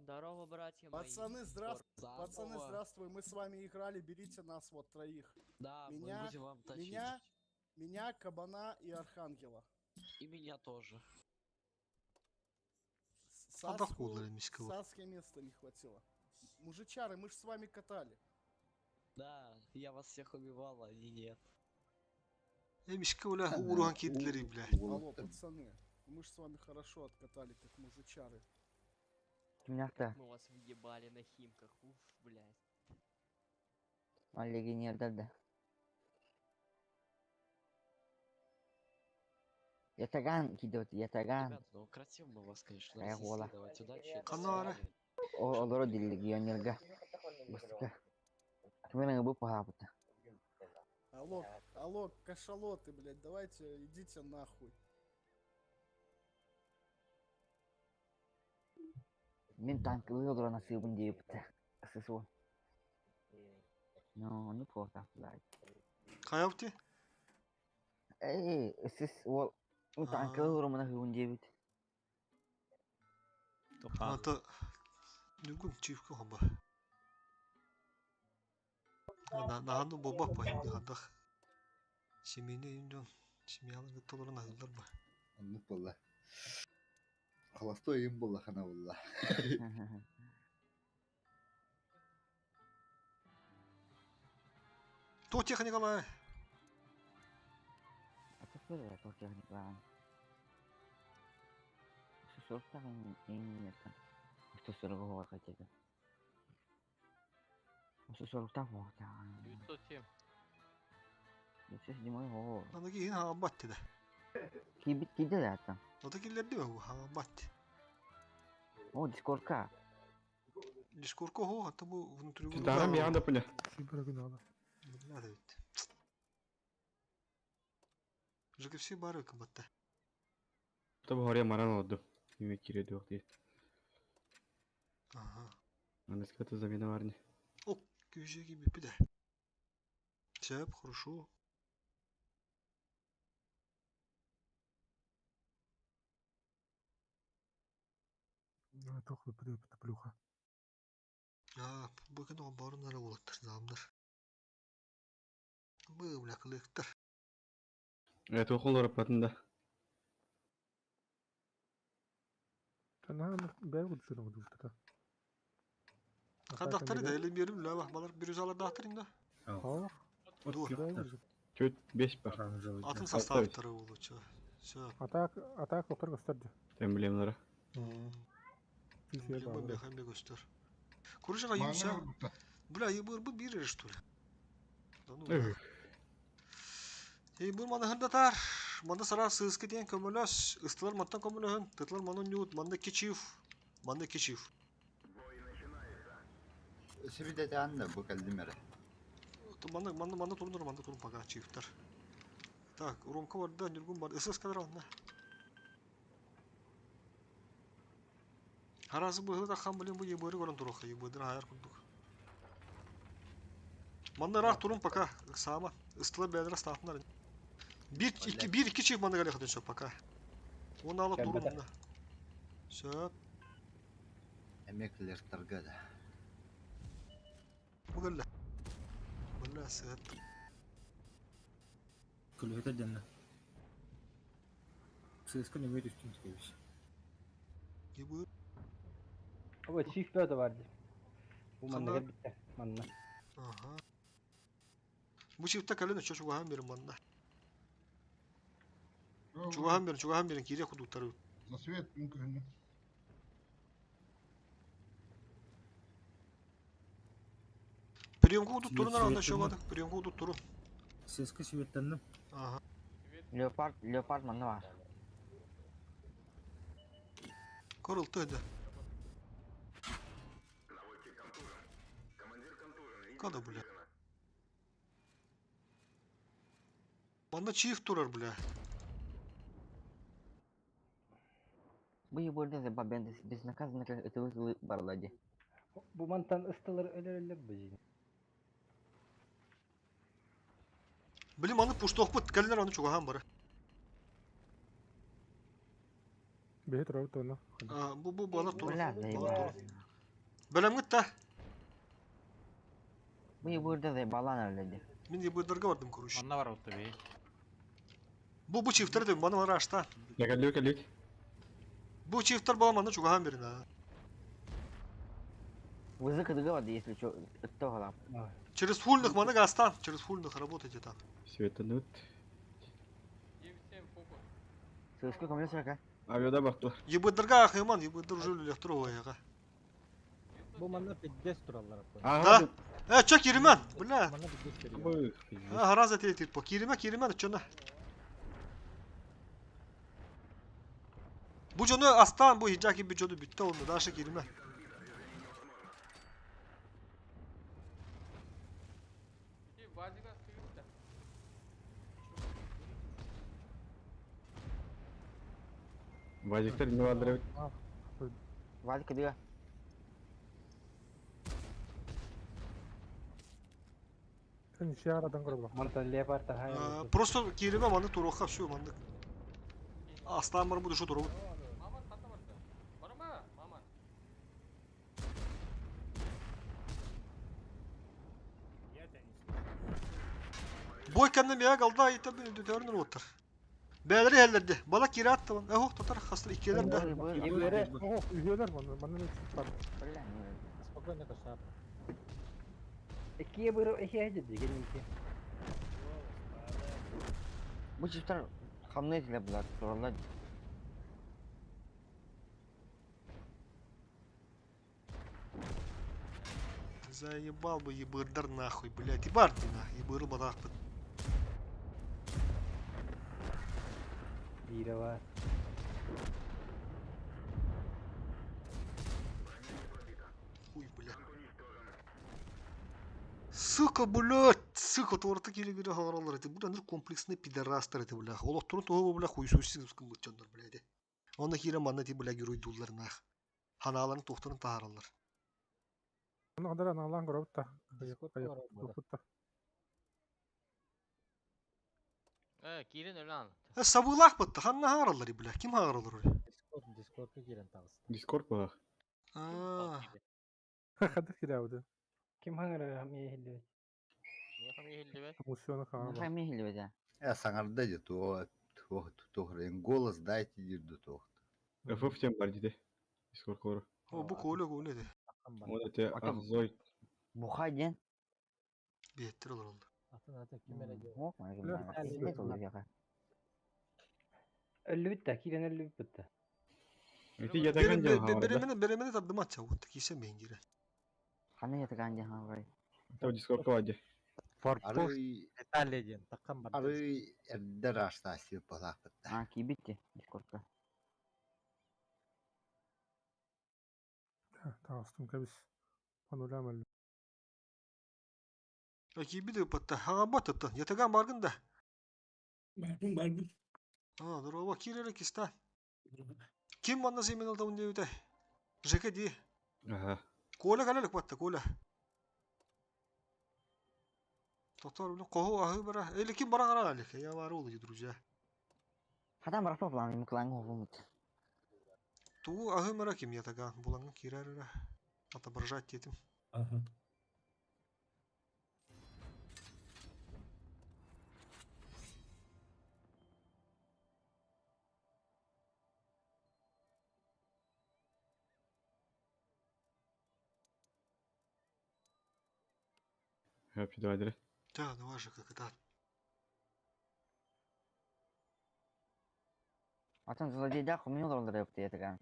Здорово, братья мои. Пацаны, здравствуй. Пацаны, Здорово. здравствуй. Мы с вами играли, берите нас вот троих. Да, мы меня, будем вам тащить. меня, Меня, Кабана и Архангела. И меня тоже. Адам Саску, куллар эмискэ бу. Саске места не хватило. Мужичары, мы ж с вами катали. Да, я вас всех убивал, а они нет. Эмискэ бля ууруһан киирдилэр бля. Алло, пацаны, мы ж с вами хорошо откатали, как мужичары. Кимнякта? Мы вас въебали на химках, уф, блядь. Он легионердар да. Ятаган кидот, ятаган. Ребята, ну красиво мы вас, конечно, Эх, разнесли, вола. давайте удачи, до Канары. свидания. О, олоро ди легионерга. Бастыка. Кимена бу пахапыта. Алло, алло, кашалоты, блядь, давайте идите нахуй. Мин танкылы олоро насыбын диэбитэ. ССО. Ну, ну плохо, блядь. Хайабыти? Эй, СС ол. Ну танкылы олоро насыбын диэбит. Ата Нүгүн чивка хаба. На наһану боба пай хадах. Семейне юндон семьялар гытталарын ахылдар ба. Оннук буолла. Холостой им буолла хана буолла. То техникалар. Это что то техникалар? Что там это? Что 40 хотели? Что 40 вот. 907. 907 го. Аны кийин хаабат деди. Кибит киди да Ата киллерди бу хаабат. О, дискордка. Дискордка хо ата бу внутри Дарам я да поня. Сибиргинала. Надо ведь. ЖКФС бары кабатта. Таба хоря маран олду. Име кире дуак дейт. Ага. Аны замена барни. О, күйжеги бипи де. Сәп, хорошо. Тух бипти плюха. А, бүгін оған барын ара олаттар, замдар. Бұл бля кылыктар. Это холор патында. Тана бәй гудсырың дутта. Кадактары да элем берим ла балар бир үз алар дактыр инде. Ду. Чөт 5 бар. Атын составтары болучу. Всё. Атак, атак доктор gösterdi. Эмблемлары. Эмблема бехамбе göster. Куржага юмса. Бля, ебыр бу бир что ли? Да ну. Ей бу маны хындатар. Манда сара сыскы диэн көмөлөс, ыстылар маттан көмөлөһүн, тытлар манын нют, манда кичив, манда кичив. Себиде анна бу калдимере. Манда манда манда турун манда турун пока чифтер. Так, Ромка бар да, Нюргун бар. СС кадр онна. Харазы бу да хан билен бу ебыры көрөн туруха, ебырдыр хайар курдук. Манда рах турун пока сама. Ыстылар бәдер статынар. Bir iki bir iki çift манда галеха все пока. Оны алып турун мында. Все. Эмеклер таргада. Бугелле. Бугелле сет. Күлүһүтэ дэнна. Сыска нөмө түстүн тикебис. Ебыр. Оба чиф бөтө бар ди. Бу манна Ханна? келбитте. Манна. Ага. Бу чифтте кален чо чугахан берин манна. Чугахан берин, чугахан берин кире кудуктары. За свет мүмкін. Приемка удут турун аранда шобады. Приемка удут турун. Сыска сибеттенним. Ага. Леопард, леопард манна бар. Корылты да. Када бля. Манна чиф турар бля. Бу ебырды за бабенды безнаказанно это вызовы барлади. Бу мантан ыстылар өлөр бу. Билим аны пуштохпут каллер аны чугахан бары. Бэйт рабыт оны. А, бу бу балар турун. Бля, Балар турун. Белемгит та. Бу ебырды за балан өлөдү. Мин ебырдарга бардым короче. Манна бар отты бей. Бу бу чифтер дем маны араштан. Кэллик кэллик. Бу чифтер була маны чугаһан берин а. Вызы кыдыга барды, если что, ытта халап. Через фульных маны гастан, через фульных работайте там. Светанут. 9-7 фокус. Сыска көмөлө сака. Авиада бартылар. Ебыдырга ахыман, ебыдыр уже лехтровая. Бу манна пиздец тураллар. Да? Э, чё киримен? Бля. Манна пиздец көрüyor. А, раза ты типа. Кириме, кириме, чё на? Бу жону астан бу хиджаки бу жону бүттө онну даша кириме. Иди, Вадика стыгытта. Вазиктер не бардыр. Вадик кыдыга. Sen işe yaradan көрө Мантан лепарта хай. Просто кириме маны туруха все маны. Астан бар бу душу туру. Маман хата барды. Барма, маман. Бой кәнне мия galda итә бин дөтөрнөр оттыр. Бәлери хәлләрде. Бала кире атты. Эх, татар хастыр икеләр дә. Üyeler bana, bana ne çıkar? Спокойно кашап. Иккие быры эхе деди геники. Бу чифтер хамны этилер булар, туралар. Заебал бы ебырдар нахуй, блядь. И бар ты нахуй, ебыры бадах бит. Бире бар. Хуй, блядь. Сука, блядь, сука, торты кире бире хагаралар эти. Бу да комплексный пидорастар эти, бля. Олохторун того, бля, хуй сүйсүз кымбытчандар, блядь. Онда кире манна ти, бля, герой дуллар нах. Ханаларын тохторун тааралар. Onu kadar analan көрө бутта. Бутта. Э, кирин өлан. Э, сабылах бытты, ханна хагаралар, бля. Ким хагаралар öyle? Дискорд, Дискордка кирен тагыс. Дискорд бар. Аа. Хадыр кирәүде. Ким хаңара мехилди. Мусионы хаама. Хамы хилбеде. Я саңарда же то то то голос дайте дирду то. FF тем бар диде. Дискорд кору. О, бу коля коля де. Вот это Ахзой. Бухай ден. Беттер олар oldu. Атын аты ким эле же. Ок, мага. Өллү битте, кирен өллү битте. Эти ятаган жан хагарда. Беремени беремени тардым атча, вот кисе мен кире. Ханы ятаган жан хагар. Там Дискорд кладе. Форпост Италия ден таккан бар. Ары эрдер аштасы балак битте. А, кибитти Дискордка. Тагыстым кебис. Панорамал. Аки биде патта хагаба татта. Ятаган баргын да. Барбын, барбын. А, здорово, кирere киста. Ким манна семен алда унде Жека ди. Ага. Коля калалык батта, Коля. Татар билен коху ахы бара. Эли ким бара кара алик. Я бар oldu друзья. Хатан барапа булан, муклан хобумут. Туу ахы мара ким ятаган булангын кирерere. Отображать детим. Ага. Хәп давай dire. Да, давай же как это. Атын злодейда хумын олар yaptı ятаган.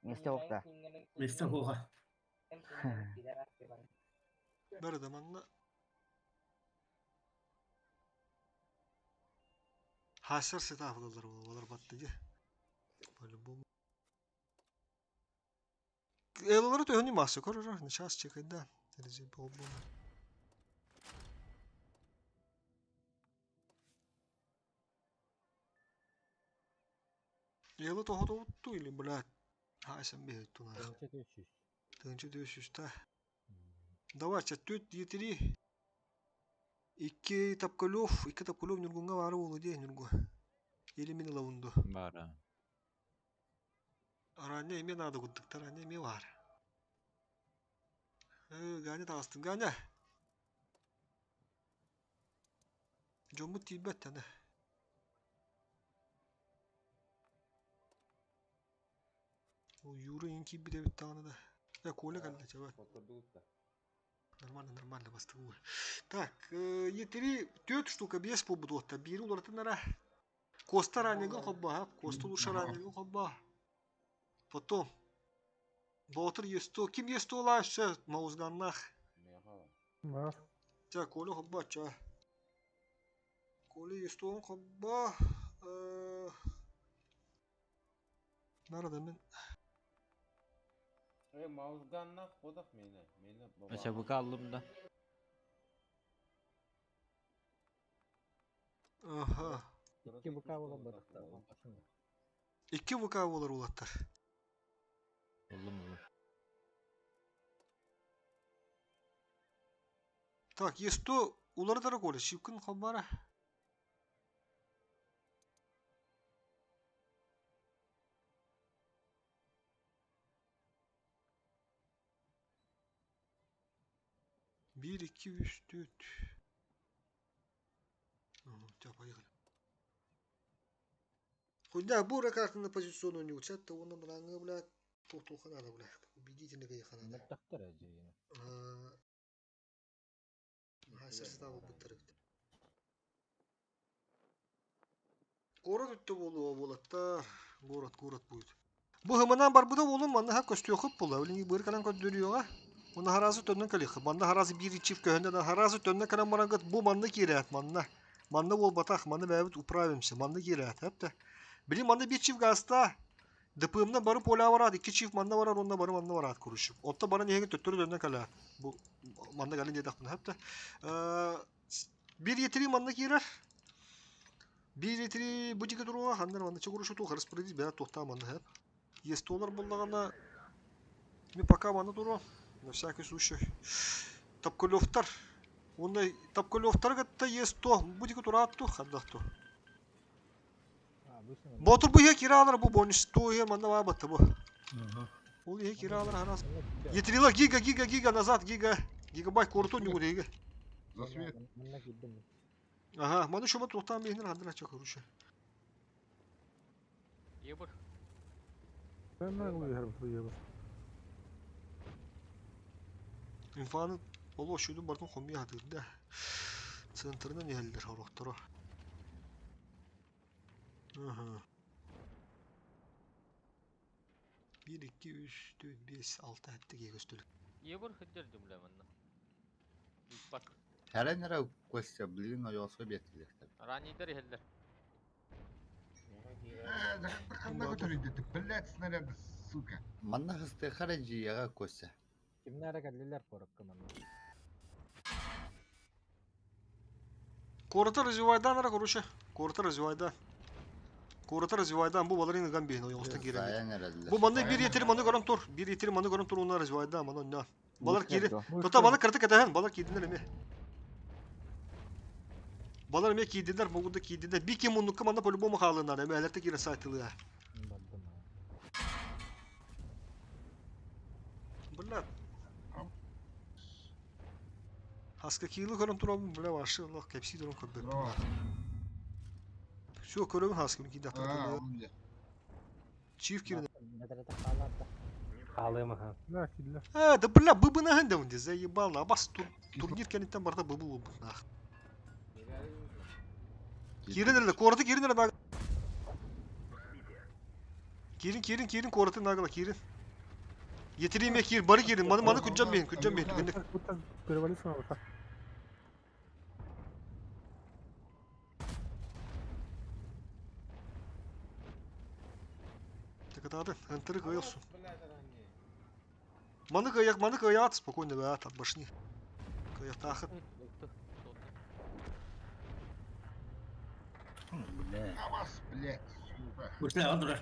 Месте окта. Месте оға. Бәрі де манна. Хасар сетафлалар олар батты ди. По-любому. Элалары төһөнү масы көрөр, сейчас чекайда. Терезе болбу. Элы тохотоутту или, блядь. Хасан бейтту нах. Тынчы 300. Тынчы 400 та. Давай, чаттөт етири. Икки тапкалев, икки тапкалев Нюргунга бары болу де, Нюргу. Или мен лавунду. Бара. Араня эме надо куттыктар, араня эме бар. Э, Ганя тағыстым, Ганя. Жомбут тийбет таны. Ол Юра иҥ киирбит эбит даҕаны да. Э, Коля кэллэ, чэбэ. Нормально, нормально, бастыгы. Так, Е3 4 штука, 5 буолбут уоттар. Биири уларытыннара. Коста ранньыгын холбоһап, Коста лучше ранньыгын холбоо. Потом, Боотур Е100, ким Е100 все, маузганнах. Ча, Коля холбоо, ча. Коля Е100 холбоо. Нарада мин. Э, маузганнах ходах мені. Мені баба. ЧБК аллым да. Аха. Икки ВК буолан барахта. Икки ВК буолар уолаттар. Уллум уллум. Так, Е100 уларытара Коля, шипкин холбара. Биир, икки, үс, түөрт. Все, поехали. Хуйня, бура карты на позиционную не учат, то он бля, бля, тух надо, бля. Убедительно кайха надо. Мөттөхтөр эдьиийин. Састав буттар эбит. Город өттө буолуо буолаттар. Город, город будет. Бу хымынан барбыта буолун манна ха көстүөхүп була. Билиҥи быыр кэлэн көрдөрүөҕэ. Уна харазы төннөн кэлиэх. Манна харазы биир ичив көһүнэ да харазы төннөн кэлэн барангыт бу манна киирээт манна. Манна буолбатах, манна бэйэбит управимся, манна киирээт эптэ. Били манна биир чив газта. ДПМна бары поля бараат, икки чив манна барар, онно бары манна бараат короче. Онто баран иһигин төттөрү төннөн кэлээт. Бу манна кэлин диэтэхпинэ эптэ. Биир етири манна киирэр. Биир етири бу диэки туруоҕа, ханна манна чугурушу туох распорядить бэйэ туохтаа манна хэп. Есть олар буллаҕына мен пока манна туруом, на всякий случай. Тапкулевтар. Уонна Тапкулевтары кытта есть то, бу диэки тураат ту, ханна ту. Ботур бу иһэ кираалар бу бонус ту иһэ манна баа батта бу. Ол иһэ кираалар харас. Етрила гига гига гига назад гига гигабайт куорту ньугу диги. Засвет. Ага, маны шуба туохтаан биһинер хандыр ача короче. Ебыр. Инфаны оло шүдүн бартын хомуйа хатыыр да. Центрынан иһэллэр хорохторо. Ага. 1, 2, 3, 4, 5, 6, 7 киһи көстөлүк. Ебыр хыддер дүмле манна. Ыппат. Хэрэн эрэ Костя, блин, ойооско биэртилиэхтэр. Раннийдар иһэллэр. Ханна көтөрүйдү, блядь, снаряды, сука. Манна хыстыахха эрэ дьиэҕэ Костя. Кимнэ эрэ кэллилэр куоракка манна. Куораты развивайдаан эрэ короче. Куораты развивайдаан. Куораты развивайдаан бу баларын ыган биһин ойоҕостон киирэн. Сайан эрэллэр. Бу манна биир етери маны көрөн тур. Биир етери маны көрөн тур уонна развивайдаан маны онньоон. Балар киири. Тута балы кырты кэтэһэн, балар киирдилэр эмиэ. Балар эмиэ киирдилэр, могут да киирдилэр. Би ким муннукка манна по-любому хаалынар, эмиэ элэрте киирэ сайтылыа. Бля. Хаска киилы көрөн турабын, бля, вообще олох кэпсии туран көрбөппүн. Все, көрөбүн хаска киирдахтар. Чиф киирин. Хаалыам аха. А, да бля, быбынаһын да унди, заебал, абас тур, турнир кэнниттэн барыта быбы буолбут нах. Киирин эрэ, куораты киирин эрэ наг. Киирин, киирин, киирин, куораты нагла, киирин. Етириме киир, бары киирин, маны маны күнжан бейін, күнжан бейін, түгенде. Перевалиться надо. Такатаатын, ынтыры кыйылсун. Маны кыйак, маны кыйаат, спокойно бэт, от башни. Кыйатаахыт. Бля. Авас, блядь, сука. Бля, дура.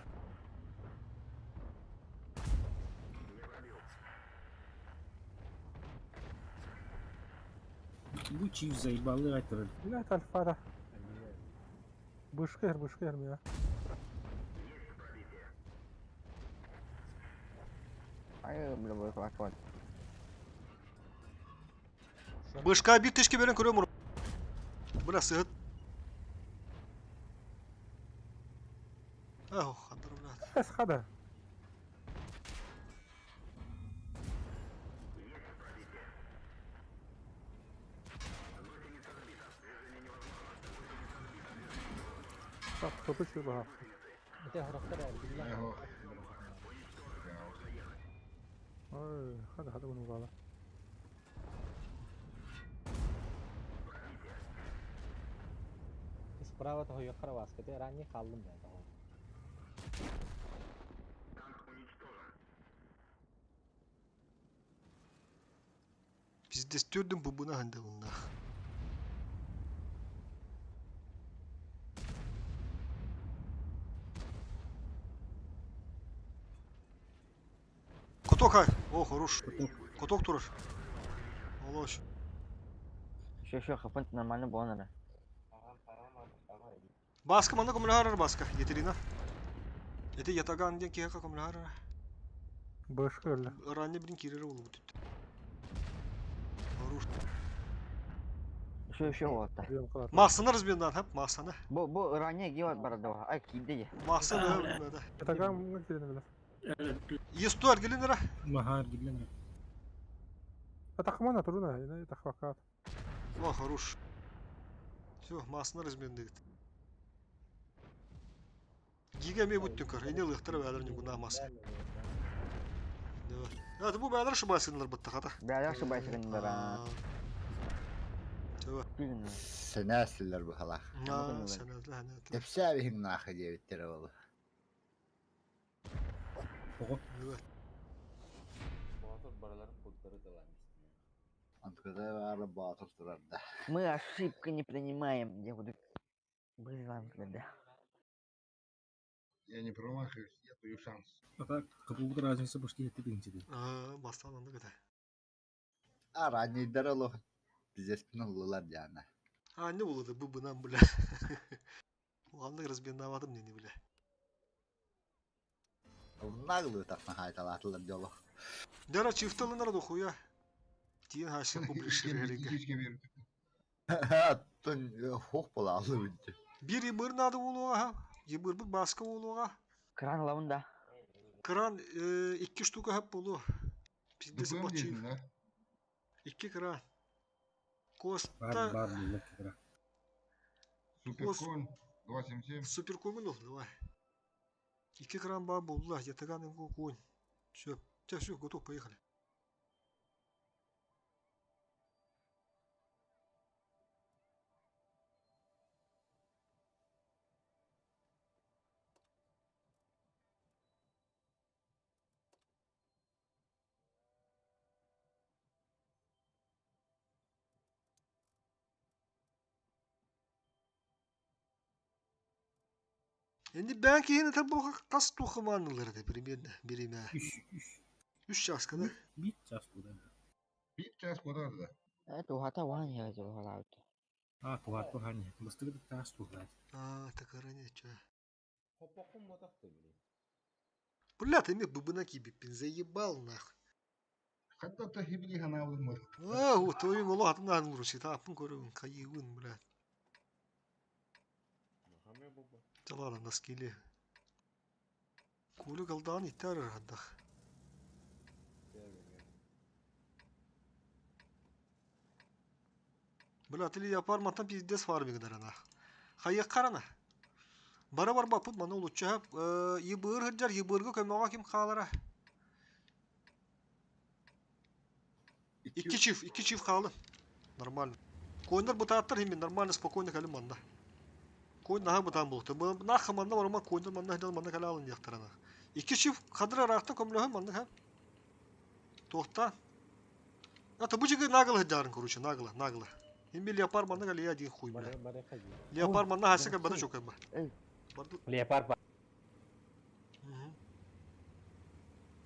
Бу чип заебалы айтыр. Блядь, альфара. Бышкер, бышкер меня. Ай, бля, бля, бля, Бышка бир тишки берен көрөм. Бля, сыгыт. Ах, хандыр, бля. Эс хада. Топы чугаһа. Ити хорохтор эргиллэн. Ой, хада хада bunu bağla. Справа того йохара васкаты ранний халлым да того. Пиздец түрдүм бубуна ханды bunlar. Коток ай. О, хорош. Коток турар. Олош. Еще, еще, хапант нормально было, Баска манна көмөлөһөр баска. Етерина. Эти ятаган диэн киһиэхэ көмөлөһөр. Башка öyle. Ранне блин киирэр буолбут. Хорош. Еще, еще вот. Массаны разбендан, хап, массаны. Бу, бу ранее геот барадова. Ай, киде. Массаны, да. Ятаган мына кирени билер. Есто аргелинера. Махар гиллене. Атахмана туруна, ина тахвакат. О, хорош. Все, массаны разбендыгыт. Гига ме буттun көр. Эне лыхтар бәлер не гуна масса. Да. Это бу бәлер шыбасынлар бутта хата. Бәлер шыбасынлар. Сэнээсилэр быһалаах. Аа, сэнээтлэ, сэнээтлэ. Кэпсээбиһиҥ нааха диэбиттэрэ буолуо. Боотур барыларын курдары талаан Анткада баары боотур турар да. Мы ошибка не принимаем. Я буду вызываем да. Я не промахиваюсь, я даю шанс. Ата капулгут разница башки хетти динчиди. Аа, бастан анда гыта. А раннийдар олох пиздеспин ыллылар диана. А, не булды бу бынан бля. Уланнык разбендавадым нени бля. Наглую тахсан хайталаатылар дьолох. Дара чифталынар дохуя. Тиен хашын публишер Аттын хух бола алды битти. Бир ебыр нады улуға, ебыр бит баска улуға. Кран лавында. Кран икки штука хап болу. Пиздец ДПМ бачив. дейсің, да? Икки кран. Бар Коста бар буллак кра. Суперконь 277. Суперконь был, давай. Икки кран ба булла, ятаган его конь. Все, все, все, готов, поехали. Енді бән кейін это бұл қас тухыманылар да примерно береме. Үш час када. Бит час куда. Бит час куда да. Это ухата ван я жолалаут. А, тугат тухани. Бастыгы тас тугат. А, так ранее чё. Хоппохум мотахты блин. Бля, ты мне бубына кибиппин, заебал нахуй. Хатта та хибили ханаабы мыр. А, вот твою голову атына анлуру, апын көрөбүн, кайыгын, бля. Да ладно, на скилле. Кулю голдан и террор отдах. Бля, ты ли yapar matan пиздец фарминг дарана. Хайя карана. Бара бар бапыт мана улучча ебыр хыджар ебыргы көмөҕө ким хаалара. Икки чиф хаалы. Нормально. Койнар бытааттар химин нормально спокойно калым манна. Койн наха бытаан булты. Наха манна барма койнар манна хидал манна кале алын яктарана. Икки чиф хадра рахта көмлөһө манна ха. Тохта. А бу жиги нагло хыджарын короче, нагло, нагло. Химби леопар манна кале один хуй, бля. Леопар манна хасыка бада чокай ба. Леопар ба.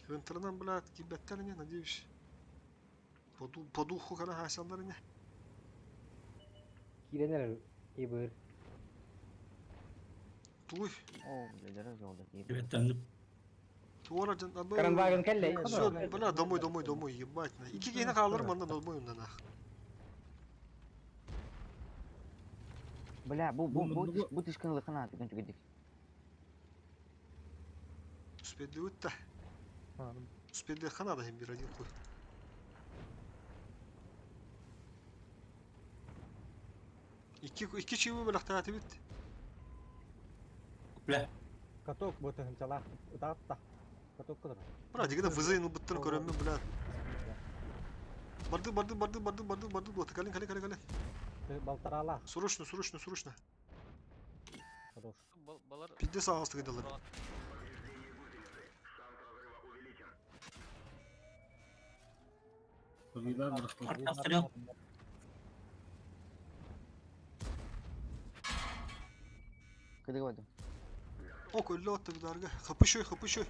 Интернет, блядь, кибеттер не, надеюсь. По духу кана хасандар не. Киренер ебыр. Туй. О, блядь, жолда. Туара жан абы. Каранваген келлей. Всё, бля, домой, домой, домой, ебать. На. Ики кейне калыр манна домой нах. Бля, бу бу бу бу тишкин лыхана түгін түгедик. Успеди өтті. Успеди хана да бир один хуй. Икки икки чиби беләхтә бит. Бля. Каток бу тыһынчалаах ытаатта. Каток кылар. Бра, дигеде вызайын ылбыттарын көрөммүн, бля. Барды, барды, барды, барды, барды, барды, вот, калин, калин, калин, калин. Балтараалаах. Срочно, срочно, срочно. Хорош. Пиздец ағастығы далар. Арт обстрел. Кыдыгы бардым. Ок, өллө отты бидарга. Хапышой, хапышой.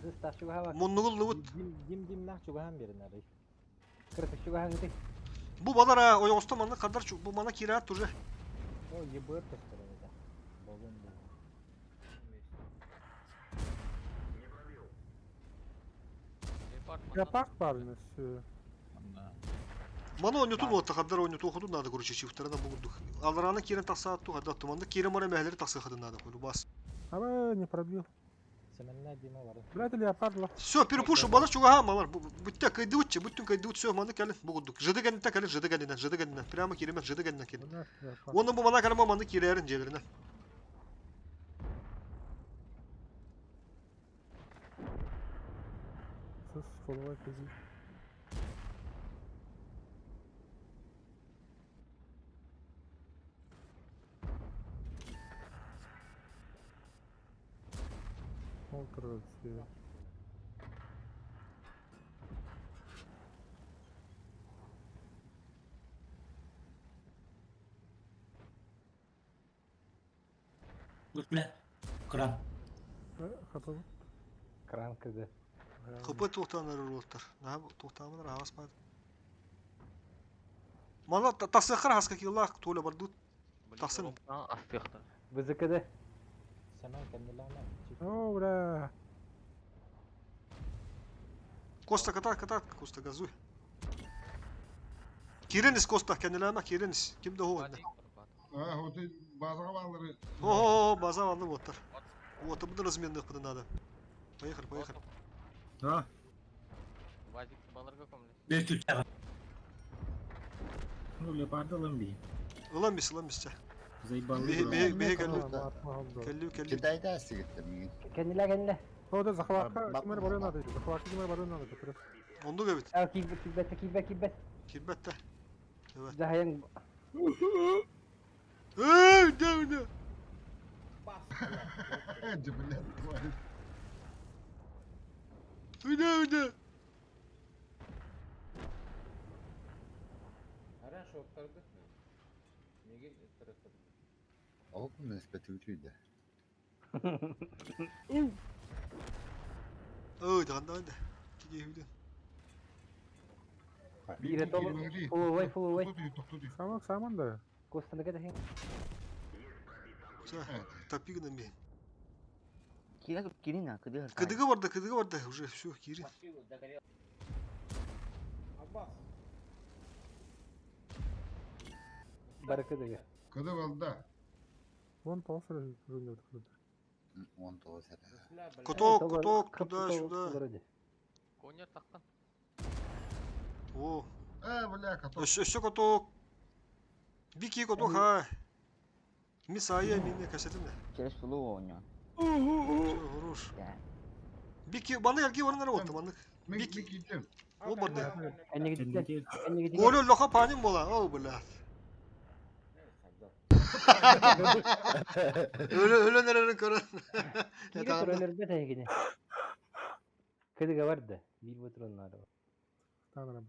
Ыстах чугаһа Муннугул лыбыт. Дим дим димнах чугаһан берин арый. Кырык чугаһан ити. Бу балар ойоғоста манна кадар бу мана кираат уже. О, ебыр көстөр это. Болун бу. Леопард бар все. Мана ойнотун отта кадар ойноту ходун надо, короче, чифтарына бугундук. Алараны кирен тақса ту хадда туманда кирен мара мәһлери тақса хадын надо, бас. А не пробил. Семенне Дима бар. Бля, это леопард ла. Все, перепушу, балар чугаһа малар. Бүтте кайдыутчы, бүттүн кайдыут, все, маны кэлин бугундук. Жыды гәннә кэлин, жыды гәннә, жыды гәннә. Прямо киремен, жыды гәннә кирен. Оны бу мана калма маны кирерин желерine. Сыс, фоловай кези. Ол все. Бля. Кран. Хапы. Кран кыды. Хапы тоқтаныр оттар. На тоқтамын рағас бад. Мана тасықыр хаска киллах толя бардут. Тақсын. ВЗКД. Семен кәннеләмә. О, бля. Коста ката ката Коста газуй. Киренис Коста кәннеләмә киренис. Кимде о? А, вот и базаға балары. О, база алды оттар. Вот, буду разменных буду надо. Поехали, поехали. Да. Вазик баларга көмле. Бес түчәгә. Ну, леопард алам би. Ылан бис, ылан бис. Заебал. Бе бе бе кәллү. Кәллү, кәллү. Китайда сигетте мин. Кәннелә, кәннелә. О, да захватка кимер барып надо. Захватка кимер барып надо. Онду гәбит. Ә, кибет, кибет, кибет, кибет. Кибет тә. Evet. Захаян. Эй, да, да. Бля, тварь. Да, да. Ол нисбәте үтүйдө. Ой, да, да, да. Киге хүден. Бире толы. Фуловой, фуловой. Самак саман да. Костаны кәдә. Всё, топигна мен. Кирин Кирина, кыдыгы. Кыдыгы барды, кыдыгы барды. Уже все, Кирин. Бар кыдыгы. Кыды балда. Вон полсыр жүрүнөт кыды. Он тоғыз это. Куток, куток, туда-сюда. Конер таққан. О. Э, бля, каток. Өссө куток. Бики куток, ха. Мисая мине касетинде. Через фулу оñо. Всё, хорош. Бики, баны әлге орыннары отты, баны. Бики. О, барды. Әнеге әнеге Олю лоха паним бола. О, бля. Өлө өлө нерерин көрөн. Кире туралар да тәгине. Кыдыгы барды. Бир бутроннары. Танырам.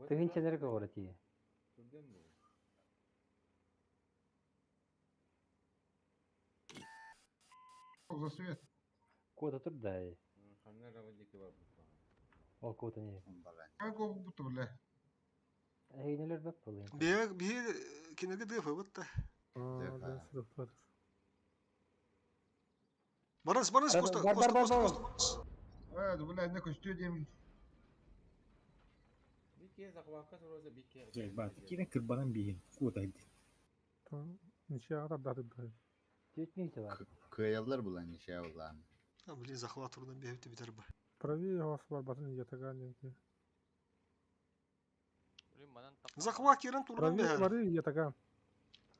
Тыгынча нерге гора тие. За свет. Кода тур да. Ол кода не. Как ол будто, бля. Әйнелер бәп булын. Бе бе кинеге деф бытта. Барыс, барыс, Коста, Бар, Коста, бар, Коста, бар, Коста, барыс. Э, бля, не көстө деймін. Заебал. Кирин кырбанан би. Кутайды. Ниче ата даты да. Жетмейді бар. Кыялар булан ниче булан. А, блин, захват урдан бе битер бар. Правее вас бар батын ятаган денки. Блин, манан таққан. Захват кирен турдан Правее бе. бары ятаган.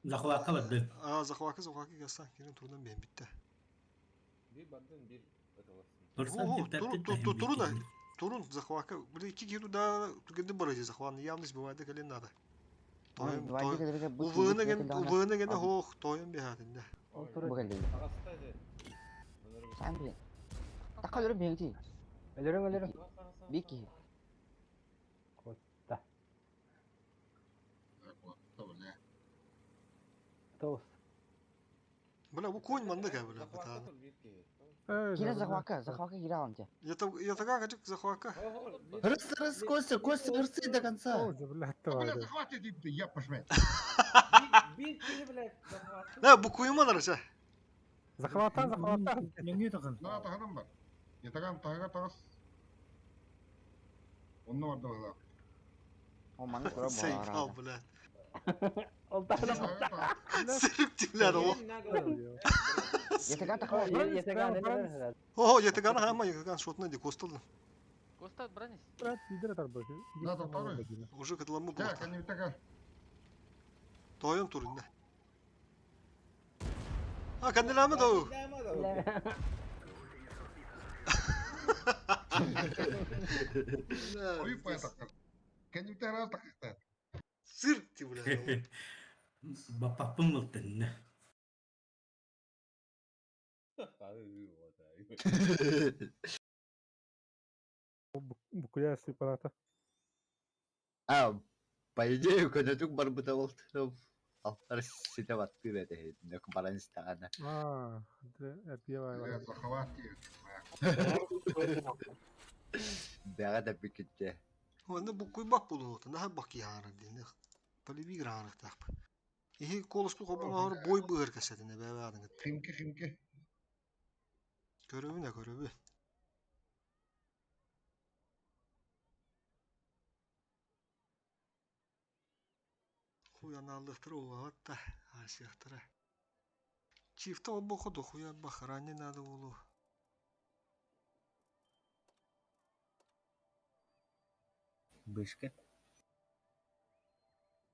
Захватка бардын. А, захвакы захвакы гасан кирин турунан бэйэн бүттэ. Bir бардын, bir ытыласың. Турсан О, типтеппит турун да турун иһин турун захвака. Били икки киһи туда түгэнди барыжы захваны явно сбивайды кэлин надо. Тойон Двойды той. кэлэргэ бу Увыны киирбит ген кэллэҕинэ увыны гене хоох тойон биһатинде. Ол турар. бу кэллэ. Аҕаста дьэ. Саан билин. Такка өлөрүм биһиги. Өлөрүң өлөрүң. Бик киһи. Котта. Бля. Тоғыз. Бля, бу конь манна кэ бля бытааны. Кире захвака, захвака кире алам те. Ятаган качык захвака. Рыс, рыс, Костя, Костя, рысы до конца. Бля, захватит, я пожмет. Bir киһи, блядь, захват. Да, бу куйман араса. Захватан, захватан. Неңе тағын. На, тағынан бар. Ятаган тағыға тағыс. Онны бар да бар. О, манна тура Сейфал, буолар. бля. Ол тағына Сырып бля, о. Ятаган такка Ятаган өлөрүң. О, ятаган хама ятаган шотна ди косталды. Коста, бронись. Брат, лидер тарбы. Да, второй. Уже кытламы Так, була. они такая. Тойон турунда. А, канделамы да. Ой, поэтому. Кенни раз так. Сырк ти, бля. Бапаппын мылтынны. Букуя сепарата. А, по идее, көнөтүк барбыта болду. Алтар сите баттыр эте. Нөк баран истагана. А, это Захват. Бәга да бикитте. Онда бу куйбак болун ота. Наха бак яары дин. Полевик раарык тап. Ихи колоспу кобоңор бой быыр касатына бәбәдиң. Химки, химки. Көрөбү на көрөбү. Хуяналлыктыр оғатта асияқтыра. Чифта обоқо дохуя бахрани надо болу. Бышка.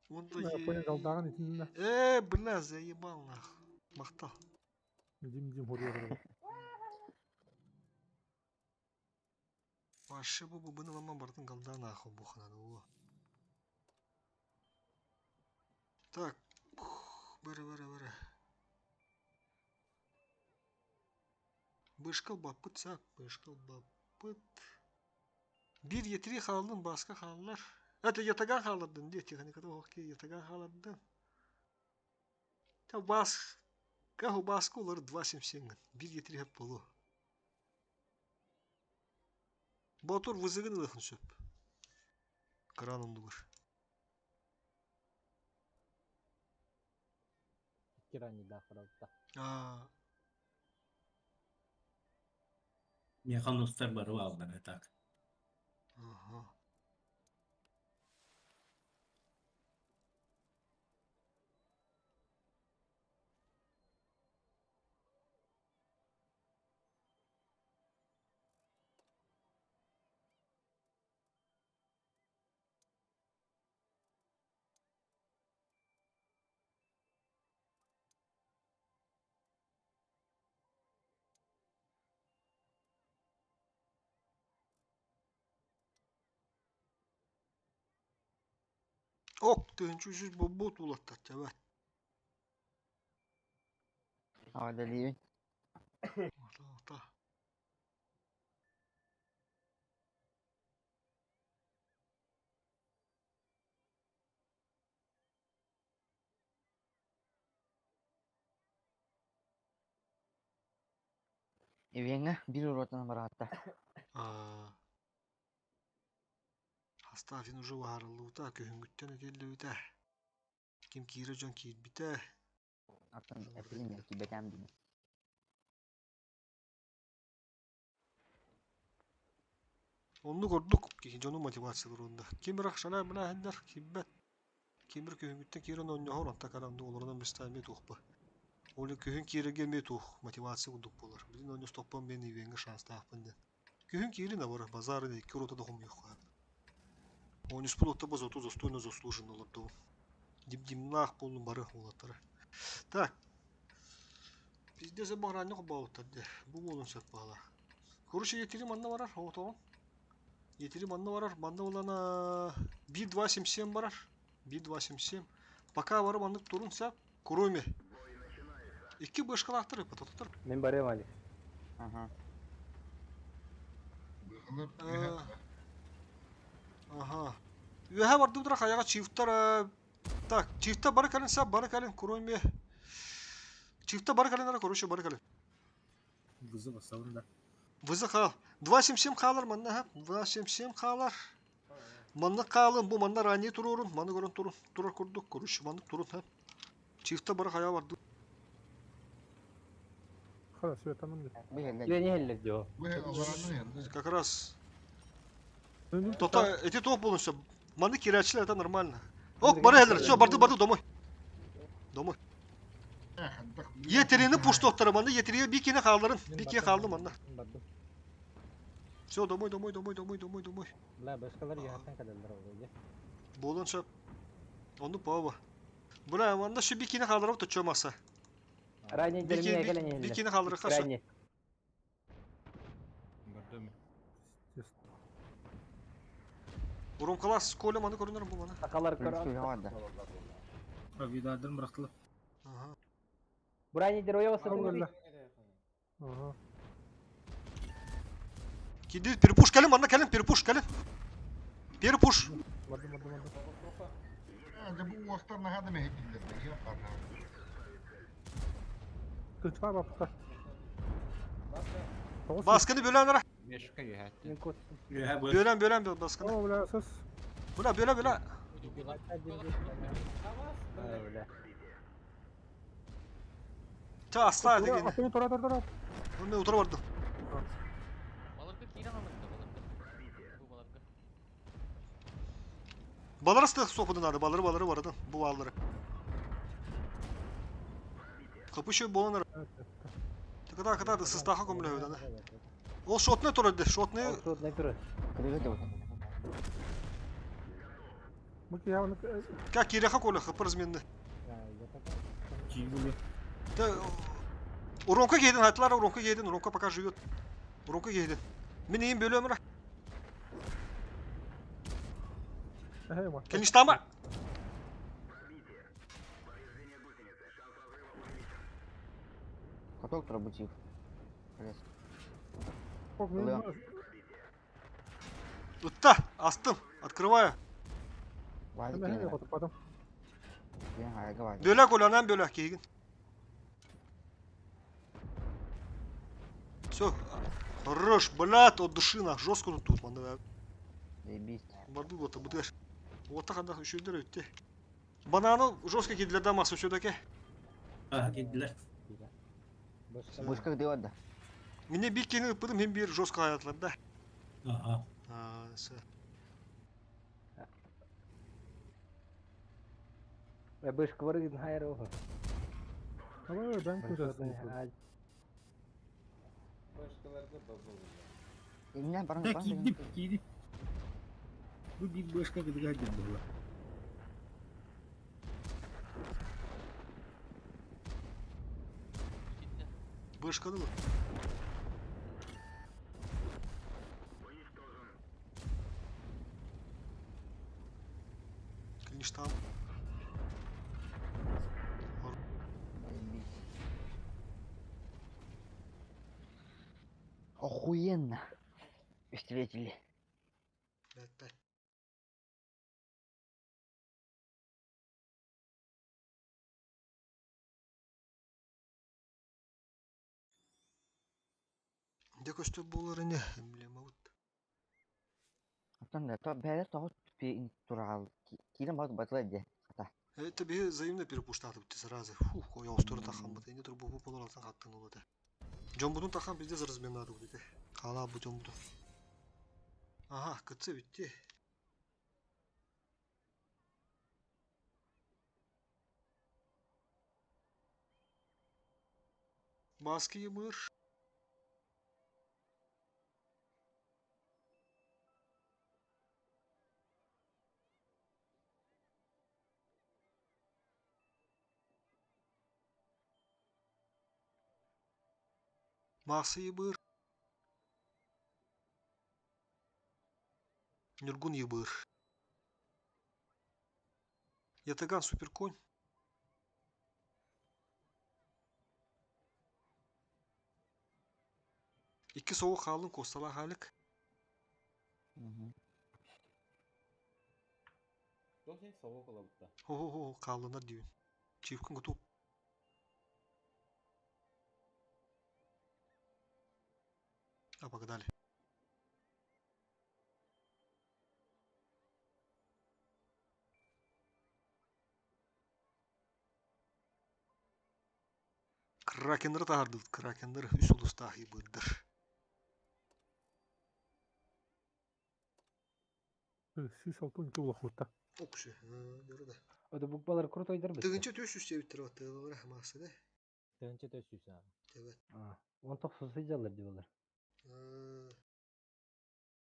Онда Я понял, голдаган итинне. Э, бля, заебал нах. Мактал. Дим дим хурья. Вообще бу бу лама бардын голда нахуй бухнады о. Так, бәрі бәрі бәрі. Бышкал баппыт сап, бышкал баппыт. Bir yetiri хаалдын баска хааллар. Это ятаган хаалардын де техникада окей ятаган хаалардын. Та бас каху баска олар 2.77. Bir yetiri hep болу. Батур вызыгын ылыхын сөп. Кран дугар. Кирани да харалта. А, Механ устар барып алдар так. ага. Ок, тыһынчы жүз боббут улаттар чабат. Ава Ата. Ивенге бир уротан баратта. А. Хастафин уже варылута, көһүнгүттен этеллүтэ. Ким киирэ дьон киирбитэ. Артын эпилин кибетем дим. Онну көрдүк киһи дьону мотивациялар онда. Ким бирах шалай мына хендер кимбет. Ким бир көһүнгүттен киирэн онньоһор онта карамды олорунан бистан ме туохпа. Оли көһүн киирэге ме туох мотивация курдук болар. Билин онньо стоппан мен ивенге шанстаахпын ден. Көһүн киирин абара базары икки рота да хомуйух. Онньус пул отта базоту застойно заслуженно олорду. Дим-димнаах буоллун бары уолаттара. Так. Пиздец бағранны қобауыттар де. Бу болун сөп бағала. Короче, етiri манна барар, оғытоғын. Етiri манна барар, манна болана B277 барар. B277. Пока барып аннык турун сап, кроме. Икки бышкалақтыр, потототор. Мен барым али. Ага. Ага. Үһә барды утыра хаяга чифтар. Так, чифта бары калин сап, бары калин, кроме. Чифта бары калин, короче, бары калин. Вызов оставлен, да. Вызы хал. 277 қалар манна хап. 277 қалар. Манна қалын, бу манна ранее турурун, маны көрөн турун, турар курдук, короче, манны турун хап. Чифта бары хая барды. Хала, свет аным Бе не хеллер дио. Как раз. Тота, эти топ полностью. Маны кирячилер, это нормально. Ок, бары хеллер, все, барды, барды, домой. Домой. Етерini пуштоттары маны, етериye bir kine қалдырын. Bir kine қалды манна. Бардым. Все, домой, домой, домой, домой, домой, домой. Бля, башкалар яхаттан кадалар oldu. Болон шап. Onu пава. Бля, манда şu bir kine қалдырып тұчо маса. Ранее Bir дермия kine, келен bir хеллер. kine қалдыры қаша. Ранее. Бардым. Уромкалас коля маны көрінер бұл мана. Акалар көр. Авидадын бырақтылы. Ага. Бурани дер оя басып. Ага. Киди перепуш кэлин, манна кэлин, перепуш кэлин. Перепуш. Бардым, бардым, бардым. Да бу уақтар нағады мәхекілдер. Я парна. Кылчыға бапта. Baskını bölen ara. Мешка яхатты. Мен коттум. Bölen bölen bölen baskını. О, бля, сыз. Бля, бөле бөле. Бля. Ta asla деген. Аттыны тура, тура, тура. Мен отыра бардым. Баларга кирен алынды, баларга. Бу баларга. Балары сытық соқудun adı. Балары балары барадın. Bu balları. Kapı şey боланар. Кыда кыда да сыстаха көмлө өдөнө. Ол шотны турады, шотны. Шотны туры. Мыки явно. Как киреха коля хапыр изменди. Да, Уронка кейдин, айтлар уронка кейдин, уронка пока живет. Уронка кейдин. Мен ең бөлөм ра. Келиштама. Каток пробудив. Утта, астым, открываю. Бөлө колонан бөлө кейгин. Все, хорош, блядь, от души на жестко тут, манда. Барду вот, бутыш. Вот так анда еще өтте. Бананы жестко для дамаса все-таки. А, кидилер. Бушка где да? Мне бикини ыппыдым хем бир жестко аятлар да. Ага. А, все. Бышка барыгын хайр оғы. Давай, дан кузас. Да, кидип, кидип. Бу бир башка кыдыга кидди була. Бышканы mı? Клинштам. Охуенно. Встретили. Опять. Де көстө болар эне эмблема вот. Аттан да, то бәлер тоғыз пи турал. Кирен бат батылай де. Хата. Это би взаимно перепуштаты бит сразу. Фух, я устура тахан бит. Эне тур бу болар алтан хаттын олады. Жомбудун тахан бизде разменады бит. Кала бу жомбуду. Ага, кытсы битти. Баскы мыр. Маахса ебыр. Нюргун ебыр. Ятаган суперконь. Икки соҕу хаалын куосталаах Алик. Хо-хо-хо, хааллынар диибин. Чивкин кутук. А, погнали. Кракеннары таһаардыбыт, кракеннары үс улустаах ыбыырдар. Сүүс алтын икки улахутта. Окши, дөрө да. Ода буквалар крутойдар бит. Тыгынча төс үс диэбиттэр баттыылара маасса да. Тыгынча төс үс аа. Тэбэт. Он тохсус сылдьаллар дибалар.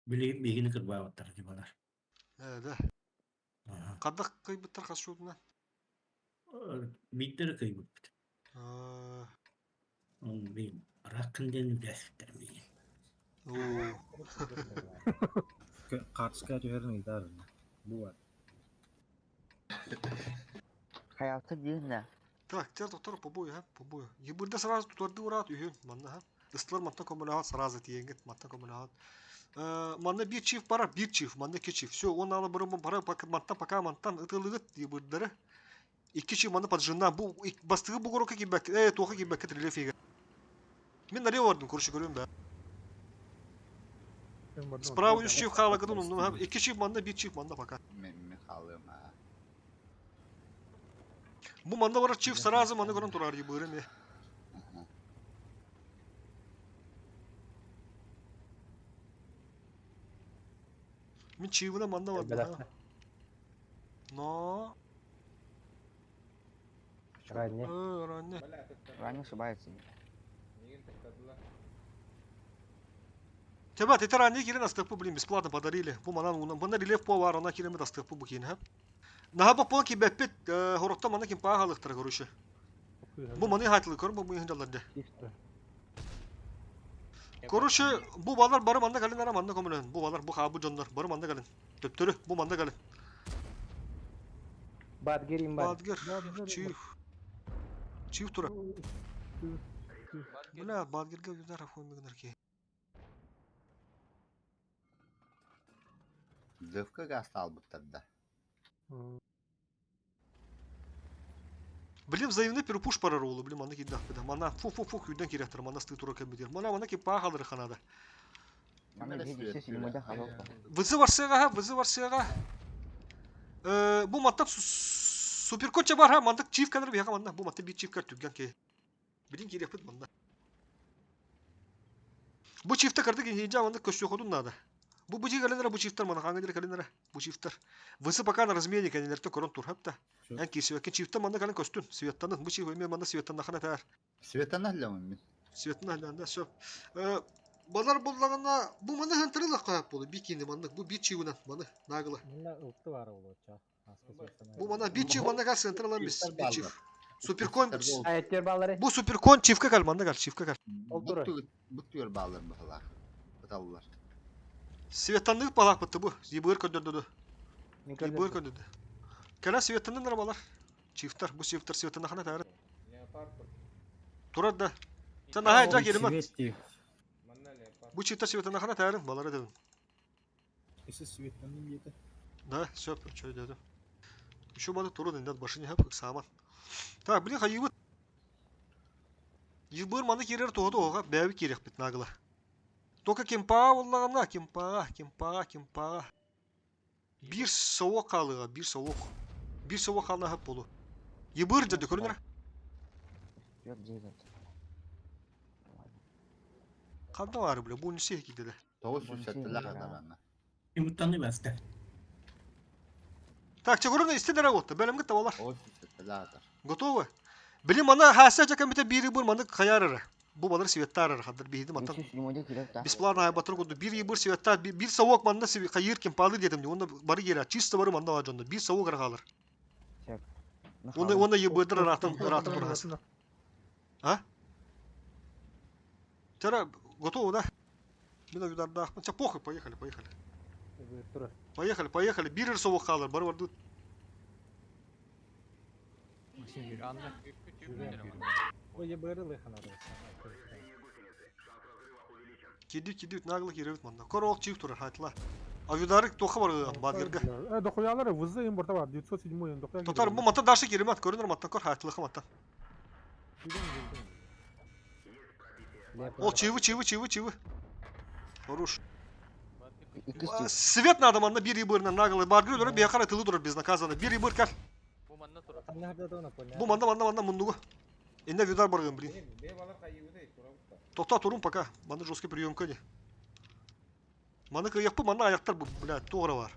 Билигин биһигини кырбаабыттар дибалар. Ээ да. Хадах кыйбыттар хас шутунан? Биирдэрэ кыйбыппыт. Ол биир раккын диэн үгэспиттэр миигин. Хаартыска түһэрин ыйытаар. Бу бар. Хайалта диэн Так, теперь доктор побою, ха, побою. Ебырда сразу тутарды ураат үһүн, манна, ха. Ыстылар матта көмөлөһөт сразу тиенгит, матта көмөлөһөт. Манна биир чиф барар, биир чиф, манна икки чиф. Все, он ала бұрын бара, мантан пока мантан ытылыгыт ебырдары. Икки чиф манна поджина. Бу бастыгы бугурука кибәк, туха кибәккә рельефиге. Мин налево бардым, короче, көрүм да. Справа үс чиф хаалакытын умнум, икки чиф манна, биир чиф манна пока. Мен халым а. Бу манна барар чиф сразу манна көрөн турар ебырым э. Мин чивына манна бардым. Но. Ранне. Ранне. Ранне ошибается. Тебя, ты ранее кирен астыпы, блин, бесплатно подарили. Бу манан унан, бу рельеф повар, она кирен астыпы бу кин, ха? Наха бу пол кибеппит, хоротта мана ким паахалыктар, короче. Бу маны хатылы көр, бу мыйын жалларды. Короче, бу балар бары манна калин ара манна көмөлөн. Бу балар, бу хабы дьоннор, бары манна калин. Төптөрү, бу манна калин. Бадгер им бар. Бадгер, чиф. Чиф тура. Бля, Бадгерге удар оформигнер ки. Дөвкө газ албыттар да. Блин, взаимный перепуш параролу, блин, мана кидах беда. Мана фу-фу-фу күден керектер, мана сты тура кембедер. Мана мана ки пахалыр ханада. Вызы барсыга, вызы барсыга. Бу маттак суперкотча бар ха, мандык чиф кадр бияга манна. Бу матта бир чиф кар түгген ке. Билин керекпит манна. Бу чифте кырдык инжа мандык көссө ходун надо. Бу бу каленера бу чифтер мана хаңа каленера бу чифтер. Высы пока на размене кенелерте корон тур хапта. Эн кисебекке чифтер манна кален көстүн. Светтанын бу чиф эме манна светтан хана тар. Светана лямын мен. Светтан да сөп. Балар буллагана бу маны хантырылак каяп болу бикини маннык бу бир чивынан маны нагыла. Мында ылты бар болу ча. Бу мана бир чив манна кал централан бис бир чив. Суперкон. Айттер балары. Бу суперкон чивка кал манна кал чивка кал. Бу түгөр балар бахалар. Быталлар. Светаннык балак бытты бу. Ебыр көндөрдү. Ебыр көндөрдү. Кала светаннын балар. Чифтар, бу чифтар светанна хана тары. Турар да. Сен аха жак ерим. Бу чифтар светанна хана тары балары дедим. Если светанын где-то. Да, все, что дедим. Еще баны туру индат башыны хап саман. Так, блин, хайыбыт. Ебыр маны керер тоғды оға бәбі керек бит нагыла. Только кемпаға боллағына, кемпаға, кемпаға, кемпаға. Бір сауық қалыға, бір сауық. Бір сауық қалына хап болу. Ебыр деді, көрінір? Қанда бар біле, бұл несе деді. Тоғыз сүсәттілі қадарана. Имуттаны баста. Так, чегурны истедер отты, бәлемге табалар. Тоғыз сүсәттілі қадар. Готовы? Билим мана хаса жакамите бири бур маны хаярыр. Бу балар светтарыр хадыр бихиди маттан. Бесплатно батыр куду бир бир светтар бир савок манда себе хайыр кем палы дедим. Онда бары гера чисто бары манда жонда бир савок аргалар. Онда онда ебдер ратым ратым бургас. А? Тара, готовы, да? Мин удардаахпын. Ча, похуй, поехали, поехали. Поехали, поехали. Бирер совок хаалар, бары бардыбыт. Киирдик, киирдик, нагло киирэбит манна. Кор ол чип турар, хайтла. Авидарык тоха бар Бадгерга. Э, дохуялар вызы им борта бар, 907 им дохуя. Тотар, бу мантан дальше кииримат, көрүнөр мантан кор хайтылыха мантан. Ол чивы, чивы, чивы, чивы. Хорош. Свет надо манна бир ибырна наглый. Бадгер өлөрө бияқара тылы турар безнаказанно. Бир ибыр кал. Бу манна манна манна муннугу. Инне видар баргын, блин. Тохта турун пока. Маны жесткий приемка не. Маны кыяппы, маны аяқтар бу, бля, тоғыра бар.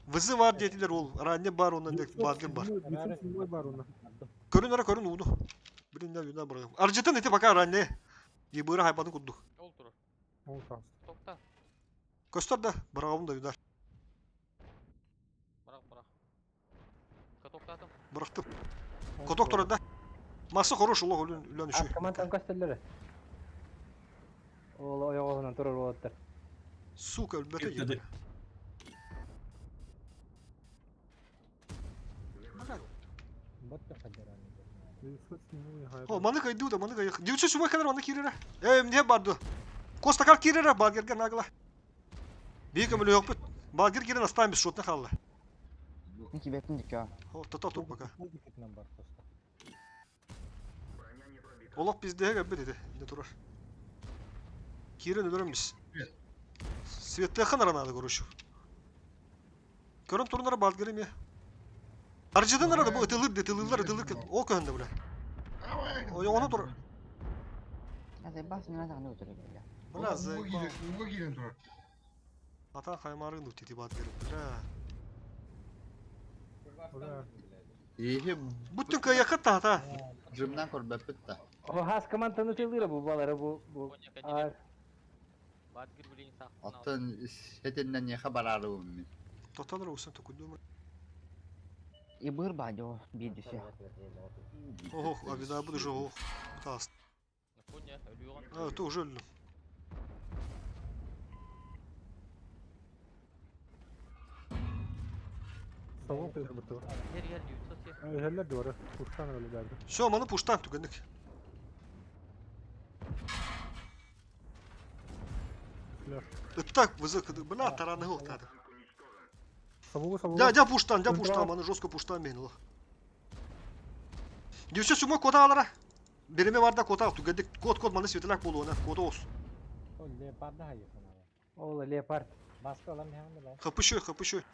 Вызы бар диэтилер ол, ранне бар, онан дек бадгер бар. 907 бар онна. Көрүн ара көрүн уну. Блин, я видар баргын. Аржытын ити пока ранне. Ебыра хайбатын курдук. Ол турар. Ол таас. Токта. Көстөр да, барагабын да видар. Барак, барак. Катоктатым. Бырахтым. Коток турар да. Масса хорош, улох үлен үлен үшүй. Командан көстөллөрү. Ол ойоҕоһунан турар уолаттар. Сука, өлбөтө ебыра. О, маны кайду да, маны кайду. Девчу сумай кадр маны кирера. Э, мне барду. Костакар кирера, Бадгерге нагла. Бейкем үлі өкпіт. Бадгер кирен оставим шотны халла. Кибеттин дикё. О, тата тур пока. Олақ пиздеге кәббет еді, не турар. Кирен өлөрөмбүз. Светтехан аранады көрүшү. Көрөн турунара Бадгер эме. Аржыдан арада бу ытылыр де, тылылар ытылыр ке. О көһөндө бля. Ой, оны тур. Азай бас не надо утура бля. Бля, заебал. Уга киирен турар. Ата хаймарын утити Бадгер. Бля. Ихи Бүттүн кыякыт та ата. Жымнан көрбөппүт да. О, хас команданы тылыра бу балары бу бу. Бадгер билин сахтын Оттон сетиннен яха барарыбын мин. Тоталар усын токундум. И быр бадё бидүсө. Ох, авида буду же ох. Тас. Коня, өлүгөн. А, это уже өлдүм. Savon кыйыр буту. Гер гер 907. Эхеллер дивары. Курштан өлі бәрді. Все, маны пуштан түгендик. Ыттак вызык, бля, тараны оқтады. Савугу, савугу. Дя, дя пуштан, дя пуштан, маны жестко пуштан мен ол. Дюсө сумой кота алара. Береме барда кота түгендик. Кот кот маны светлак болуына, кота ос. Ол леопард. Хапышой, хапышой.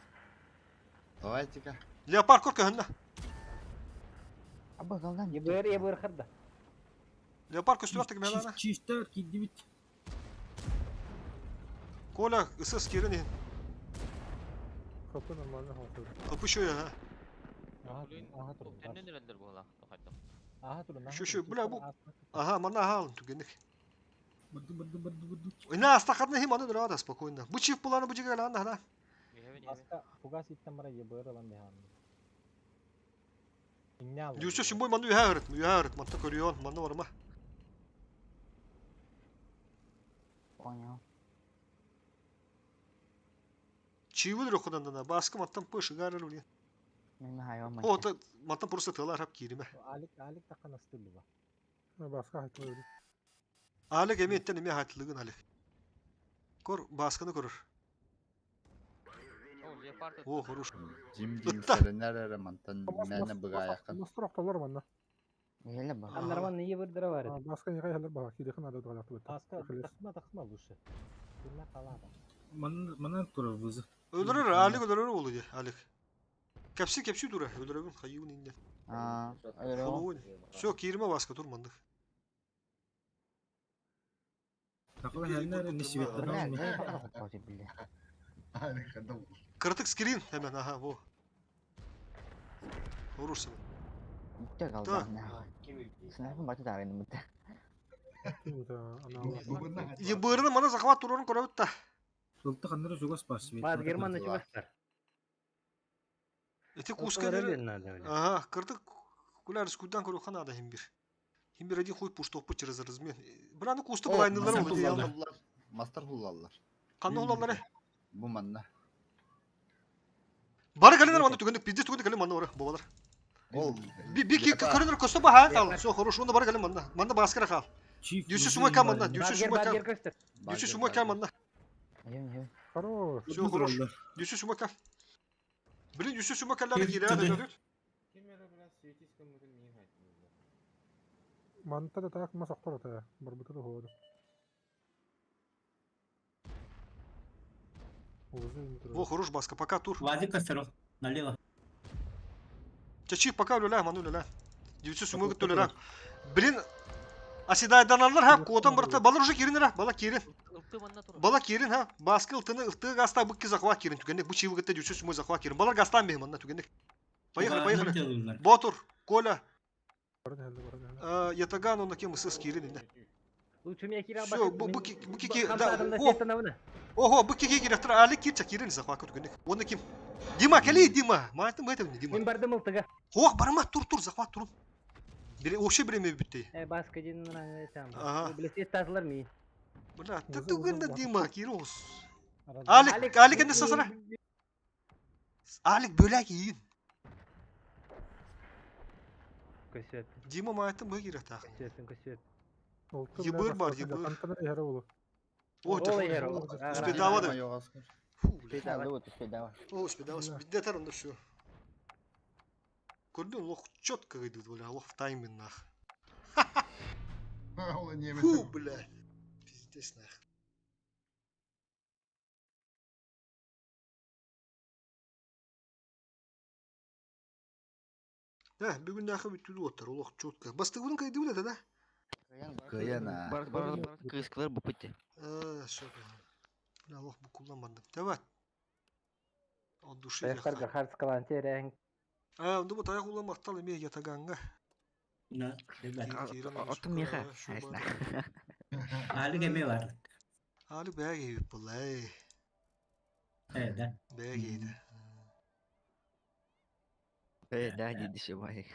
Давайте-ка. Леопард кор көһөннө. Аба галдан. Ебыр ебыр хырда. Леопард көстүбөр тек мелана. Чистер кидибит. Коля, ысыс керин. Хапы нормально хапы. Хапышой, ага. Теннен өрелдер була. Тохайдым. Şu şu бля бу. Ага, мана ага түгендик. Бырды бырды бырды бырды. Ина астахатны хим аны дурада спокойно. Бу чиф буланы бу жиге ланда хана. Дюсө сумой маны үһә өрөт, үһә өрөт, манта көрüyon, маны барма. Понял. Чивы рөхөдөн да баскы маттан пыш гарыр блин. Мен хайван О, та маттан просто тылар хап кириме. Баска хайтылы өлі. Алек эми эттен эми хатылыгын алек. Кор баскыны көрөр. О, леопард. О, хорош. Жим жим сэрэнэр эрэ мантан мэнэ быгааяхын. Мастер оқталар манна. Эле ба. Нормально ебырдыра бар. Баска не хайлар ба. Кирехин ада дугалакты бит. Манан манан турар вызы. Өлөрөр, алек өлөрөр болду де, алек. Кепси кепси тура, өлөрөгүн хайуун инде. А, Все, кириме баска тур мандык. Такла хәлнәр не светтер. Кыртык скрин hemen ага, во. Хорош. Бүтө галдан. Снайпер баты тарын бүтө. Ебырны мана захват турарын көрөбүт да. Сылты ханнары чугас бас. Бат Германда чугас бар. Эти куска Өлөр надо, бля. Ага, кыртык кулар скудан көрө ханада хим бир. Хим один хуй пуштоппу через размен. Браны куста былайнылар ол диялар. Мастар хуллаллар. Ханна хуллаллар? Бу манна. Бары кэлинер онно түгэнник пиздец түгэнник кэлин манна бары бобалар. Ол Би көрөнөр көстө баха кал. Все хорошо, онно бары кэлин манна. Манна баскара кал. Дүйсү сума кам манна, дүйсү сума кам. Дүйсү сума кам манна. Хорош. Все хорошо. Дүйсү сума кам. Блин, дүйсү сума каллары киирэ. Манта да так мас охтор ата. Барбыта да ходу. Во, хорош баска, пока тур. Вазик костеров, налево. Чачи, пока үлелә, ману үлелә. Дүйсү сума көттө үлелә. Блин, оседайданалар ха, котан барта, балар уже кирин ра, бала кирин. Бала кирин ха, баскы ылтыны ылтыгы гаста быкки захват кирин түгенник, бу чивы гытта дүйсү сума захват кирин. Балар гастан бейм анна түгенник. Поехали, поехали. Ботур, Коля. Ятаган он кем СС кирин инде. Лучше меня кирал Все, бу бу кики, да, о. Ого, бу кики киректер, али кирча кирин захват түгенник. Оны ким? Дима, кели Дима. Майтым это не Дима. Мен бардым ылтыга. Ох, барма, тур, тур, захват турун. Вообще время бітті. Э, баска дин там. Ага. Блесет тазлар ми. Бля, ты түгенде Дима, кирос. Алик, Алик энде сасара. Алик бөләк иин. Көсөп. Дима майтым бу кирек тақ. Көсөпүн көсөп. Ебыр бар, ебыр. О, Успедава да. О, успедава. Бидде онда все. Көрдүң, лох четко идут, бля, лох в тайминг нах. Фу, бля. Пиздец нах. Да, бүгүн нахы бүтүлү оттар, олох четко. Бастыгын кайды билет, да? Кыяна. Бар, бар, бар, кыскалар бу пытты. Э, все. Бля, лох бу кулланмадым. Давай. От души. Таяқтарға харцкалан терең. А, онда бу таяк улан эме ятаганга. На, ребят. Отум меха. Али кеме бар. Али бәге булай. Э, да. Бәге. Э, да, диди шибай.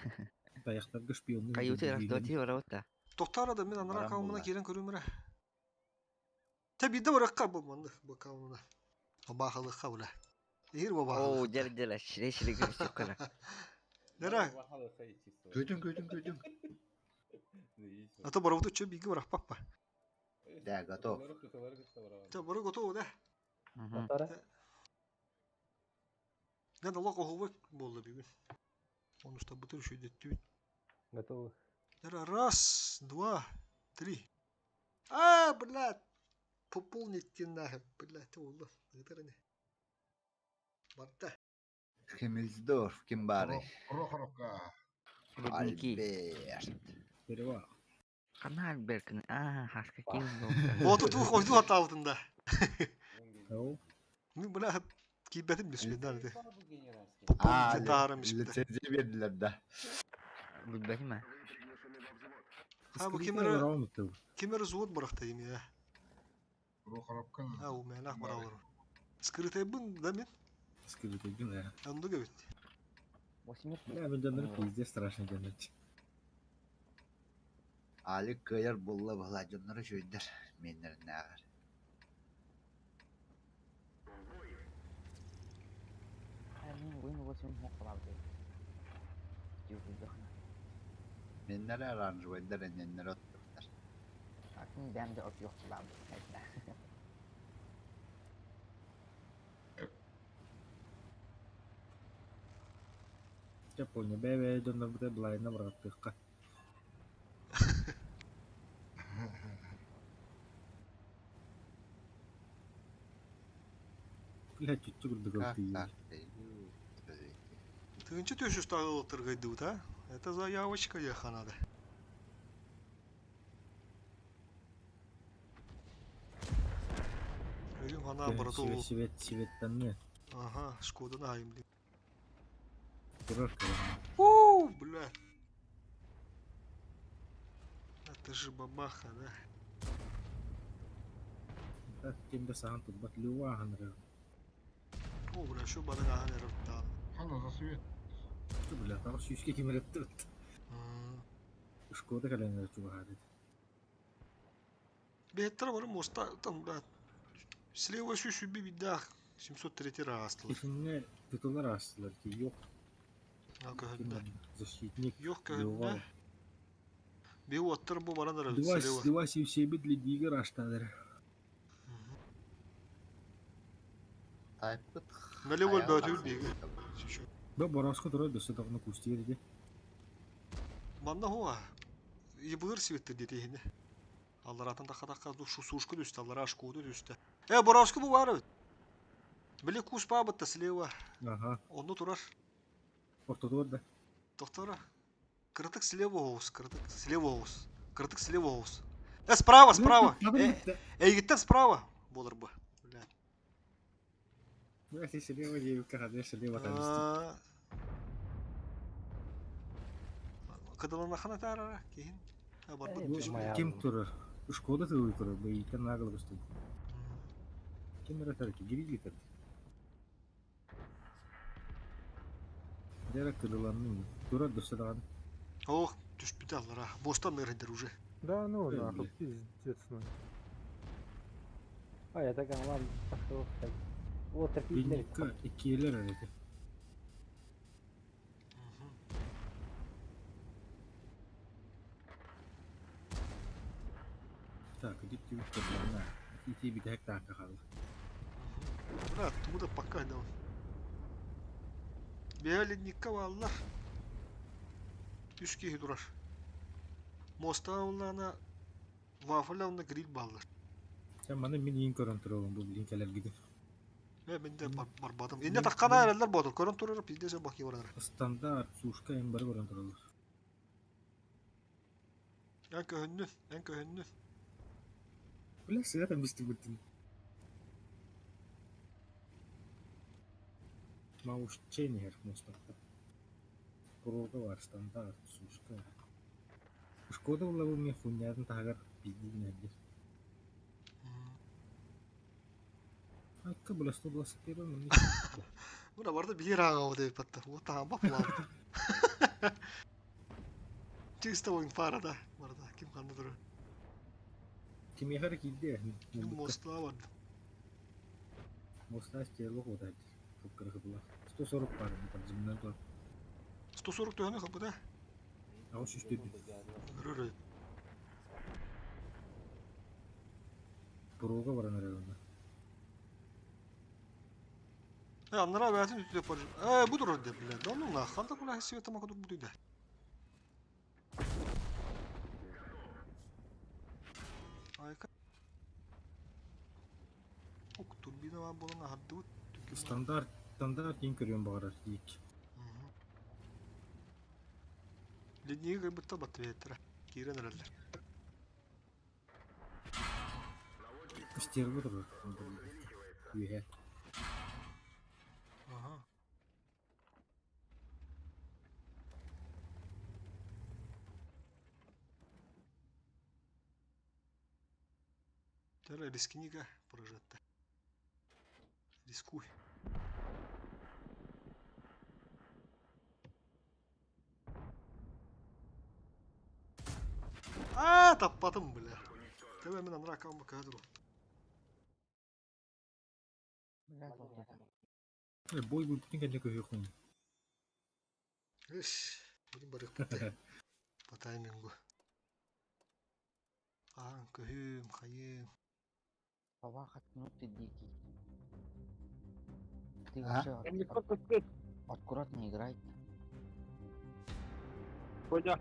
Таяқтарға шпионны. Каюты раздоти ворота. Тоқтар да мен анара калмына келен көрүмүрэ. Та бидде баракка бу манды бу калмына. Бахалыкка була. Ир бу О, дел дел, шире шире көрсөк кара. Нера. Көтүн, көтүн, көтүн. А то барабыты чө биги барак папа. Да, готов. Та бары готов да. Надо лок оговы болды бүгүн. Оны что бутыр шүйдеттү. Готовы. Раз, два, три. А, блядь. Пополнить нахер, блядь, олла. Гытырны. Барта. Хемельсдорф, ким бары? Прохоровка. Альберт. Перевал. Кана Альберт, а, хаска ким. Оту ту койду атабытында. Мен бля кийбетим бисмилlah dedi. А, Таарым лицензия бердилер да. Билбетим. Ha bu kimere kimere зуот барахта ими я. Прохоровка. А у меня нах баралар. Скрытый бын да мен? Скрытый бын, да. Анды гөбит. Бля, мен дönөр пиздец страшно дönөр. Али кыяр булла була жоннору шөйдер. Меннер нагар. Меннер оранжевойдер, эннер оттуктар. Я понял, бә-бә дönөр бите былайына бараттыкка. Бля, чуть-чуть курдук Как так? Тыгынчы төшүс тагылыктыр да? Это заявочка еха надо. Өйүм ана брату. Свет, светтан Ага, Шкода на им. Турар У, бля. Это же бабаха, да? Так, кем да сахан тубат люва ханры. О, бля, что бадага ханры Хана за свет. Бля, там шишки кемереп тут. Шкода кэлэн эрэ чугаһаабыт. Бэһэттэрэ бары муоста там, блядь, слева сүүс биирдээх 703 аастылар. Итиннэ тутулар аастылар ити yok. А көһүннэ. Защитник. Yok көһүннэ. Би уоттар бу баран эрэ Два, слева. два севсебит для дигр аштадыр. Тайпыт. Налево өлбөөтүбүт биһиги. Бу бороско турар дөссө даҕаны кустиер ити. Манна хуа. Ебыр светтер диэти иһини. Аллараатан тахха-тахха сушка түстэ, аллараа шкода түстэ. Э, Боровску бу баар эбит. Били кус баабытта слева. Аха. Онно турар. Ортотугар да. Доктора. Кыратык слева оҕус, кыратык слева оҕус. Кыратык слева оҕус. Э, справа, справа. Э, эйигиттэн справа буолар бу. Блядь. Ну, если слева девка, хадыр слева там. Кыдаланахана таарара киһин. Барбыт түспүт. Ким турар? Шкода тылы турар, бэйиттэн нагло көстөр. Ким эрэ тарки, гирили тарки. Дьэ кыдыланным. Турар дөссө даҕаны. Ох, түспүтэ аллара. Буостан нырыйдар уже. Да ну нахуй, пиздец ну. А я так ладно, пошел. Вот такие Бинникка иккиэлэр эрэ ити. Так, ити түбүк көрдөрүнэ. Ити бүтэһик таанка хаалла. Брат, туда пока да. Бэйэ ледникка бааллар. Үс киһи турар. Моста уллаана вафля уонна гриль бааллар. Сен маны мин иин көрөн турабын бу билин кэлэргитин. Э, мин де барбатым. Инне таххана эрэллэр буолар. Көрөн турар пиздец баки барар. Стандарт, сушка эм бары көрөн тураллар. Эн көһүннүн, эн көһүннүн. Бля, сыата бистибитин. Маушчен иһэр мостакта. Прога бар, стандарт, сушка. Шкода улабы мен хуйнятын таһыгар пиздин эрдир. Айка бля 121 мын. Мына барда биир ааҕа деп батта. Вот таама план. Чисто ойын парада. Барда ким ханна турар. Кимиэхэ эрэ киирдэ. Моста барды. Моста стерлок отайдыр. Кыпкыры 140 бар, подземной тур. 140 төһөнү хапыта. Аҕыс үс төрдү. Рыры. Прога баран эрэр онно. Э, аннара бэйэтин үтүө пар. Э, бу турар деп биле. Да ну нах, ханта кула света мака тур бутуйда. Айка. Ок, турбина бар болан ахардыбыт. Стандарт, стандарт ең көрүөн баҕарар диик. Ледниги кайбытта батареятара. Киирэн эрэллэр. Стерва турар. Үөһэ. Ага. Тара рискнига прожатта. Рискуй. Аа, таппатым, бля. Тебе мен анра кам кадру. Э, бой бүттүн кэннэ көһүөххүн. Иш, будем барыхпыт. По таймингу. Аа, көһүм, хайым. Бабах, ну ты дикий. Ты А? вообще аккуратно играй. Коля.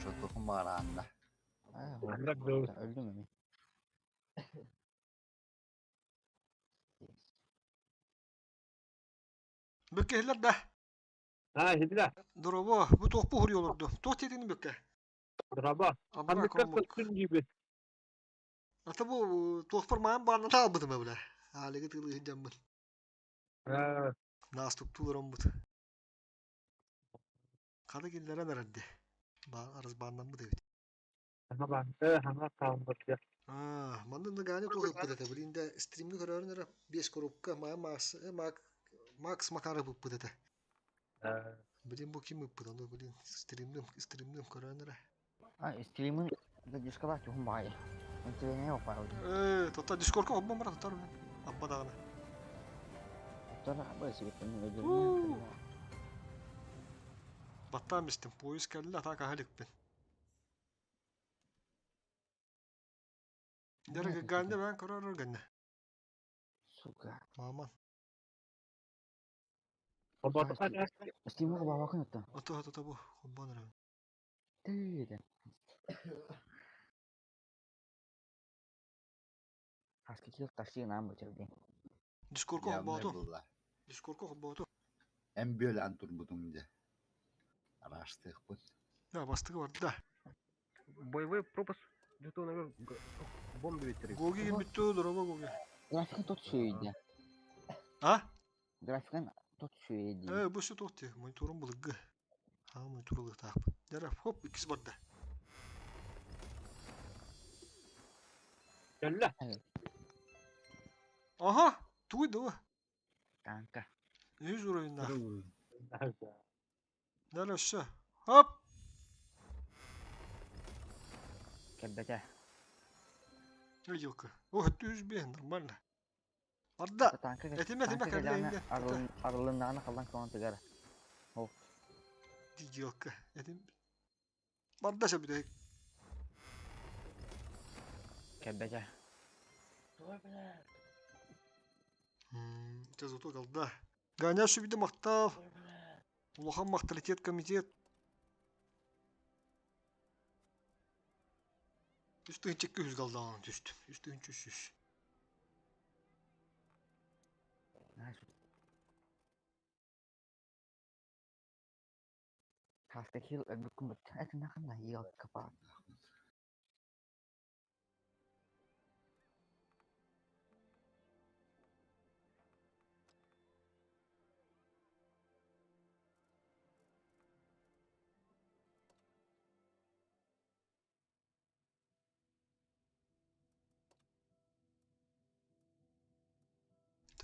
Чотухум бараанна. А, Bırak be. Öldü mü? Бөккеһилэр да. Ha hediler. Дорово, бу туох бу олорду. Туох тиэтин бөкке. Bravo. Анра Handikap кам. üstün gibi. Ата бу туохпар маан баанна таалбытым бля. Аалыгы тылы жаммын. Ha. Наступтулар бут. Када киллерен эрэрди. Ба арыз бааннан бу дебит. Ama ben de hemen kalmadı. Аа, манна наганы туох ыппыт этэ. Билинде стримни көрөрүн эрэ 5 коробка маа Макс Макс Макаров ыппыт этэ. Блин, бу ким ыппыт, ону, блин, стримным, стримным көрөн эрэ. А, стримын задержкалаах түһүн баҕайы. Интернет оппаабыт. Э, тота дискордка холбон баран тотар мен. Абба даҕаны. Тотар абба сибиттэн өлөрүнэ. Баттаан бистим, поезд кэллэ, атака аһа иликпин. Дэрэ ганна бээн көрөр гэннэ. Сука. Маман. Стримы бабакын отта. Ото ото бу, холбон эрэ. Тыыда. Хаскитил такси нам бычырдын. Дискордка Явно холбооту. булла. Дискордка холбооту. Эн бүөлээн турбутуҥ дьэ. Араастыахпын. Да, бастыгы барда. Боевой пропуск жетонугар бомба биттери. Гоги ким бүттү, дороба Гоги. Графикын тот шүйді. А? Графикын тот шүйді. Э, бу все тоқты. Мониторум былыгы. А, монитор ылыктаахпын. Дәрә, хоп, иккис барда. Кэллэ. Ага, туй да. Танка. Үз уровеньна. Дәрә, все. Хоп! Кэлбэтэ. Виделка. О, 105, нормально. Барда. Танка Этиме, этиме, кэллэ инде. Арылыннаҕына халлан кылан тыгар. Ол. Виделка. Этим. Барда сөбүдэ. Кэлбэтэ. Это зато голда. Ганя сүбүдэ мактал. Улахан макталитет комитет. Үс тыһынча 200 галдаан түстүм. Үс тыһынча 300. Хаскитил өлбүккүн бут. Этинэ ханна елка пал.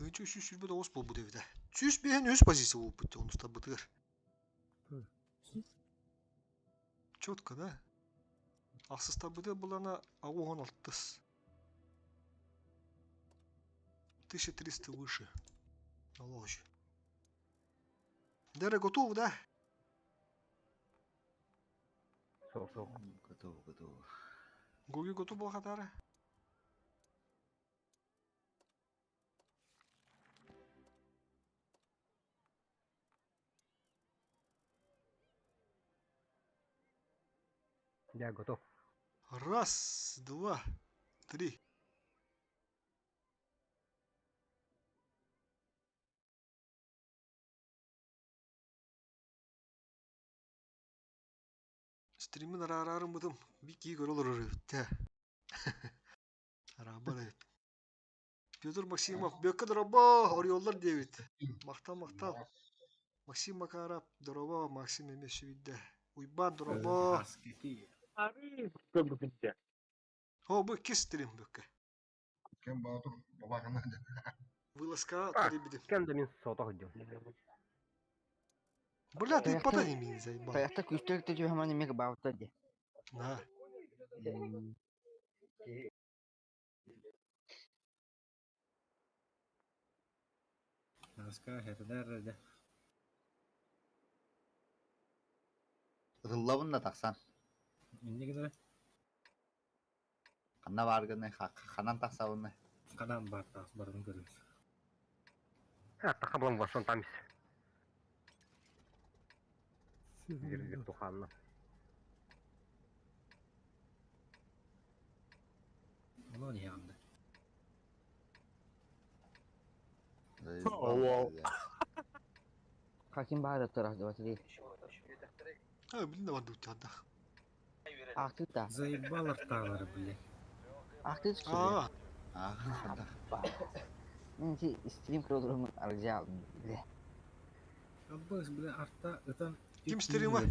Тыһынча 329 буолбут эбитэ. 105 үс позиция буолбут онустарбытыгар. Четко, да? Ахсыстарбытыгар булана агуон алтыс. 1300 выше. Налог. Дәрә готов, да? Сол, сол. Готово, готово. Гоги готов был хатары? Я готов. Раз, два, три. Стримин араарарым бытым. Бики көрөлөр өрөбүттэ. Арабар эбит. Петр Максимов, бөккө дороба, Ореоллар диэбит. Махтал, махтал. Максим Макаров, дороба, Максим эмес сүбидде. Уйбан дороба. О, бу икки стрим бөккө. Кем Баатур бабакына. Вылазка төребидим. Кем да мин сотох дем. Бля, ты подай мин заебал. Таякта күстөр төжү хаман эмек баавыта ди. На. Аска хэтадар да. Ытыллабын да тахсан. Инне генere Ханна бааргынай, ханан тахсабынай. Хадан бар тас барын көрүс. А, тахаблам васон тамис. Зир туханна. Оно не янды. Хаким баары турас деп атыр. А, блин, давай дуть отдах. Ах ты да. Заебал арталары, бля. Ах ты А, Мен ти стрим көрдүрүм аржа. Бля. Аббас, бля, арта ытан Ким стрима?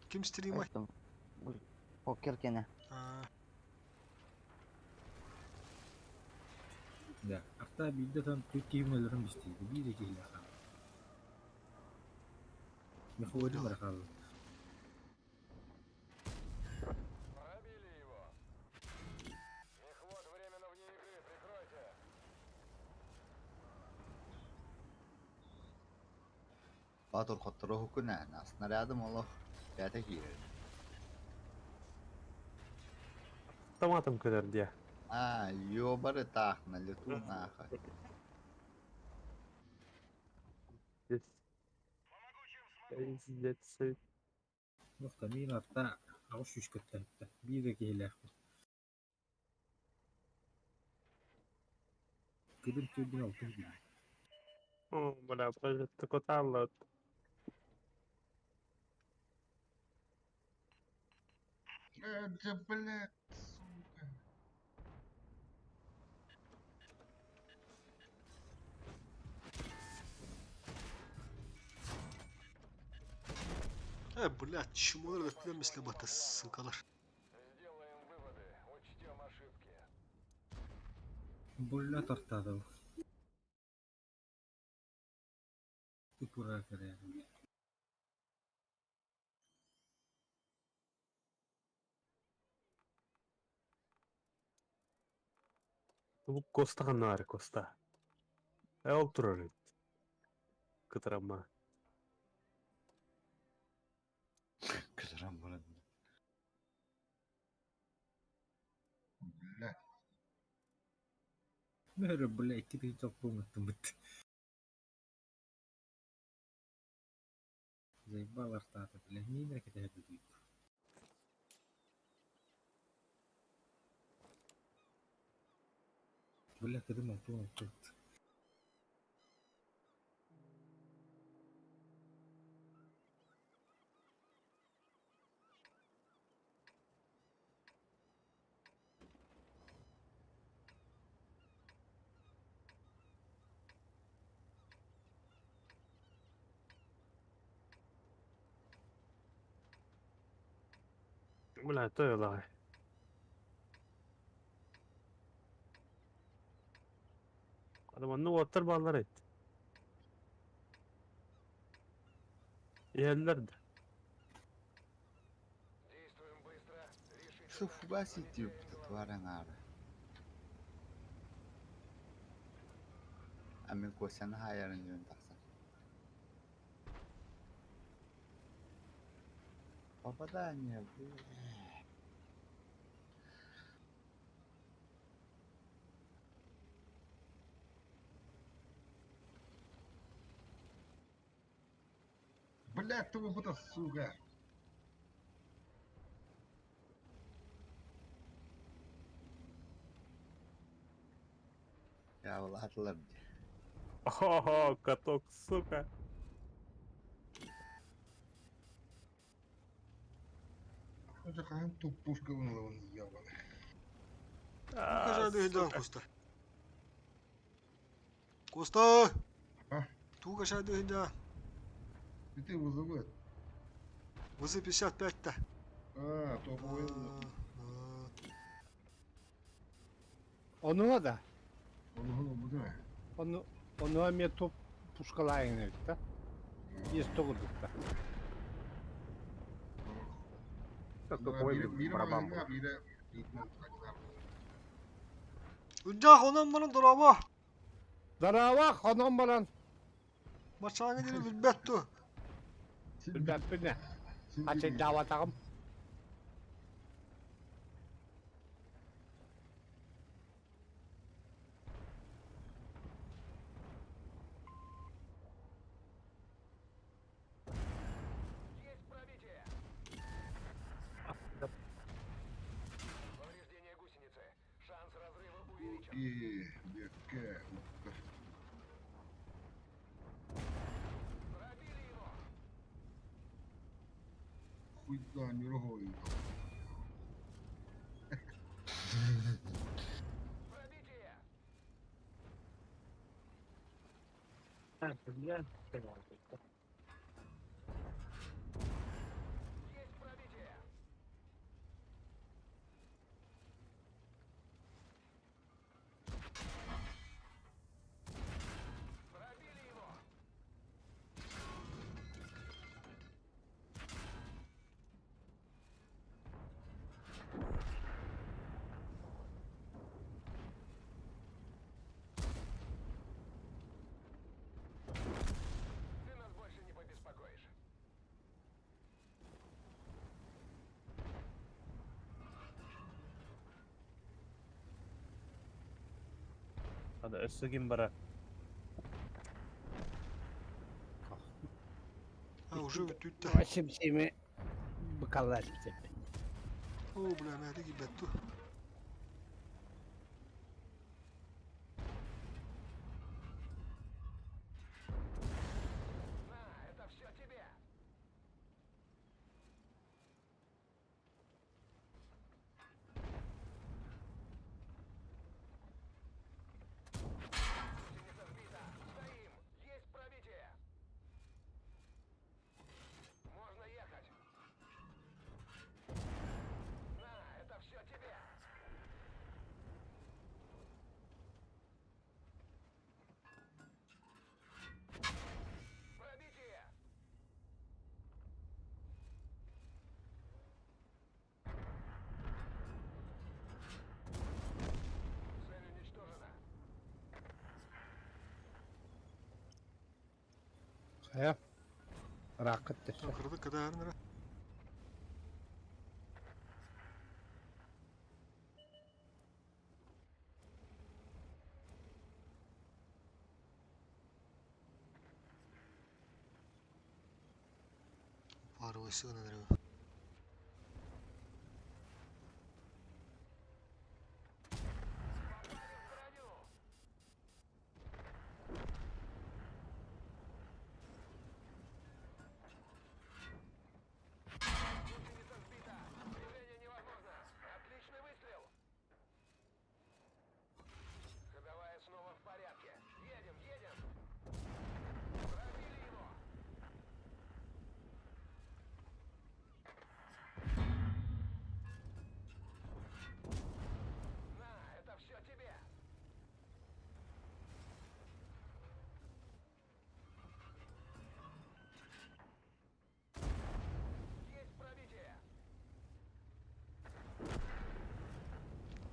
Ким стрима? Покер кене. А, Да, арта бидде там түт кийимнелерин бистейdi. Bir de киһиле. Мехводим эрэ хаалла. Батыр хотторо күнэ, снарядым олох пятэ киирэр. Автоматом кэлэр диэ. А, ёбары таах, на лету нахуй. Пиздец. Туох мин атта 800 көттөһүттэ. Биир да киһилээхпин. Кыдым түрдүн алтын киһи. О, бля, пожалуйста, коталла. Да, блядь, сука. Э, блядь, чмолар өтүлэммисле бата, ссылкалар. Больно тартады. Упура кэрэ. Бу Коста ханнары Коста. Э, ол турар. Кытырама. Кытырам баран. Блядь. Мөрө, бля, икки тыһыынча чоппуҥ аттыммыт. Заебал артаата, бля, миин эрэ кэтэһэ бүтүйүк. Бля, кыдым алтын алтын. Бля, то лагай. Адам ну оттар баллар эт. Иһэллэр да. Şu фугаси тип тварың ары. А мен косяны хаярын жөн тақсан. Попадание, бля. Блядь, ты вот сука. Я улатлар. Ого, каток, сука. Это хаһан туп пушка вынылабын ебаный. Туга шайды Коста. Коста! А? Туга шайды да. И ты вызывай. Вызы 55-та. А, то военно. Онуна да. Ону бу да. Ону ону эме топ пушкалайын эбит да. Есть тогурдукта. Барабан. Үддах онон баран дораба. Дораба онон баран. Бачаңы дири билбет ту. Билбеппин. Ачай даватагым. И бекке. Хуй да, не рогой. Аны өссө ким бара? А, уже бүтүттэ. Сим-сими быкалар деп. О, бля, мэ кибетту. Хайа. Рақыт төссө. Кырды кадаарнара. Паровый сыгынар.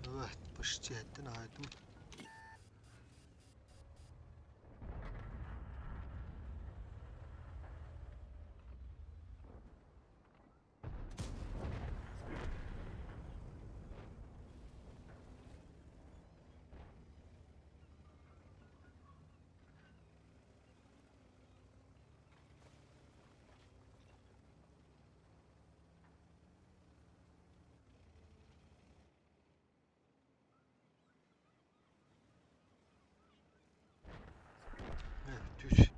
Давай, почти это на эту. Түс.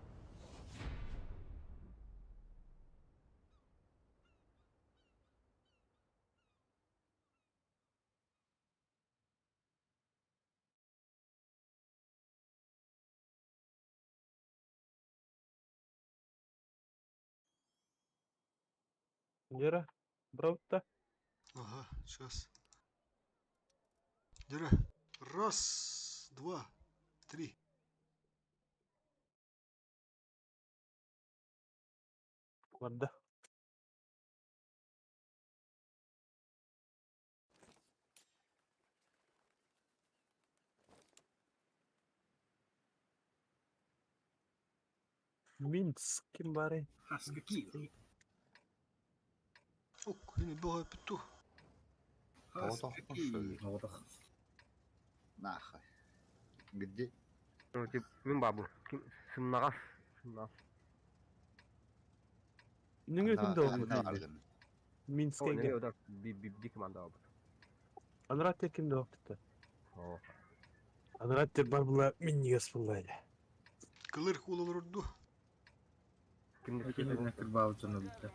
Лера, бравта. Ага, сейчас. Дера. Раз, два, три. Барда. Минск ким бары? Хаска Киев. Ок, энэ бага пету. Хаска Киев. Нахуй. Где? Ну, тип, мин бабу. Сымнагас. Сымнагас. Нүңө Анда- кимде анда олбут? бардым. Минскке. О, би би би команда олбут. Анраттер кимде олбут? О. Анраттер бар була миннигес булла. Кылыр кулалар урду. Кимде Кимде кырбал жонолута.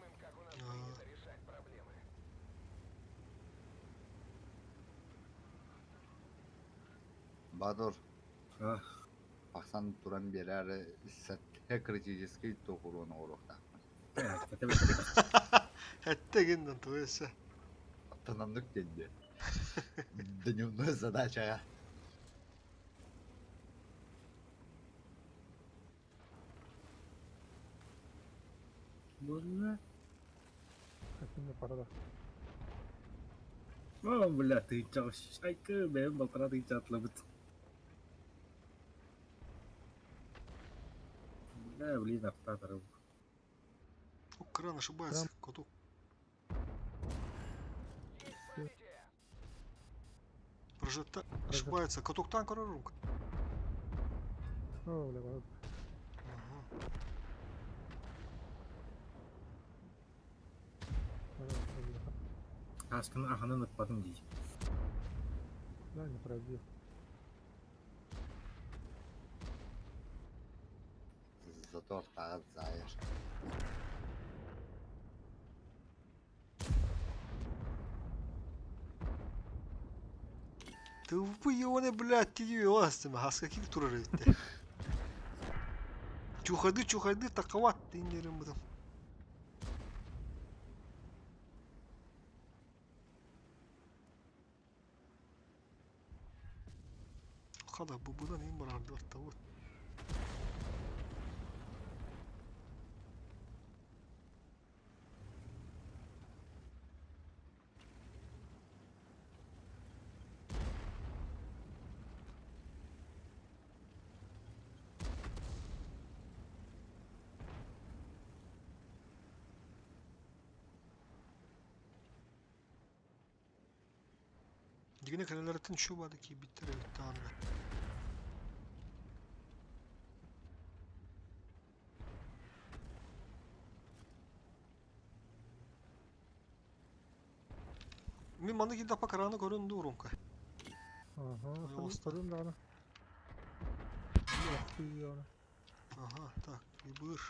Бадор. Баксан туран берәре сәттә критический тоқуруны орукта. Хәтта геннән туйса. Автономдык денде. Дневная задача. Бля. Какими парада? О, бля, ты чё, шайка, бэм, полтора тысячи отлобыт. Бля, блин, автотор. Кран ошибается, коту. Прожекта ошибается. Каток танк рук. О, бля, бана. Асканы аханан ыппатым дии. Да, не пробил. Затор тағат зайыр. Тупые он, блядь, ты астым, хаска кил турар этте. Чухады, чухады, таковат, ты не рымдым. Хада бу будан им бар арды вот. Дигine калелерትን şu бады ки биттер evet анда. Мин маны килде апа караны көрүндү урунка. Ага, Оста. көрүм даҕаны. Ага, так, ибыр.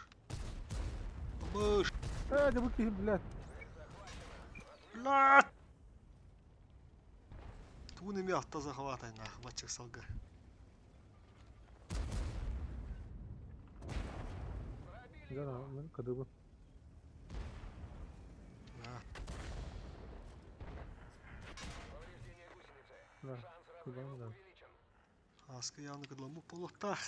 Быш. Э, да бу киһи, блядь. Блядь! Туун эми атта захватай нах, бачык салга. Да, мен кыдыбы. На. Да, кыдам да. Аска яны кыдламы полоктах.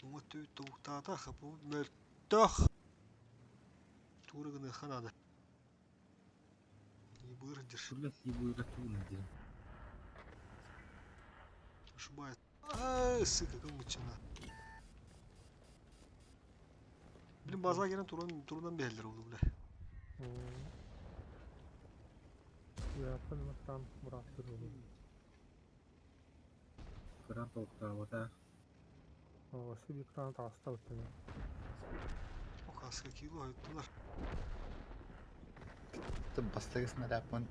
Уңа төй тоуктаатах, бу мөлтөх. Тууры гына ханада. Ибыр дир. Блядь, ебу тугун дир. Ошибает. Ай, сыка, кымычына. Блин, база келен туран турдан берлер oldu бля. Я там бырахтыр oldu. Кран толктаабата. Вообще bir кран таста өттүнө. Ок, аска кило айттылар. Ты бастығы снарядпын.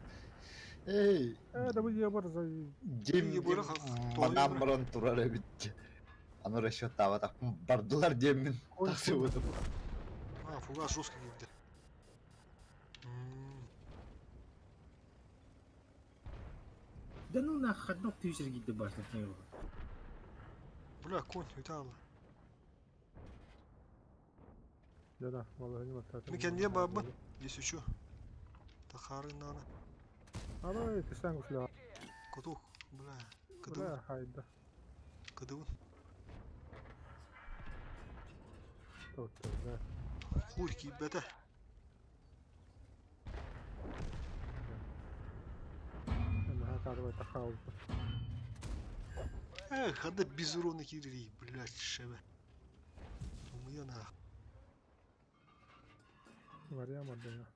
Эй! Э, да бу ебар за... Дим, Ебары дим, манам баран турар эбит. Аны расчет таба бардылар демин. Таксы өтіп. А, фугас жестко килди. Да ну нах, одно түйсер кийди башына кең. Бля, конь, үтә алла. Да, да, vallahi не баттат. Мен кенде бабы. Здесь еще. Тахары нана. Ай, ты сам гуфля. Кутух, бля. Кыдыбын. Бля, хайда. Кыдыбын. Тот, да. Хуй кибете. Ага, кадывай тахал. Эх, хада без урона кири, блядь, шебе. Умыя на. Варя мордына.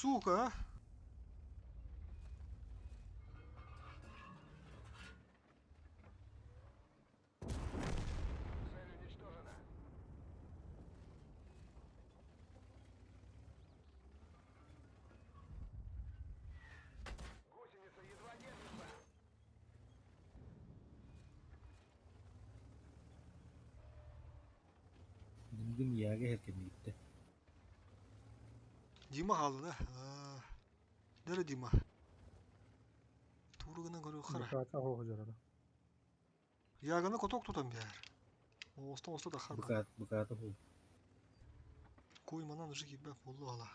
Сука, а? Бүгүн яга herkemlikte. Дима қалды да. Нері Дима? Турыгынан көрі қара. Буката хо жарада. Яганы коток тутам бер. Оста оста да хар. Букат, буката ху. Кой манан жики бә болду ала.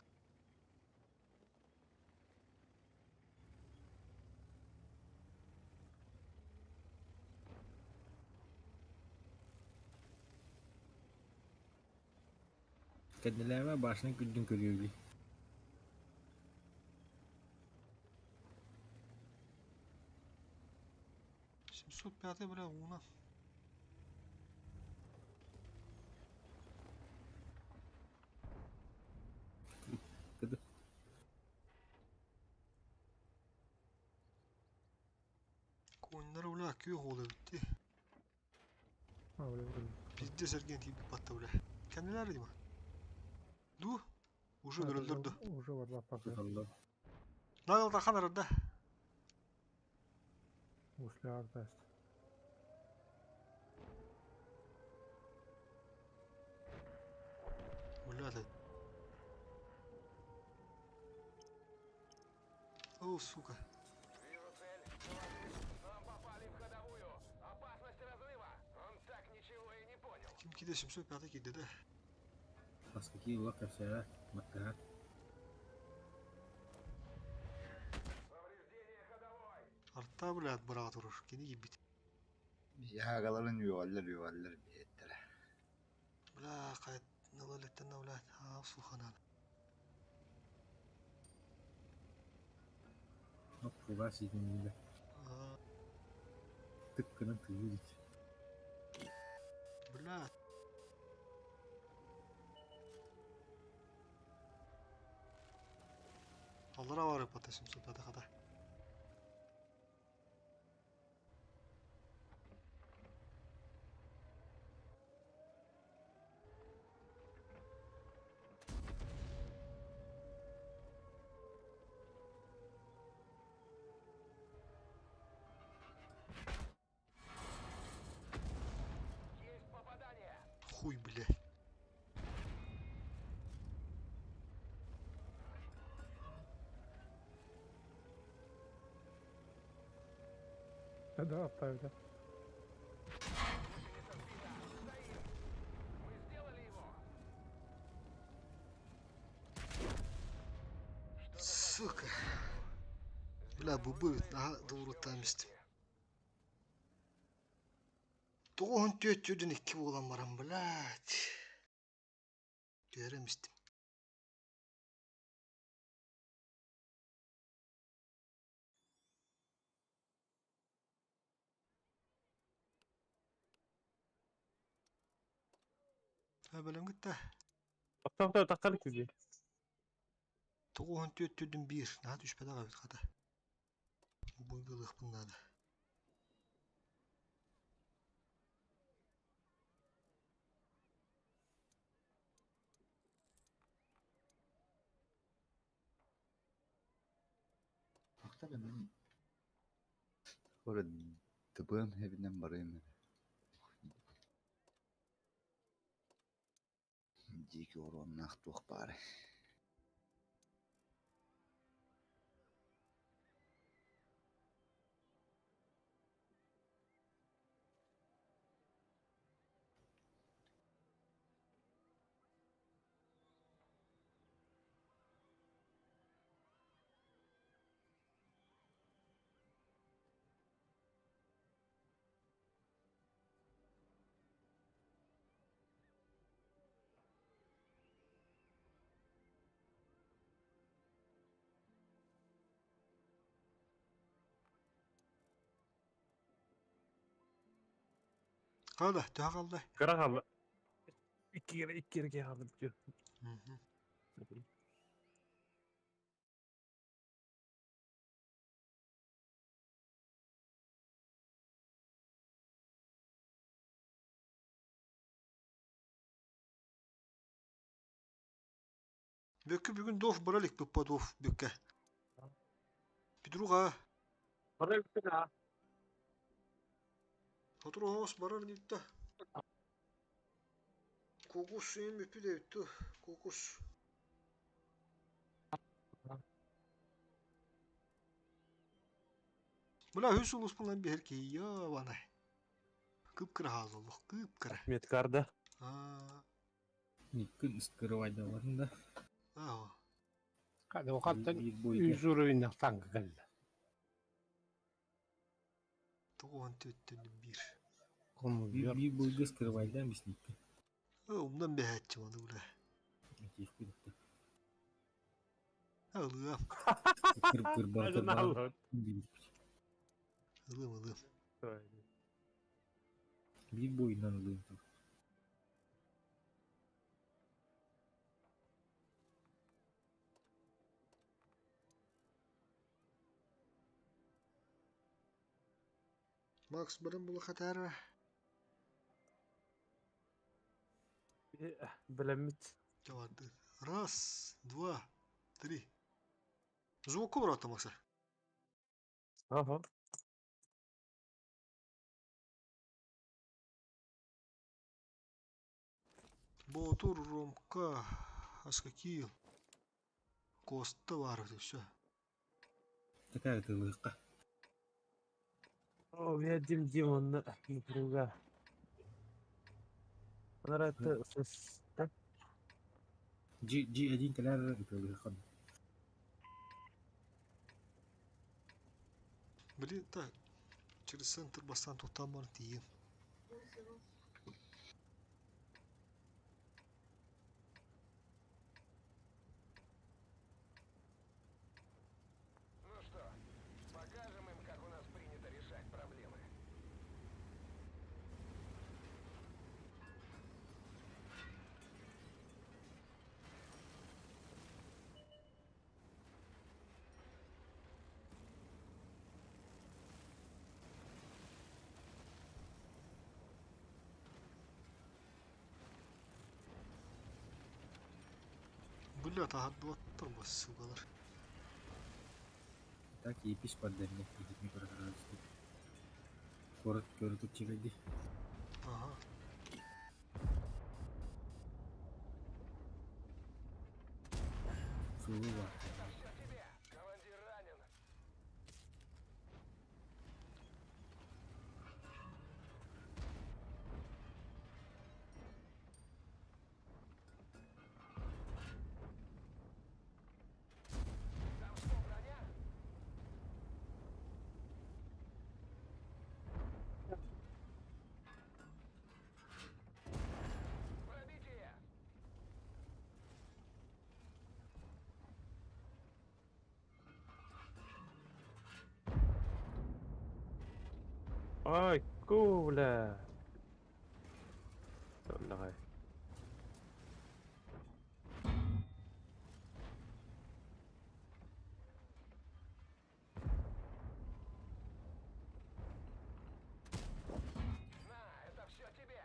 Кәднеләмә башына күлдүн көрүгү. 705 бля уна. Кыды. Пиздец эргиэн тиийбит батта бля. Кэннилэр дима. Ду? Уже өлөрөллөр ду. Уже барла пока. Надо тахан арада. Ушли артест. Бля, да. О, сука. Ким киде 705 киде да. Баскаки ула кәсәгә, маттыга. Арта блядь быраға турur. Кини кийбит. Ягаларын юаллар юаллар биеттер. Бля, кайт налалеттен блядь. А, суханан. Оп, фуга сидениле. Тык кына тыгы Бля. Аллара бар пата 705 хата. Хуй, блядь. Да, да, оставь, да. Сука. Бля, бубы, ага, doğru тамист. Тоғын түйет түйден ikki болан барам, блядь. Түйеремістім. Ha, бөлім кетті. Тоқтау таққалы күзі. Тоғын түйет түйден бір. Наға түшпеді аға бит қата. Бұйгылық бұннады. Тоқтар мен. Ора дыбым хебинен барайым. Дики ороннах туох баары. Қалды, төһө қалды. Кыра қалды. Икки кere икки кere қалды бүтүр. Бөккө бүгүн дов баралик буппа дов бөккө. Петруга. Баралик да. Хотуру барар нитта. Кокус им үпү Кокус. Бля, хүс улуспунан бихер ки я бана. Кыпкыра хазыллык, кыпкыра. Меткарда. А, Никкын скрывать да. аа. Hadi o kadar Bir boyda. 100 уровень танк geldi. Тоғын төттен bir. Bir, bir boyga скрывайдан бис никкын. Умдан бәһәтчі оны бля. Тиих күдүктө. Ылым. Кыр кыр бар кыр бар. Ылым, ылым. Bir boyundan ылыым. Макс барын була хатара. Билэммит. Чаварды. Раз, два, три. Звук обратно, Макса. Ага. Ботур, Ромка, Аскакил, Коста бар, и все. Такая ты лыка. О, я Дим Димон напряга. Она это... G G1 кэлэр ытылыха. Блин, так, через центр бастан туктан бар тиин. Ну что, покажем им, как у нас принято решать проблемы. Бля, таһардыбаттар бу сугалар. Так епись поддельник не программист. Город город чигайди. Ага. Сулула. Командир ранен. Там что, броня? Пробитие! Ай, куля. Давай. На, это все тебе!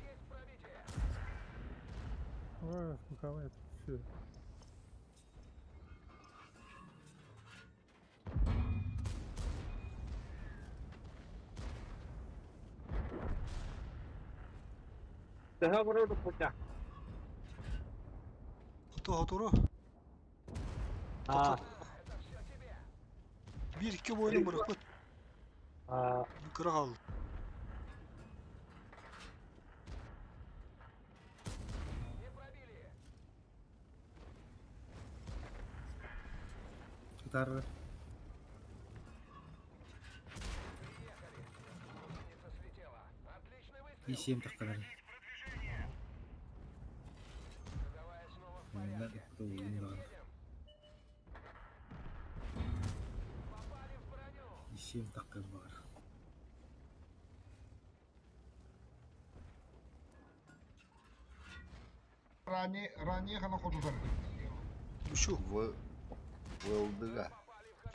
Есть пробитие! Ой, кого это все. Daha burada путя. Ото хотору. А. Это все тебе! Bir iki boyunu bırakıp А, yukarı kaldı. Не пробили! Тар Приехали! Гусеница слетела. Отличный и выстрел! 7 таккалар. Продвижение! Ходовая снова в Мына порядке. Едем, едем! Попали в броню! И 7 таккал бар. Ранее, ранее она хочет Şu В Вылдыга.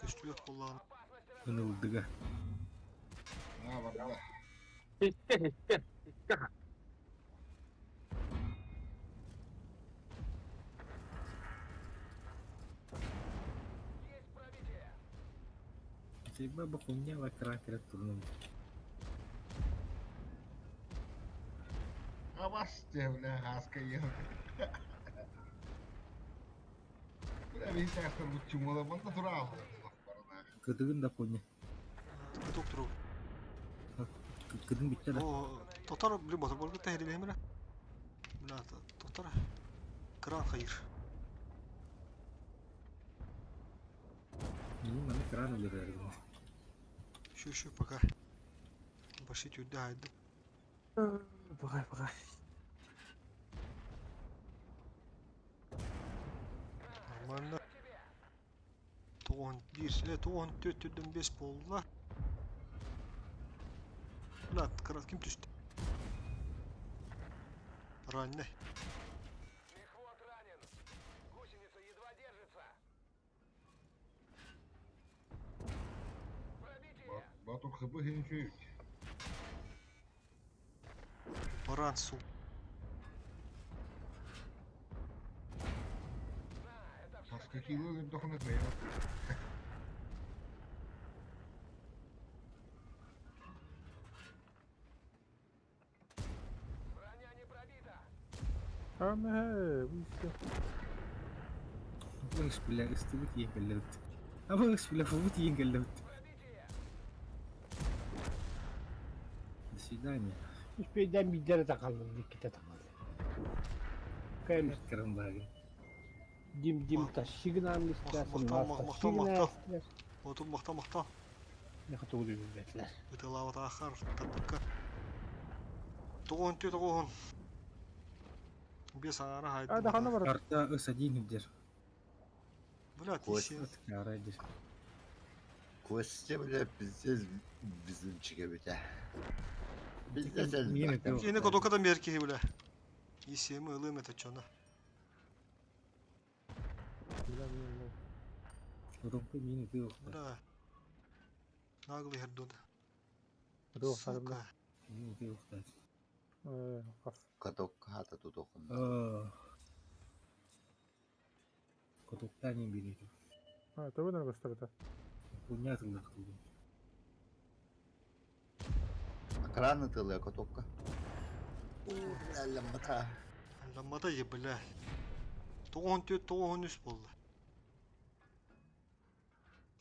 көстүбэт куллаан. Ынылдыга. А, барда. икки, икки, икки. Есть пробитие! Себа бу хуйня экран керек турнум. А вас те, бля, хаска ел. Бля, видите, автор бу чумала, банда турал. Кыдыгын да хуйня. Кыток туру. Кыдын битте да. О, тотар блин ботор болбут тахири бемре. Бля, тотар. Кран хайыр. Ну, маны кран өлөрөр. Şu şu пока. Баши тюрдэ хайды. Пахай, пахай. Нормально. 91, 94 түрден 5 болды. Бля, крат ким түсті? Ранний. Мехвод ранен. Гусеница едва держится. Батур хб хинчүй. Баран су. Хаска кило лебдохна кайма. Броня не пробита. Аме, вище. Абыш, бля, ыстыбыт иен кэллэбит. Абыш, бля, фубут иен кэллэбит. До свидания. Үспейден бидері тақалды, диккете тақалды. Кәйім. Карамбагы. Дим дим тащигнам истясын, Мақтал, мақтал, мақтал. Отun мақтал, мақтал. Не хотел бетлер. Ытылават ахар, тапка. Тоғын тө тоғын. Бес аңара хайды. А, да, хана бар. Арта С1 где? Бля, Кость. тисе. Карадиш. Костя, бля, пиздец, безумчик бите. Пиздец, Мина элбэхтэ. Кини котокадан бер киһи бля. Исеми ылым это чона. Бля, мен Румпы мины ты ухта. Бля. Наглый хердода. Ру, харымда. Сука. Мины ты ухта. Хас. Каток хата тутохун. Котоктани били. А, это вы, наверное, что-то. Хуйня ты лахту. Экраны тылы катокка. Бля, ламбата. Ламмата е, бля. Тоғын тө тоғын үс болды.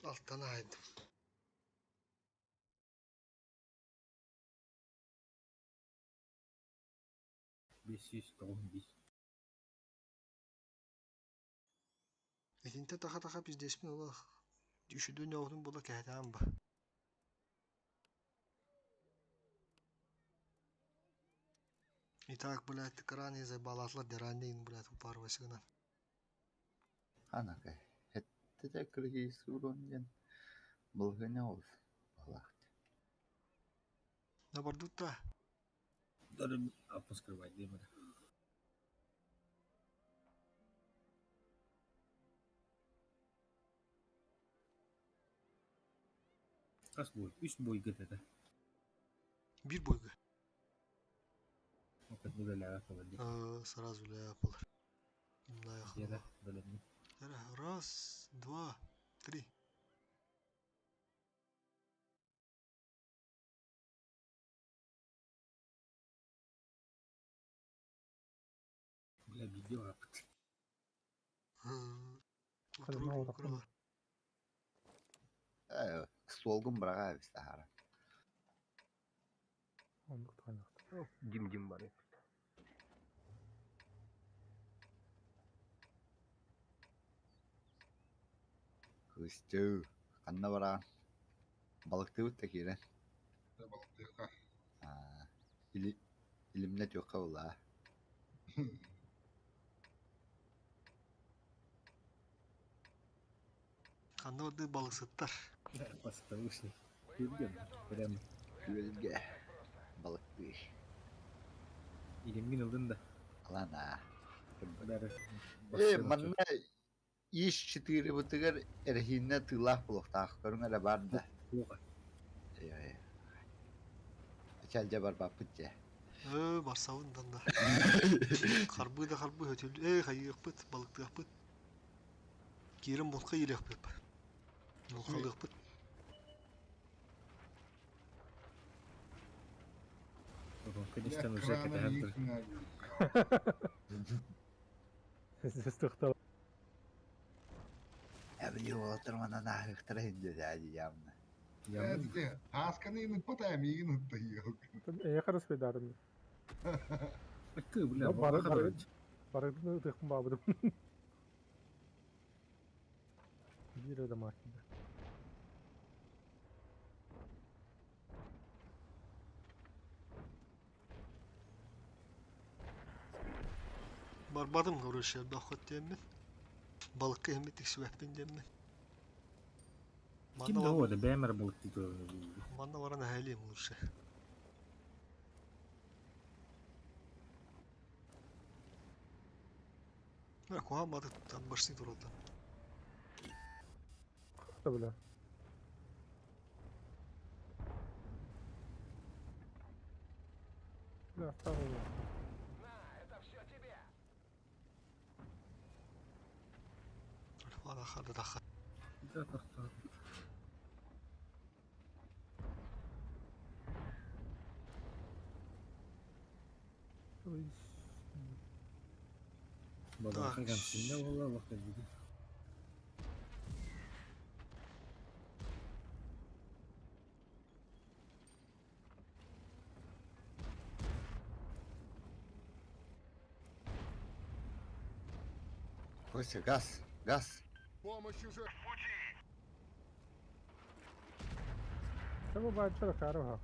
Алтан айды. Бес тоғын бес. Этинте таха таха пиздеспин ола. Үшүдөн оғдун була кәһәтән ба. Итак, блядь, краны заебалатлар дераннейн, блядь, упарвасыгынан. Анакай. Хетте кыргый сурон ден. Былгыня ол. Балахт. На бардутта. Даже опускать демона. Хас бой, үс бой где-то. Бир бойга. Вот это ля холодик. Сразу ляпалар. Где-то, блин. Раз, два, три. Бля, видео апт. Столгун браға бистахара. Дим дим бар. Кыстю. Канна бара. Балыкты бутта кире. Балыктыга. Или илимне тюкка була. Канна барды балыксыттар. Баста вышли. Күлген, прям. Күлге. Балыкты. Илимгин ылдын да. Алана. Бәрі. Э, манна иш 4 бутыгар эрхинне тылах булуктаах көрүң эле бар да. Э, Ачалжа бар баппыт же. Э, барсабын да. Харбы да харбы хөтүл. Э, хайыакпыт, балыктыакпыт. Кирим булка илекпит. Булкалыакпыт. Конечно, уже когда Здесь тохтал. Я биле олотор манан ахыктара инде дяди явно. Асканы инут патаем игин утта Я хорошо педарым. Кы, бля, бары бары. бары тыхым бабыдым. Бир да махида. Барбатым, короче, элбэх хот диэммин. Балыкка иһиммит тиксибэппин диэммин. Ким Манна да баран, ода бээмэр балыктыы турар. манна баран эһээлиим лучше. Бля, куһаҕан баатык там башни тураллар. Да, бля. Бля, второй. Ана хада да хада. Да, тохтоо. Бабаха Так. гамсинна буолла олох кэлбити. Костя, газ, газ. Помощь уже в пути! Чего бачыра карага?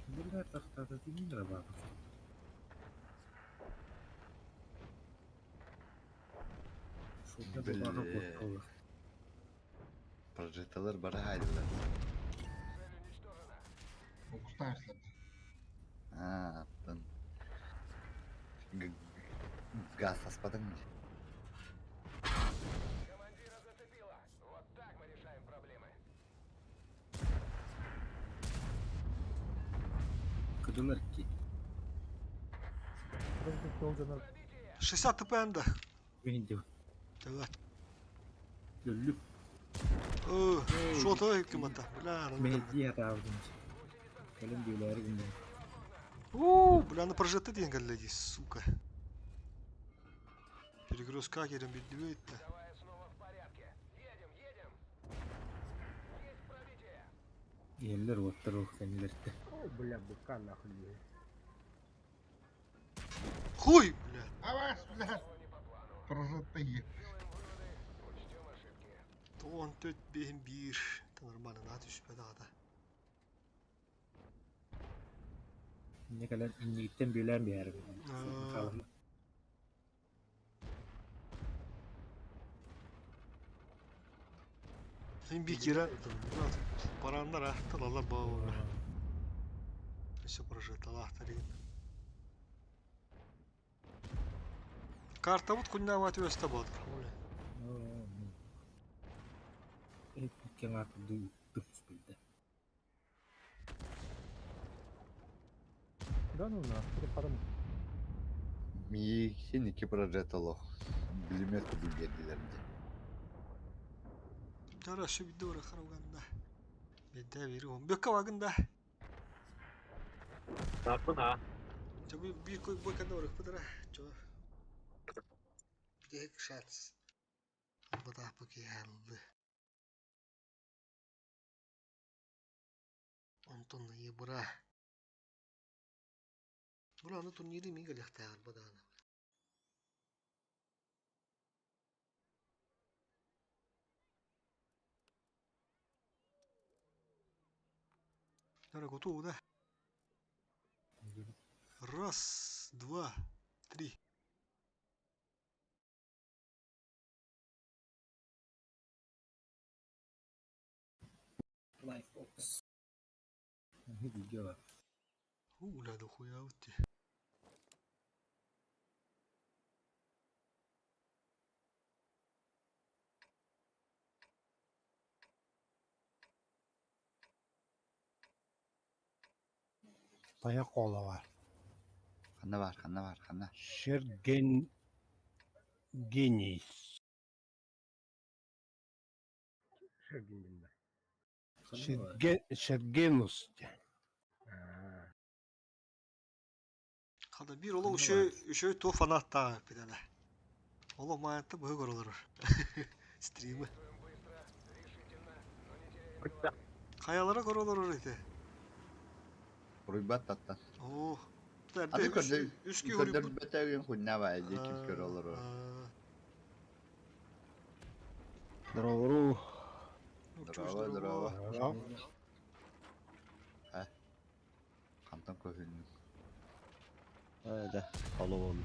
Бля, тохтоо, ты не рабатываешь. Шутка бабаха Бля. куотталлар. Прожиталар бара хайдылар. Укустаем след. Аа, аттан. Газ аспадың ми? Командира зацепило. Вот так мы решаем проблемы. Кыдылар ки. 60 ТПН да. Видео. Давай. Лүлүк. О, шо то ким ата. Бля, ну Мehdiye таавдым. Кэлэн бүөлээр гинэ. У, бля, на прожекты деньги гляди, сука. Перегрузка керем бит-то. Давай снова в порядке. Едем, едем. Есть пробитие. Иһэллэр уоттар ох кэннилэртэ. О, бля, быка нахуй. Хуй, бля. Аваш, бля. Прожитые. Учтем ошибки. Тоон төт бэһин биир. Это нормально, на түспэт аата. Инне кэлэн иннигиттэн бүөлээн биһээр. Аа. Син би кира барандар а, талалар баа. Все прожитала тарин. Карта вот кунна ват өстө болду. Кеңат ду түспүлдэ. Да ну на, парам. Миигин икки прожиталох. Билимет кудук биэрдилэр дии. Тара şu bir doğru харауганда. Бедде бери он. Бөккө вагында. Таппын а. Чо би би кой бой канда орых бытара. Чо. Дек шац. Бата паки халды. Онтон ебра. Була аны турнири мига лехтагар бадана. Тара готово, да? Раз, два, три. Lifebox. Видео. Уля, да хуя вот те. Таяқ ола бар. Ханна бар, ханна бар, ханна. Шерген гений. Шерген дейм да. Шерген, Шергенус. Хада бир оло үшөө үшөө ту фанат таа пидала. Оло маятта быһы көрөлөр. Стримы. Хаялара көрөлөр ите. Руйбат таттан. О. Аты көрдө, Үч ки көрдөр бөтөгүн хунна бай, дии ким көрө олорор. Здорово. Здорово, здорово. А? Хантан көһүннүм. Да, алып алдым.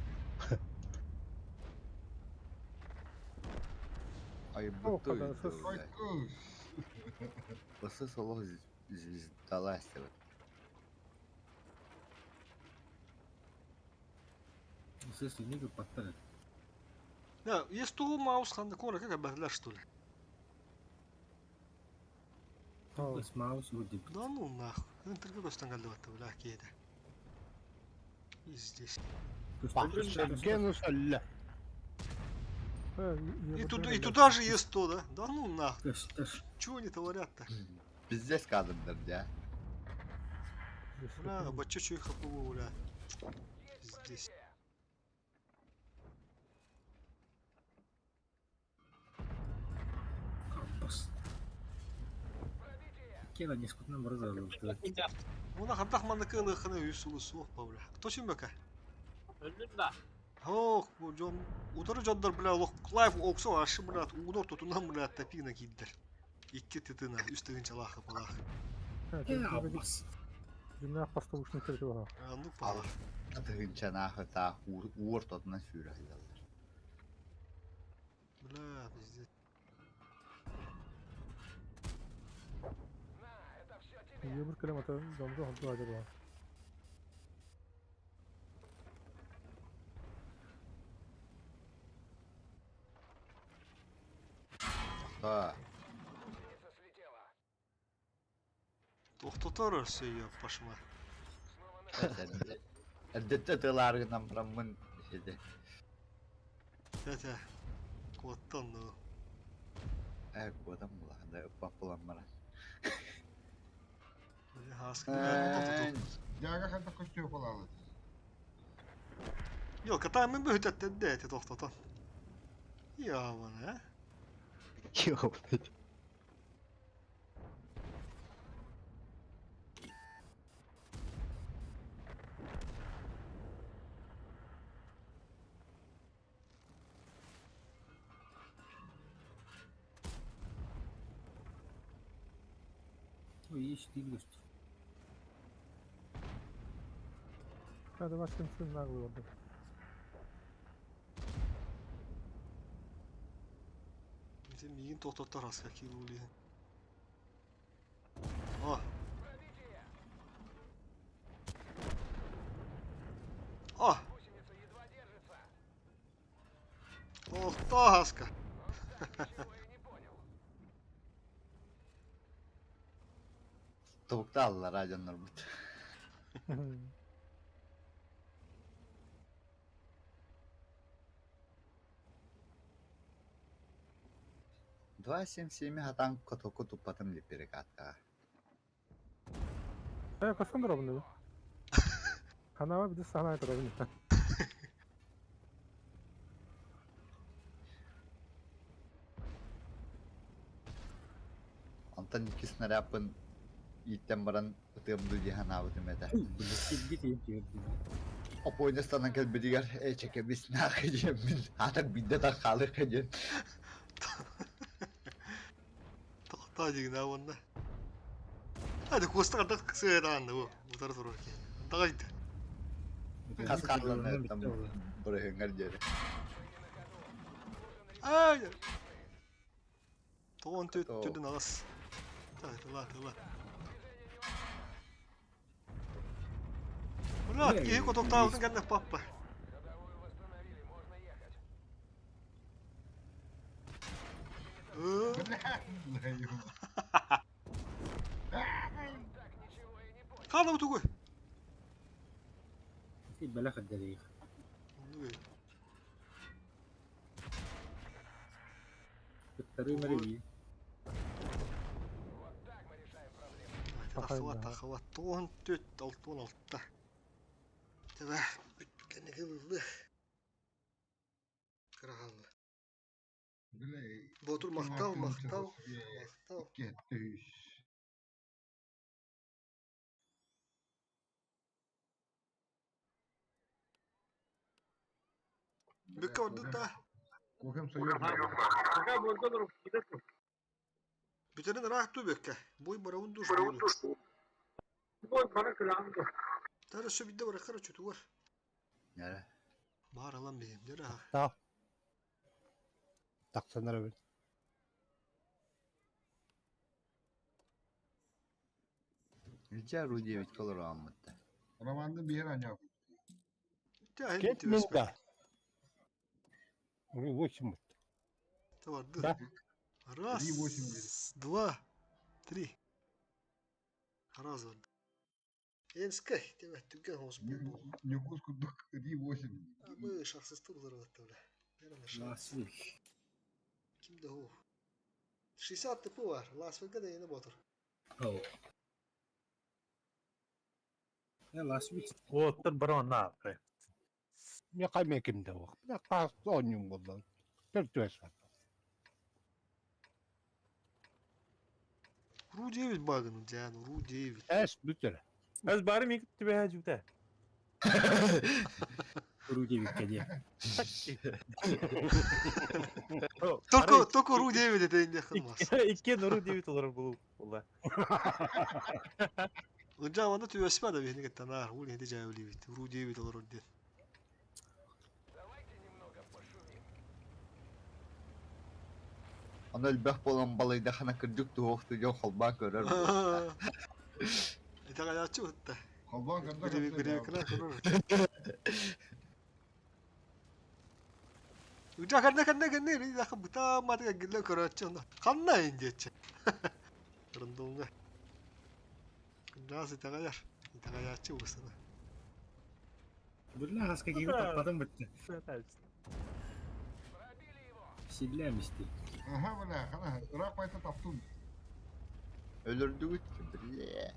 Айбыты Ысыс олох звездала эстебит. Ысыс не кыппаттар. Да, есть того маус ханна кора как обозля что ли? С маус будет. Да ну нахуй. Интервью көстөн бля кейде. И здесь. И, туда, и туда же есть то, да? Да ну нахуй. Чего они творят-то? Пиздец кадрдар, да. Бля, бачу чё их бля. Здесь. Компас. Кена не скутна мороза. Муна хантах манныкы ханы үс улы суох бля. Кто симбека? Өлдүм да. Ох, бу жон утары жондар бля лох лайф оксо ашы бля угунор тутунан бля тапина киддер. Икки тытына үс тыгынча лахы палах. Жинах постовушный кирти бар. Ну пала. Тыгынча нахы та уор тотuna сүүрэ хылалар. Бля, пиздец. Йөбір кілем ата жамжа хонту ажыр бар. Та. Тохтотор все я пошла. Эрдетте тыларгынан браммын хеде. Тәтә. Куаттан ну. Э, куатан була, да папулан мара. Жага ханта көстүү болалы. Йо, ката мен бөһөтәттен дә те тохтотон. Я вана, а? Йо, блядь. Ой, есть ты Hadi başka kimsin наглый orada. Сен миин тохтоттор аска килули. О. О! Ох, аска. Тобукталлар радионор бут. 277 хатан котоку туппатым деп перекатка. Э, касан дробны. Ханава биде сана дробны. Антон икки снаряпын иттен баран ытыамду диханабытым этэ. Опойна станан кэлбитигэр э чекебис наахы диэммин атак бидде таххалык диэн. Тохта деген аванда. Hadi костар кысыраанды бу. Утары турар ки. Дагайт. Хас хаалан там бырыһыҥар диэри. Ай! Тоон төт төдөн агас. Так, тыла, тыла. Бля, киһи котоктаабытын кэннэ паппа. Хана тугуй. بلاغ الدليل. الطريق مريبي. Тахыва, тахыва, тоон төт, алтон алта. Тэбэ, бүткәнеге кылды. Кырағанлы. Ботур мақтау, мақтау, мақтау. Бүккә орды та. Кофем союз. Бүтерин раах ту бүккә. Бой барауын душ. Тары шо бидде бар короче тугар. Нere? Бар алам бейм, дера. Таа. Тахсанар эбит. Нельзя Ру 9 колораммытта. Романды биһир аняк. Кет мен да. Ру 8. Да. Раз, два, три. Раз, два. Энскай, тебе түгэн хос бу. Ньукус курдук Ри-8. Мы шахсыстыр узарватта, бля. Ласвик. Ким да ху. 60 тп бар. Ласвикка да yeni ботур. Оу. Я Ласвик. Оттор барон на. Мен қаймен кимде оқ. Бля, қас ойнум болды. Бір төс бар. Ру 9 багын, дян, Ру 9. Әс бүтір. Әз бары мен тебе хажута. Ру 9 де. Только, только Ру 9 это не хылмас. Иккен Ру 9 олар бұл. Ола. Ынжа онда түбәсмә да бихни кеттанар, ул инде жайвли бит. Ру 9 олар онда. Оны элбэх буолан балыйдахана кырдьык туһуохту дьон холбаан көрөр Это гаячы утта. Холбаан көрдөр. Гребекра көрөр. Ынжа канна канна канна ни даха бута матыга гилле көрөчү онда. Канна индечи. Рындонга. Насы тагаяр. Тагаячы усына. Бұлла хаска кигі таппадым бітті. Силләм исти. Ага, бля, хана, ыраак байта таптым. Өлөрдүгүт бля.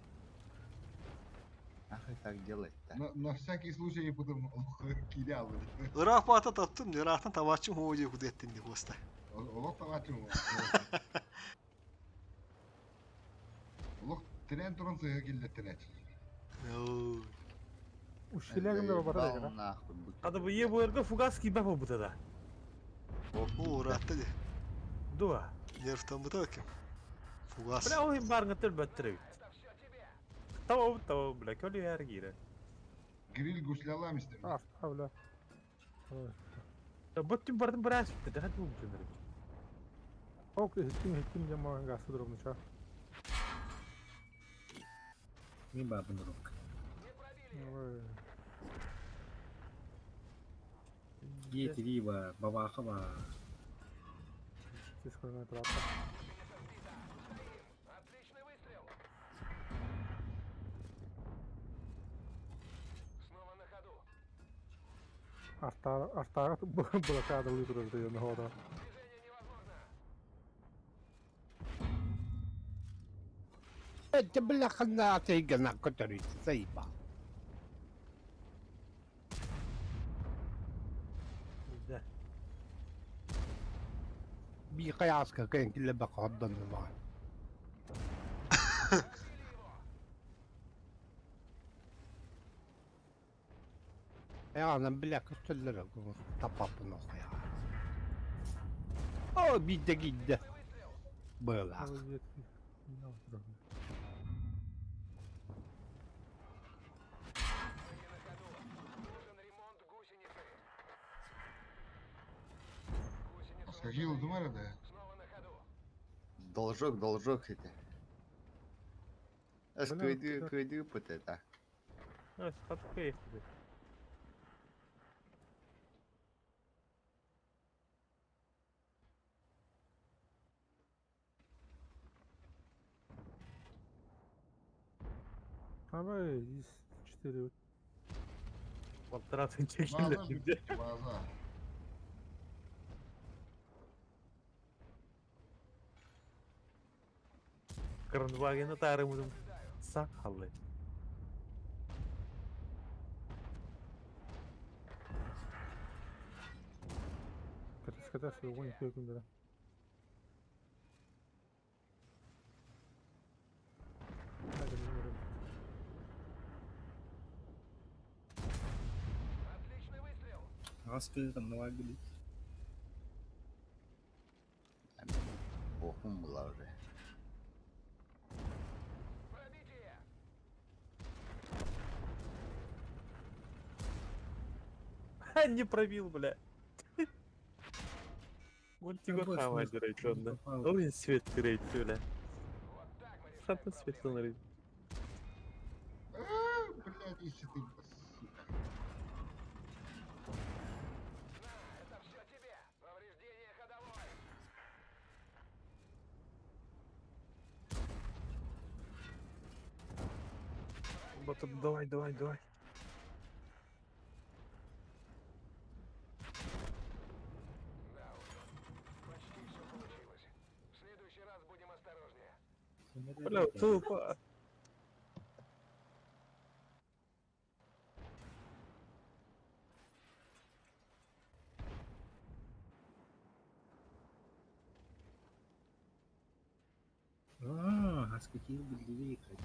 Ах и так делать-то. На, на всякий случай потом кидал. Ыраак бата таптым, ыраактан табачым хоожу кудеттин деп оста. Олох табачым. Олох трен туран сыга киллеттен Ушилегим бара да. Ада бу е буерга фугас кибә бу да. О, ыраатта де. Дуа. Нервтан бута кем. Фугас. Бля, ой барыңа төл бөттүрү. Tamam tamam бля, көлү яр кире. Гриль гуслялам истем. А, бля. Бөттүм бардым біраз бітті, да бу бітті. Ок, хиттим хиттим жаман гасы дробнуча. Мен бабын рук. Ой. Е3 ба, бабаха ба. Здесь хрена трапа. Артара блокада выбрал ее на года. Это бляха на тейгана, который заебал. Да. Бихаяска кэн килебе қаддан бар. Я бля көстөллөр тапапын охуя. О, бидде гидде. Была. Скажи, думаю, да? Должок, должок это. Ас кыйды, кыйды пыт это. Ас хатка Давай, из 4. Полтора тысячи. База. Грандвагена тарымызым сақалы. Катас катас, огонь көкүм да. Хаска там навагли. Охум была уже. Не пробил, бля. Вот тебе хавать, да. Ой, свет рейд, бля. Хата свет рейд. Ис-4, сука. Это все тебе! Повреждение ходовой! Батыр, давай, давай, давай. Да уж, почти все получилось. В следующий раз будем осторожнее. Бля, тупо. Аа, хаскытыыр биллири кайда.